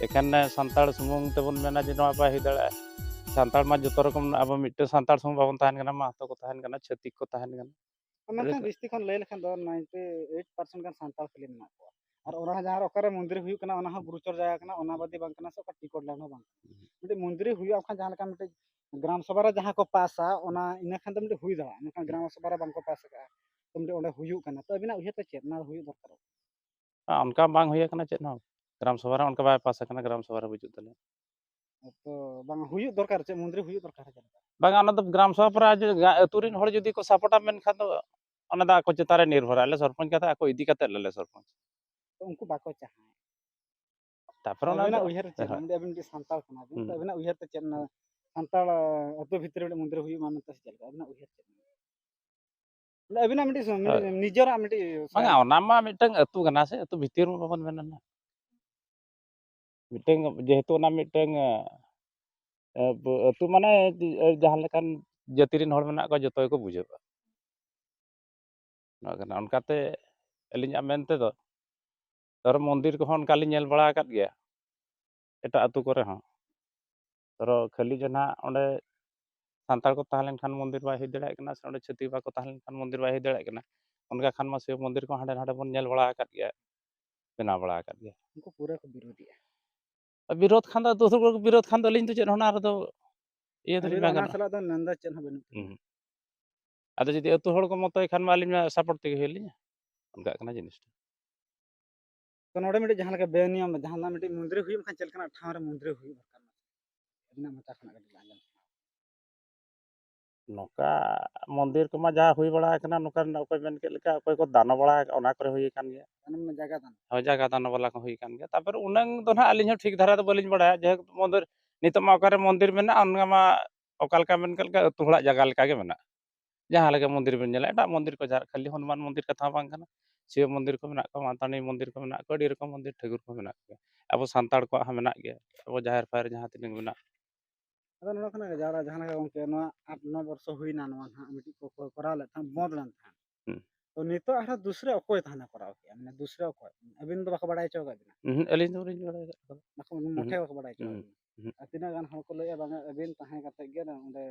ᱮᱠᱷᱟᱱ ᱥᱟᱱᱛᱟᱲ ᱥᱩᱢᱩᱝ ᱛᱮᱵᱚᱱ ᱢᱮᱱᱟ ᱡᱮ ᱱᱚᱣᱟ ᱵᱟᱭ ᱦᱩᱭ ᱫᱟᱲᱮᱭᱟᱜᱼᱟ᱾ ᱥᱟᱱᱛᱟᱲ ᱢᱟ ᱡᱚᱛᱚ ᱨᱚᱠᱚᱢ, ᱟᱵᱚ ᱢᱤᱫᱴᱮᱱ ᱥᱟᱱᱛᱟᱲ ᱥᱩᱢᱩᱝ ᱵᱟᱵᱚᱱ ᱛᱟᱦᱮᱱ ᱠᱟᱱᱟ, ᱢᱟᱦᱟᱛᱚ ᱠᱚ ᱛᱟᱦᱮᱱ ᱠᱟᱱᱟ, ᱪᱷᱟᱹᱛᱤᱠ ᱠᱚ ᱛᱟᱦᱮᱱ ᱠᱟᱱᱟ᱾ ᱟᱨ ᱢᱮᱱᱠᱷᱟᱱ ᱟᱹᱰᱤ ᱡᱟᱹᱥᱛᱤ ᱠᱷᱚᱱ ᱞᱟᱹᱭ ᱞᱮᱠᱷᱟᱱ ᱫᱚ ninety eight percent ᱜᱟᱱ ᱥᱟᱱᱛᱟᱲ ᱠᱷᱟᱹᱞᱤ ᱢᱮᱱᱟᱜ ᱠᱚᱣᱟ᱾ ᱟᱨ ᱚᱱᱟ ᱡᱟᱦᱟᱸ ᱨᱮ ᱚᱠᱟᱨᱮ ᱢᱚᱱᱫᱤᱨ ᱦᱩᱭᱩᱜ ᱠᱟᱱᱟ, ᱚᱱᱟ ᱦᱚᱸ ᱜᱩᱨᱩᱪᱚᱨ ᱡᱟᱭᱜᱟ ᱠᱟᱱᱟ, ᱥᱮ ᱚᱠᱟ ᱴᱤᱠᱚᱴ ᱞᱮᱱ ᱦᱚᱸ ᱵᱟᱝ ᱠᱟᱱᱟ᱾ ᱢᱤᱫᱴᱮᱡ ᱢᱚᱱᱫᱤᱨ ᱦᱩᱭᱩᱜᱼᱟ, ᱚᱱᱠᱟ ᱡᱟᱦᱟᱸ ᱞᱮᱠᱟ ᱢᱤᱫᱴᱮᱡ ᱜᱨᱟᱢ ᱥᱚᱵᱷᱟ ᱨᱮ ᱡᱟᱦᱟᱸ ᱠᱚ ᱯᱟᱥᱟ, ᱚᱱᱟ ᱤᱱᱟᱹ ᱠᱷᱟᱱ ᱫᱚ ᱢᱤᱫᱴᱮᱡ ᱦᱩᱭ ᱫᱟᱲᱮᱭᱟᱜᱼᱟ, ᱢᱮᱱᱠᱷᱟᱱ ᱜᱨᱟᱢ ᱥᱚᱵᱷᱟ ᱨᱮ ᱵᱟᱝ ᱠᱚ ᱯᱟᱥ ᱟᱠᱟᱫᱼᱟ᱾ ᱛᱚ ᱢᱤᱫᱴᱮᱡ ᱚᱸᱰᱮ ᱦᱩᱭᱩᱜ ᱠᱟᱱᱟ, ᱛᱚ ᱟᱹᱵᱤᱱᱟᱜ ᱩᱭᱦᱟᱹᱨ ᱛᱮ ᱪᱮᱫ ᱚᱱᱟ ᱦᱩᱭᱩᱜ ᱫᱚᱨᱠᱟᱨᱚᱜ? ᱟᱨ ᱚᱱᱠᱟ ᱵᱟᱝ ᱦᱩᱭ ᱟᱠᱟᱱᱟ ᱪᱮᱫ ᱦᱚᱸ, ᱜᱨᱟᱢ ᱥᱚᱵᱷᱟ ᱨᱮ ᱚᱱᱠᱟ ᱵᱟᱭ ᱯᱟᱥ ᱟᱠᱟᱱᱟ, ᱜᱨᱟᱢ ᱥᱚᱵᱷᱟ ᱨᱮ ᱵᱟᱹᱪᱩᱜ ᱛᱟᱞᱮᱭᱟ᱾ ᱛᱚ ᱵᱟᱝ ᱦᱩᱭᱩᱜ ᱫᱚᱨᱠᱟᱨ, ᱪᱮᱫ ᱢᱚᱱᱫᱤᱨ ᱦᱩᱭᱩᱜ ᱫᱚᱨᱠᱟᱨ ᱪᱮᱫ ᱞᱮᱠᱟ? ᱵᱟᱝᱟ, ᱚᱱᱟ ᱫᱚ ᱜᱨᱟᱢ ᱥᱚᱵᱷᱟ ᱯᱚᱨᱮ ᱟᱡ ᱜᱟ-, ᱟᱹᱛᱩ ᱨᱮᱱ ᱦᱚᱲ ᱡᱩᱫᱤ ᱠᱚ ᱥᱟᱯᱳᱨᱴᱟ, ᱢᱮᱱᱠᱷᱟᱱ ᱫᱚ ᱚᱱᱟ ᱫᱚ ᱟᱠᱚ ᱪᱮᱛᱟᱱ ᱨᱮ ᱱᱤᱨᱵᱷᱚᱨᱟ᱾ ᱟᱞᱮ ᱥᱚᱨᱯᱚᱧᱪ ᱠᱟᱛᱷᱟ ᱟᱠᱚ ᱤᱫᱤ ᱠᱟᱛᱮ ᱟᱞᱮ ᱥᱚᱨᱯᱚᱧᱪ᱾ ᱛᱚ ᱩᱱᱠᱩ ᱵᱟᱠᱚ ᱪᱟᱦᱟᱣᱟ᱾ ᱛᱟᱯᱚᱨᱮ ᱚᱱᱟ ᱟᱹᱵᱤᱱᱟᱜ ᱫᱚ ᱩᱭᱦᱟᱹᱨ ᱪᱮᱫ? ᱦᱳᱭ᱾ ᱢᱮᱱᱫᱟ ᱟᱹᱵᱤᱱ ᱢᱤᱫᱴᱤᱡ ᱥᱟᱱᱛᱟᱲ ᱠᱟᱱᱟ ᱵᱤᱱ, ᱛᱚ ᱦᱩᱸ᱾ ᱟᱹᱵᱤᱱᱟᱜ ᱩᱭᱦᱟᱹᱨ ᱛᱮ ᱪᱮᱫ ᱚᱱᱟ ᱥᱟᱱᱛᱟᱲ, ᱟᱹ, ᱟᱹᱛᱩ ᱵᱷᱤᱛᱨᱤ ᱨᱮ ᱢᱤᱫᱴᱤᱡ ᱢᱚᱱᱫᱤᱨ ᱦᱩᱭᱩᱜ ᱢᱟ ᱢᱮᱱᱛᱮ ᱥᱮ ᱪᱮᱫ ᱞᱮᱠᱟ ᱟᱹᱵᱤᱱᱟᱜ ᱩᱭᱦᱟᱹᱨ ᱪᱮᱫ? ᱢᱟᱱᱮ ᱟᱹᱵᱤᱱᱟᱜ ᱢᱤᱫᱴᱤᱡ ᱥᱚ-, ᱢᱤᱫᱴᱤᱡ ᱦᱳᱭ᱾ ᱱᱤᱡᱮᱨᱟᱜ ᱢᱤᱫᱴᱤᱡ ᱵᱟᱝᱟ, ᱥᱚ- ᱚᱱᱟ ᱢᱟ ᱢᱤᱫᱴᱟᱝ ᱟᱹᱛᱩ ᱠᱟᱱᱟ ᱥᱮ, ᱟᱹᱛᱩ ᱵᱷᱤᱛᱤᱨ ᱢᱟ ᱵᱟᱵᱚᱱ ᱢᱮᱱᱟ ᱱᱟ᱾ ᱢᱤᱫᱴᱟᱝ ᱡᱮᱦᱮᱛᱩ ᱚᱱᱟ ᱢᱤᱫᱴᱟᱝ, ᱮ, ᱮ, ᱟᱹᱛᱩ ᱢᱟᱱᱮ ᱡᱟᱦᱟᱸ ᱞᱮᱠᱟᱱ ᱡᱟᱹᱛᱤ ᱨᱮᱱ ᱦᱚᱲ ᱢᱮᱱᱟᱜ ᱠᱚᱣᱟ, ᱡᱚᱛᱚ ᱜᱮᱠᱚ ᱵᱩᱡᱷᱟᱹᱜᱼᱟ᱾ ᱱᱚᱣᱟ ᱠᱟᱱᱟ᱾ ᱚᱱᱠᱟᱛᱮ ᱟᱹᱞᱤᱧᱟᱜ ᱢᱮᱱ ᱛᱮᱫᱚ ᱫᱷᱚᱨᱚᱢ ᱢᱚᱱᱫᱤᱨ ᱠᱚᱦᱚᱸ ᱚᱱᱠᱟ ᱞᱤᱧ ᱧᱮᱞ ᱵᱟᱲᱟ ᱟᱠᱟᱫ ᱜᱮᱭᱟ ᱮᱴᱟᱜ ᱟᱹᱛᱩ ᱠᱚᱨᱮ ᱦᱚᱸ᱾ ᱫᱷᱚᱨᱚ ᱠᱷᱟᱹᱞᱤ ᱡᱮ ᱱᱟᱦᱟᱜ ᱚᱸᱰᱮ ᱥᱟᱱᱛᱟᱲ ᱠᱚ ᱛᱟᱦᱮᱸ ᱞᱮᱱᱠᱷᱟᱱ ᱢᱚᱱᱫᱤᱨ ᱵᱟᱭ ᱦᱩᱭ ᱫᱟᱲᱮᱭᱟᱜ ᱠᱟᱱᱟ, ᱥᱮ ᱚᱸᱰᱮ ᱪᱷᱟᱹᱛᱤᱠ ᱵᱟᱠᱚ ᱛᱟᱦᱮᱸ ᱞᱮᱱᱠᱷᱟᱱ ᱢᱚᱱᱫᱤᱨ ᱵᱟᱭ ᱦᱩᱭ ᱫᱟᱲᱮᱭᱟᱜ ᱠᱟᱱᱟ᱾ ᱚᱱᱠᱟ ᱠᱷᱟᱱ ᱢᱟ ᱥᱤᱵ ᱢᱚᱱᱫᱤᱨ ᱠᱚ ᱦᱟᱸᱰᱮ ᱱᱟᱰᱮ ᱵᱚᱱ ᱧᱮᱞ ᱵᱟᱲᱟ ᱟᱠᱟᱫ ᱜᱮᱭᱟ, ᱵᱮᱱᱟᱣ ᱵᱟᱲᱟ ᱟᱠᱟᱫ ᱜᱮᱭᱟ᱾ ᱩᱱᱠᱩ ᱯᱩᱨᱟᱹ ᱠᱚ ᱵᱤᱨᱳᱫᱮᱜᱼᱟ᱾ ᱵᱤᱨᱳᱫ ᱠᱷᱟᱱ ᱫᱚ ᱟᱹᱛᱩ ᱦᱚᱲ ᱠᱚ ᱵᱤᱨᱳᱫ ᱠᱷᱟᱱ ᱫᱚ ᱟᱹᱞᱤᱧ ᱫᱚ ᱪᱮᱫ ᱦᱚᱸ ᱚᱱᱟ ᱨᱮᱫᱚ ᱤᱭᱟᱹ ᱫᱚᱞᱤᱧ ᱟᱹᱵᱤᱱ ᱵᱟᱝ ᱚᱱᱟ ᱜᱟᱱᱚᱜᱼᱟ᱾ ᱥᱟᱞᱟᱜ ᱫᱚ ᱢᱮᱱᱫᱚ ᱪᱮᱫ ᱦᱚᱸ ᱵᱟᱹᱱᱩᱜ ᱛᱟᱹᱵᱤᱱᱟ᱾ ᱦᱩᱸ᱾ ᱟᱫᱚ ᱡᱩᱫᱤ ᱟᱹᱛᱩ ᱦᱚᱲ ᱠᱚ ᱢᱚᱛᱚᱭ ᱠᱷᱟᱱ ᱢᱟ ᱟᱹᱞᱤᱧ ᱢᱟ ᱥᱟᱯᱳᱨᱴ ᱛᱮᱜᱮ ᱦᱩᱭ ᱞᱤᱧᱟ, ᱚᱱᱠᱟᱜ ᱠᱟᱱᱟ ᱡᱤᱱᱤᱥᱴᱟ᱾ ᱛᱚ ᱱᱚᱰᱮ ᱢᱤᱫᱴᱤᱡ ᱡᱟᱦᱟᱸ ᱞᱮᱠᱟ ᱵᱮᱱᱤᱭᱚᱢ ᱡᱟᱦᱟᱱᱟᱜ ᱢᱤᱫᱴᱤᱡ ᱢᱚᱱᱫᱤᱨ ᱦᱩᱭᱩᱜ ᱠᱷᱟᱱ ᱪᱮᱫ ᱞᱮᱠᱟᱱᱟᱜ ᱴᱷᱟᱶ ᱨᱮ ᱢᱚᱱᱫᱤᱨ ᱦᱩᱭᱩᱜ ᱫᱚᱨᱠᱟᱨ? ᱟᱹᱵᱤᱱᱟᱜ ᱢᱚᱪᱟ ᱠᱷᱚᱱᱟᱜ ᱠᱟᱹᱴᱤᱡ ᱞᱮ ᱟᱸᱡᱚᱢ ᱥᱟᱱᱟ᱾ ᱱᱚᱝᱠᱟ ᱢᱚᱱᱫᱤᱨ ᱠᱚᱢᱟ ᱡᱟᱦᱟᱸ ᱦᱩᱭ ᱵᱟᱲᱟ ᱟᱠᱟᱱᱟ, ᱱᱚᱝᱠᱟ ᱚᱠᱚᱭ ᱢᱮᱱ ᱠᱮᱫ ᱞᱮᱠᱟ, ᱚᱠᱚᱭ ᱠᱚ ᱫᱟᱱᱚ ᱵᱟᱲᱟ ᱟᱠᱟᱫ, ᱚᱱᱟ ᱠᱚᱨᱮ ᱦᱩᱭ ᱟᱠᱟᱱ ᱜᱮᱭᱟ᱾ ᱚᱱᱟ ᱢᱟ ᱡᱟᱭᱜᱟ ᱫᱟᱱ᱾ ᱦᱳᱭ, ᱡᱟᱭᱜᱟ ᱫᱟᱱᱚ ᱵᱟᱞᱟ ᱠᱚ ᱦᱩᱭ ᱟᱠᱟᱱ ᱜᱮᱭᱟ᱾ ᱛᱟᱨᱯᱚᱨᱮ ᱩᱱᱟᱹᱝ ᱫᱚ ᱱᱟᱦᱟᱜ ᱟᱹᱞᱤᱧ ᱦᱚᱸ ᱴᱷᱤᱠ ᱫᱷᱟᱨᱟ ᱫᱚ ᱵᱟᱹᱞᱤᱧ ᱵᱟᱲᱟᱭᱟ᱾ ᱡᱟᱭᱦᱳᱠ, ᱢᱚᱱᱫᱤᱨ ᱱᱤᱛᱚᱜ ᱢᱟ ᱚᱠᱟᱨᱮ ᱢᱚᱱᱫᱤᱨ ᱢᱮᱱᱟᱜᱼᱟ, ᱚᱱᱟ ᱢᱟ ᱚᱠᱟ ᱞᱮᱠᱟ ᱢᱮᱱ ᱠᱮᱫ ᱞᱮᱠᱟ ᱟᱹᱛᱩ ᱦᱚᱲᱟᱜ ᱡᱟᱭᱜᱟ ᱞᱮᱠᱟ ᱜᱮ ᱢᱮᱱᱟᱜᱼᱟ᱾ ᱡᱟᱦᱟᱸ ᱞᱮᱠᱟ ᱢᱚᱱᱫᱤᱨ ᱵᱮᱱ ᱧᱮᱞᱟ, ᱮᱴᱟᱜ ᱢᱚᱱᱫᱤᱨ ᱠᱚ ᱡᱟᱦᱟᱸ ᱠᱷᱟᱹᱞᱤ ᱦᱚᱱᱩᱢᱟᱱ ᱢᱚᱱᱫᱤᱨ ᱠᱟᱛᱷᱟ ᱦᱚᱸ ᱵᱟᱝ ᱠᱟᱱᱟ, ᱥᱤᱵ ᱢᱚᱱᱫᱤᱨ ᱠᱚ ᱢᱮᱱᱟᱜ ᱠᱚᱣᱟ, ᱢᱟᱛᱟᱱᱤ ᱢᱚᱱᱫᱤᱨ ᱠᱚ ᱢᱮᱱᱟᱜ ᱠᱚᱣᱟ, ᱟᱹᱰᱤ ᱨᱚᱠᱚᱢ ᱢᱚᱱᱫᱤᱨ ᱴᱷᱟᱹᱠᱩᱨ ᱠᱚ ᱢᱮᱱᱟᱜ ᱠᱚᱣᱟ᱾ ᱟᱵᱚ ᱥᱟᱱᱛᱟᱲ ᱠᱚᱣᱟᱜ ᱦᱚᱸ ᱢᱮᱱᱟᱜ ᱜᱮᱭᱟ, ᱟᱵᱚ ᱡᱟᱦᱮᱨ ᱯᱷᱟᱭᱮᱨ ᱡᱟᱦᱟᱸ ᱛᱤᱱᱟᱹᱜ ᱢᱮᱱᱟᱜ᱾ ᱟᱫᱚ ᱱᱚᱰᱮ ᱠᱷᱚᱱᱟᱜ ᱜᱮ ᱡᱟᱦᱟᱸ, ᱡᱟᱦᱟᱸ ᱞᱮᱠᱟ ᱜᱚᱢᱠᱮ ᱱᱚᱣᱟ ᱟᱴ ᱱᱚ ᱵᱚᱨᱥᱚ ᱦᱩᱭᱱᱟ, ᱱᱚᱣᱟ ᱱᱟᱦᱟᱜ ᱢᱤᱫᱴᱤᱡ ᱠᱚ ᱠᱚ ᱠᱚᱨᱟᱣ ᱞᱮᱫ ᱛᱟᱦᱮᱸᱫ, ᱵᱚᱸᱫᱽ ᱞᱮᱱ ᱛᱟᱦᱮᱸᱫ᱾ ᱦᱩᱸ᱾ ᱛᱚ ᱱᱤᱛᱚᱜ ᱟᱨᱦᱚᱸ ᱫᱩᱥᱨᱟ ᱚᱠᱚᱭ ᱛᱟᱦᱮᱱᱟ ᱠᱚᱨᱟᱣ ᱠᱮᱜᱼᱟ? ᱢᱟᱱᱮ ᱫᱩᱥᱨᱟ ᱚᱠᱚᱭ? ᱟᱹᱵᱤᱱ ᱫᱚ ᱵᱟᱠᱚ ᱵᱟᱲᱟᱭ ᱦᱚᱪᱚ ᱟᱠᱟᱫ ᱵᱤᱱᱟ? ᱩᱦᱩᱸ, ᱟᱹᱞᱤᱧ ᱫᱚ ᱵᱟᱹᱞᱤᱧ ᱵᱟᱲᱟᱭ ᱟᱠᱟᱫ ᱠᱚᱣᱟ᱾ ᱵᱟᱠᱚ, ᱢᱚᱴᱷᱮ ᱵᱟᱠᱚ ᱵᱟᱲᱟᱭ ᱦᱚᱪᱚ ᱟᱠᱟᱫ ᱦᱩᱸ, ᱵᱤᱱᱟ? ᱦᱩᱸ᱾ ᱟᱨ ᱛᱤᱱᱟᱹᱜ ᱜᱟᱱ ᱦᱚᱲ ᱠᱚ ᱞᱟᱹᱭᱮᱫᱼᱟ, ᱵᱟᱝᱟ ᱟᱹᱵᱤᱱ ᱛᱟᱦᱮᱸ ᱠᱟᱛᱮᱫ ᱜᱮ ᱚᱸᱰᱮ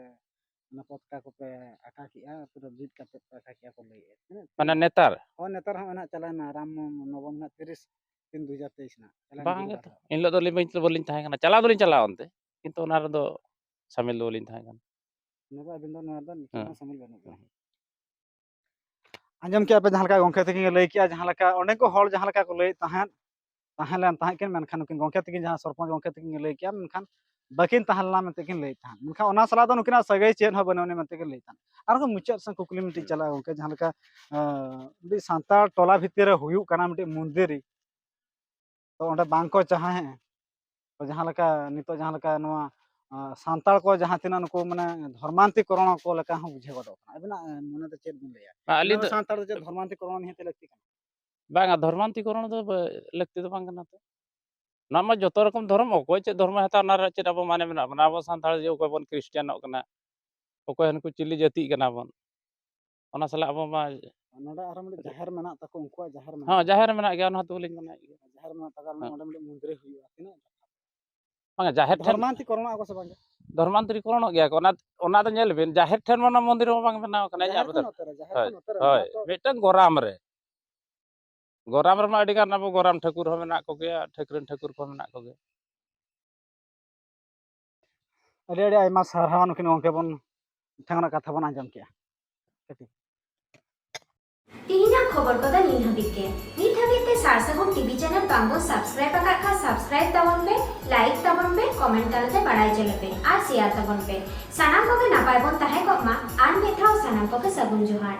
ᱚᱱᱟ ᱯᱚᱛᱠᱟ ᱠᱚᱯᱮ ᱟᱸᱠᱟ ᱠᱮᱜᱼᱟ, ᱯᱩᱨᱟᱹ ᱵᱷᱤᱛ ᱠᱟᱛᱮᱫ ᱯᱮ ᱟᱸᱠᱟ ᱠᱮᱜᱼᱟ ᱠᱚ ᱞᱟᱹᱭᱮᱫᱼᱟ᱾ ᱛᱤᱱᱟᱹᱜ ᱢᱟᱱᱮ ᱱᱮᱛᱟᱨ? ᱦᱳᱭ, ᱱᱮᱛᱟᱨ ᱦᱚᱸ ᱚᱱᱟ ᱪᱟᱞᱟᱣᱮᱱᱟ ᱨᱟᱢ ᱱᱚᱵᱚᱢ ᱨᱮᱱᱟᱜ ᱛᱤᱨᱤᱥ ᱛᱤᱱ ᱫᱩ ᱦᱟᱡᱟᱨ ᱛᱮᱭᱤᱥ ᱨᱮᱱᱟᱜ᱾ ᱪᱟᱞᱟᱣᱮᱱ ᱵᱟᱝ ᱵᱩᱫᱷᱵᱟᱨ ᱜᱮᱛᱚ᱾ ᱦᱤᱞᱳᱜ᱾ ᱮᱱ ᱦᱤᱞᱳᱜ ᱫᱚ ᱟᱹᱞᱤᱧ ᱵᱟᱹᱧ, ᱵᱟᱹᱞᱤᱧ ᱛᱟᱦᱮᱸ ᱠᱟᱱᱟ᱾ ᱪᱟᱞᱟᱣ ᱫᱚᱞᱤᱧ ᱪᱟᱞᱟᱣᱟ ᱚᱱᱛᱮ, ᱠᱤᱱᱛᱩ ᱚᱱᱟ ᱨᱮᱫᱚ ᱥᱟᱢᱤᱞ ᱫᱚ ᱵᱟᱹᱞᱤᱧ ᱛᱟᱦᱮᱸ ᱠᱟᱱᱟ᱾ ᱚᱱᱟ ᱫᱚ ᱟᱹᱵᱤᱱ ᱫᱚ ᱱᱚᱣᱟ ᱨᱮᱫᱚ ᱱᱤᱛᱚᱜ ᱦᱮᱸ᱾ ᱦᱚᱸ ᱥᱟᱢᱤᱞ ᱵᱟᱹᱱᱩᱜ ᱵᱤᱱᱟ᱾ ᱦᱮᱸ᱾ ᱟᱸᱡᱚᱢ ᱠᱮᱜᱼᱟ ᱯᱮ ᱡᱟᱦᱟᱸ ᱞᱮᱠᱟ ᱜᱚᱢᱠᱮ ᱛᱟᱹᱠᱤᱱ ᱞᱟᱹᱭ ᱠᱮᱜᱼᱟ, ᱡᱟᱦᱟᱸ ᱞᱮᱠᱟ ᱚᱸᱰᱮ ᱠᱚ ᱦᱚᱲ ᱡᱟᱦᱟᱸ ᱞᱮᱠᱟ ᱠᱚ ᱞᱟᱹᱭᱮᱫ ᱛᱟᱦᱮᱸᱫ, ᱛᱟᱦᱮᱸ ᱞᱮᱱ ᱛᱟᱦᱮᱸᱫ ᱠᱤᱱ, ᱢᱮᱱᱠᱷᱟᱱ ᱩᱱᱠᱤᱱ ᱜᱚᱢᱠᱮ ᱛᱟᱹᱠᱤᱱ ᱡᱟᱦᱟᱸ ᱥᱚᱨᱯᱚᱧᱪ ᱜᱚᱢᱠᱮ ᱛᱟᱹᱠᱤᱱ ᱞᱟᱹᱭ ᱠᱮᱜᱼᱟ, ᱢᱮᱱᱠᱷᱟᱱ ᱵᱟᱹᱠᱤᱱ ᱛᱟᱦᱮᱸ ᱞᱮᱱᱟ ᱢᱮᱱᱛᱮ ᱠᱤᱱ ᱞᱟᱹᱭᱮᱫ ᱛᱟᱦᱮᱸᱫ᱾ ᱢᱮᱱᱠᱷᱟᱱ ᱚᱱᱟ ᱥᱟᱞᱟᱜ ᱫᱚ ᱱᱩᱠᱤᱱᱟᱜ ᱥᱟᱹᱜᱟᱹᱭ ᱪᱮᱫ ᱦᱚᱸ ᱵᱟᱹᱱᱩᱜ ᱟᱹᱱᱤᱡ ᱢᱮᱱᱛᱮ ᱠᱤᱱ ᱞᱟᱹᱭᱮᱫ ᱛᱟᱦᱮᱸᱫ᱾ ᱟᱨᱦᱚᱸ ᱢᱩᱪᱟᱹᱫ ᱥᱮᱫ ᱠᱩᱠᱞᱤ ᱢᱤᱫᱴᱤᱡ ᱪᱟᱞᱟᱜᱼᱟ ᱜᱚᱢᱠᱮ, ᱡᱟᱦᱟᱸ ᱞᱮᱠᱟ ᱢᱤᱫᱴᱤᱡ ᱥᱟᱱᱛᱟᱲ ᱴᱚᱞᱟ ᱵᱷᱤᱛᱤᱨ ᱨᱮ ᱦᱩᱭᱩᱜ ᱠᱟᱱᱟ ᱢᱤᱫᱴᱤᱡ ᱢᱚᱱᱫᱤᱨ, ᱛᱚ ᱚᱸᱰᱮ ᱵᱟᱝ ᱠᱚ ᱪᱟᱦᱟᱸ ᱦᱮᱸ, ᱛᱚ ᱡᱟᱦᱟᱸ ᱞᱮᱠᱟ ᱱᱤᱛᱚᱜ ᱡᱟᱦᱟᱸ ᱞᱮᱠᱟ ᱱᱚᱣᱟ ᱥᱟᱱᱛᱟᱲ ᱠᱚ ᱡᱟᱦᱟᱸ ᱛᱤᱱᱟᱹᱜ ᱱᱩᱠᱩ ᱢᱟᱱᱮ ᱫᱷᱚᱨᱢᱟᱱᱛᱤᱠᱚᱨᱚᱱ ᱠᱚ ᱞᱮᱠᱟ ᱦᱚᱸ ᱵᱩᱡᱷᱟᱹᱣ ᱜᱚᱫᱚᱜ ᱠᱟᱱᱟ᱾ ᱟᱹᱵᱤᱱᱟᱜ ᱢᱚᱱᱮ ᱫᱚ ᱪᱮᱫ ᱵᱤᱱ ᱞᱟᱹᱭᱟ? ᱟᱹᱞᱤᱧ ᱫᱚ ᱥᱟᱱᱛᱟᱲ ᱫᱚ ᱪᱮᱫ ᱫᱷᱚᱨᱢᱟᱱᱛᱤᱠᱚᱨᱚᱱ ᱱᱤᱦᱟᱹᱛ ᱞᱟᱹᱠᱛᱤ ᱠᱟᱱᱟ? ᱵᱟᱝᱟ, ᱫᱷᱚᱨᱢᱟᱱᱛᱤᱠᱚᱨᱚᱱ ᱫᱚ ᱞᱟᱹᱠᱛᱤ ᱫᱚ ᱵᱟᱝ ᱠᱟᱱᱟ᱾ ᱛᱚ ᱱᱚᱣᱟ ᱢᱟ ᱡᱚᱛᱚ ᱨᱚᱠᱚᱢ ᱫᱷᱚᱨᱚᱢ, ᱚᱠᱚᱭ ᱪᱮᱫ ᱫᱷᱚᱨᱢᱚᱭ ᱦᱟᱛᱟᱣᱟ ᱚᱱᱟ ᱨᱮ ᱪᱮᱫ ᱟᱵᱚ ᱢᱟᱱᱮ ᱢᱮᱱᱟᱜ ᱵᱚᱱᱟ? ᱟᱵᱚ ᱥᱟᱱᱛᱟᱲ ᱡᱮ ᱚᱠᱚᱭ ᱵᱚᱱ ᱠᱷᱨᱤᱥᱴᱟᱱᱚᱜ ᱠᱟᱱᱟ, ᱚᱠᱚᱭ ᱦᱟᱹᱱᱠᱩ ᱪᱤᱞᱤ ᱡᱟᱹᱛᱤᱜ ᱠᱟᱱᱟ ᱵᱚᱱ, ᱚᱱᱟ ᱥᱟᱞᱟᱜ ᱟᱵᱚ ᱢᱟ ᱱᱚᱰᱮ ᱟᱨᱦᱚᱸ ᱢᱤᱫᱴᱤᱡ ᱡᱟᱦᱮᱨ ᱢᱮᱱᱟᱜ ᱛᱟᱠᱚ, ᱩᱱᱠᱩᱣᱟᱜ ᱡᱟᱦᱮᱨ ᱢᱮᱱᱟᱜ ᱦᱚᱸ ᱡᱟᱦᱮᱨ ᱢᱮᱱᱟᱜ ᱜᱮᱭᱟ, ᱚᱱᱟ ᱦᱚᱸᱛᱚ ᱵᱟᱹᱞᱤᱧ ᱢᱟᱱᱟᱣᱮᱫ ᱜᱮᱭᱟ᱾ ᱡᱟᱦᱮᱨ ᱢᱮᱱᱟᱜ ᱛᱟᱠᱚᱣᱟ, ᱦᱮᱸ᱾ ᱚᱸᱰᱮ ᱢᱤᱫᱴᱤᱡ ᱢᱚᱱᱫᱤᱨ ᱦᱩᱭᱩᱜᱼᱟ, ᱛᱤᱱᱟᱹᱜ ᱵᱟᱝᱟ, ᱡᱟᱦᱮᱨ ᱴᱷᱮᱱ ᱫᱷᱚᱨᱢᱟᱱᱛᱤᱠᱚᱨᱚᱱᱚᱜ ᱟᱠᱚ ᱥᱮ ᱵᱟᱝ? ᱫᱷᱚᱨᱢᱟᱱᱛᱤᱠᱚᱨᱚᱱᱚᱜ ᱜᱮᱭᱟ ᱠᱚ᱾ ᱚᱱᱟ, ᱚᱱᱟ ᱫᱚ ᱧᱮᱞ ᱵᱤᱱ, ᱡᱟᱦᱮᱨ ᱴᱷᱮᱱ ᱢᱟ ᱚᱱᱟ ᱢᱚᱱᱫᱤᱨ ᱢᱟ ᱵᱟᱝ ᱵᱮᱱᱟᱣ ᱠᱟᱱᱟ᱾ ᱡᱟᱦᱮᱨ ᱫᱚ ᱱᱚᱛᱮ ᱨᱮ, ᱡᱟᱦᱮᱨ ᱫᱚ ᱦᱳᱭ, ᱱᱚᱛᱮ ᱨᱮ, ᱦᱳᱭ, ᱚᱱᱟ ᱛᱚ ᱢᱤᱫᱴᱟᱝ ᱜᱚᱨᱟᱢ ᱨᱮ᱾ ᱜᱚᱨᱟᱢ ᱨᱮᱢᱟ ᱟᱹᱰᱤ ᱜᱟᱱ ᱟᱵᱚ ᱜᱚᱨᱟᱢ ᱴᱷᱟᱹᱠᱩᱨ ᱦᱚᱸ ᱢᱮᱱᱟᱜ ᱠᱚᱜᱮᱭᱟ, ᱴᱷᱟᱹᱠᱨᱟᱹᱱ ᱴᱷᱟᱹᱠᱩᱨ ᱠᱚᱦᱚᱸ ᱢᱮᱱᱟᱜ ᱠᱚᱜᱮᱭᱟ᱾ ᱟᱹᱰᱤ ᱟᱹᱰᱤ ᱟᱭᱢᱟ ᱥᱟᱨᱦᱟᱣ, ᱱᱩᱠᱤᱱ ᱜᱚᱢᱠᱮ ᱵᱚᱱ ᱴᱷᱮᱱ ᱠᱷᱚᱱᱟᱜ ᱠᱟᱛᱷᱟ ᱵᱚᱱ ᱟᱸᱡᱚᱢ ᱠᱮᱜᱼᱟ᱾ ᱠᱟᱹᱴᱤᱡ᱾ ᱛᱮᱦᱮᱧᱟᱜ ᱠᱷᱚᱵᱚᱨ ᱠᱚᱫᱚ ᱱᱤᱱ ᱦᱟᱹᱵᱤᱡ ᱜᱮ᱾ ᱱᱤᱛ ᱦᱟᱹᱵᱤᱡ ᱛᱮ ᱥᱟᱨ ᱥᱟᱹᱜᱩᱱ ᱴᱤᱵᱷᱤ ᱪᱮᱱᱮᱞ ᱵᱟᱝ ᱵᱚᱱ ᱥᱟᱵᱥᱠᱨᱟᱭᱤᱵ ᱟᱠᱟᱫ ᱠᱷᱟᱱ ᱥᱟᱵᱥᱠᱨᱟᱭᱤᱵ ᱛᱟᱵᱚᱱ ᱯᱮ, ᱞᱟᱭᱤᱠ ᱛᱟᱵᱚᱱ ᱯᱮ, ᱠᱚᱢᱮᱱᱴ ᱛᱟᱞᱟᱛᱮ ᱵᱟᱲᱟᱭ ᱦᱚᱪᱚ ᱞᱮᱯᱮ ᱟᱨ ᱥᱮᱭᱟᱨ ᱛᱟᱵᱚᱱ ᱯᱮ᱾ ᱥᱟᱱᱟᱢ ᱠᱚᱜᱮ ᱱᱟᱯᱟᱭ ᱵᱚᱱ ᱛᱟᱦᱮᱸ ᱠᱚᱜ ᱢᱟ᱾ ᱟᱨ ᱢᱤᱫ ᱫᱷᱟᱣ ᱥᱟᱱᱟᱢ ᱠᱚᱜᱮ ᱥᱟᱹᱜᱩᱱ ᱡᱚᱦᱟᱨ᱾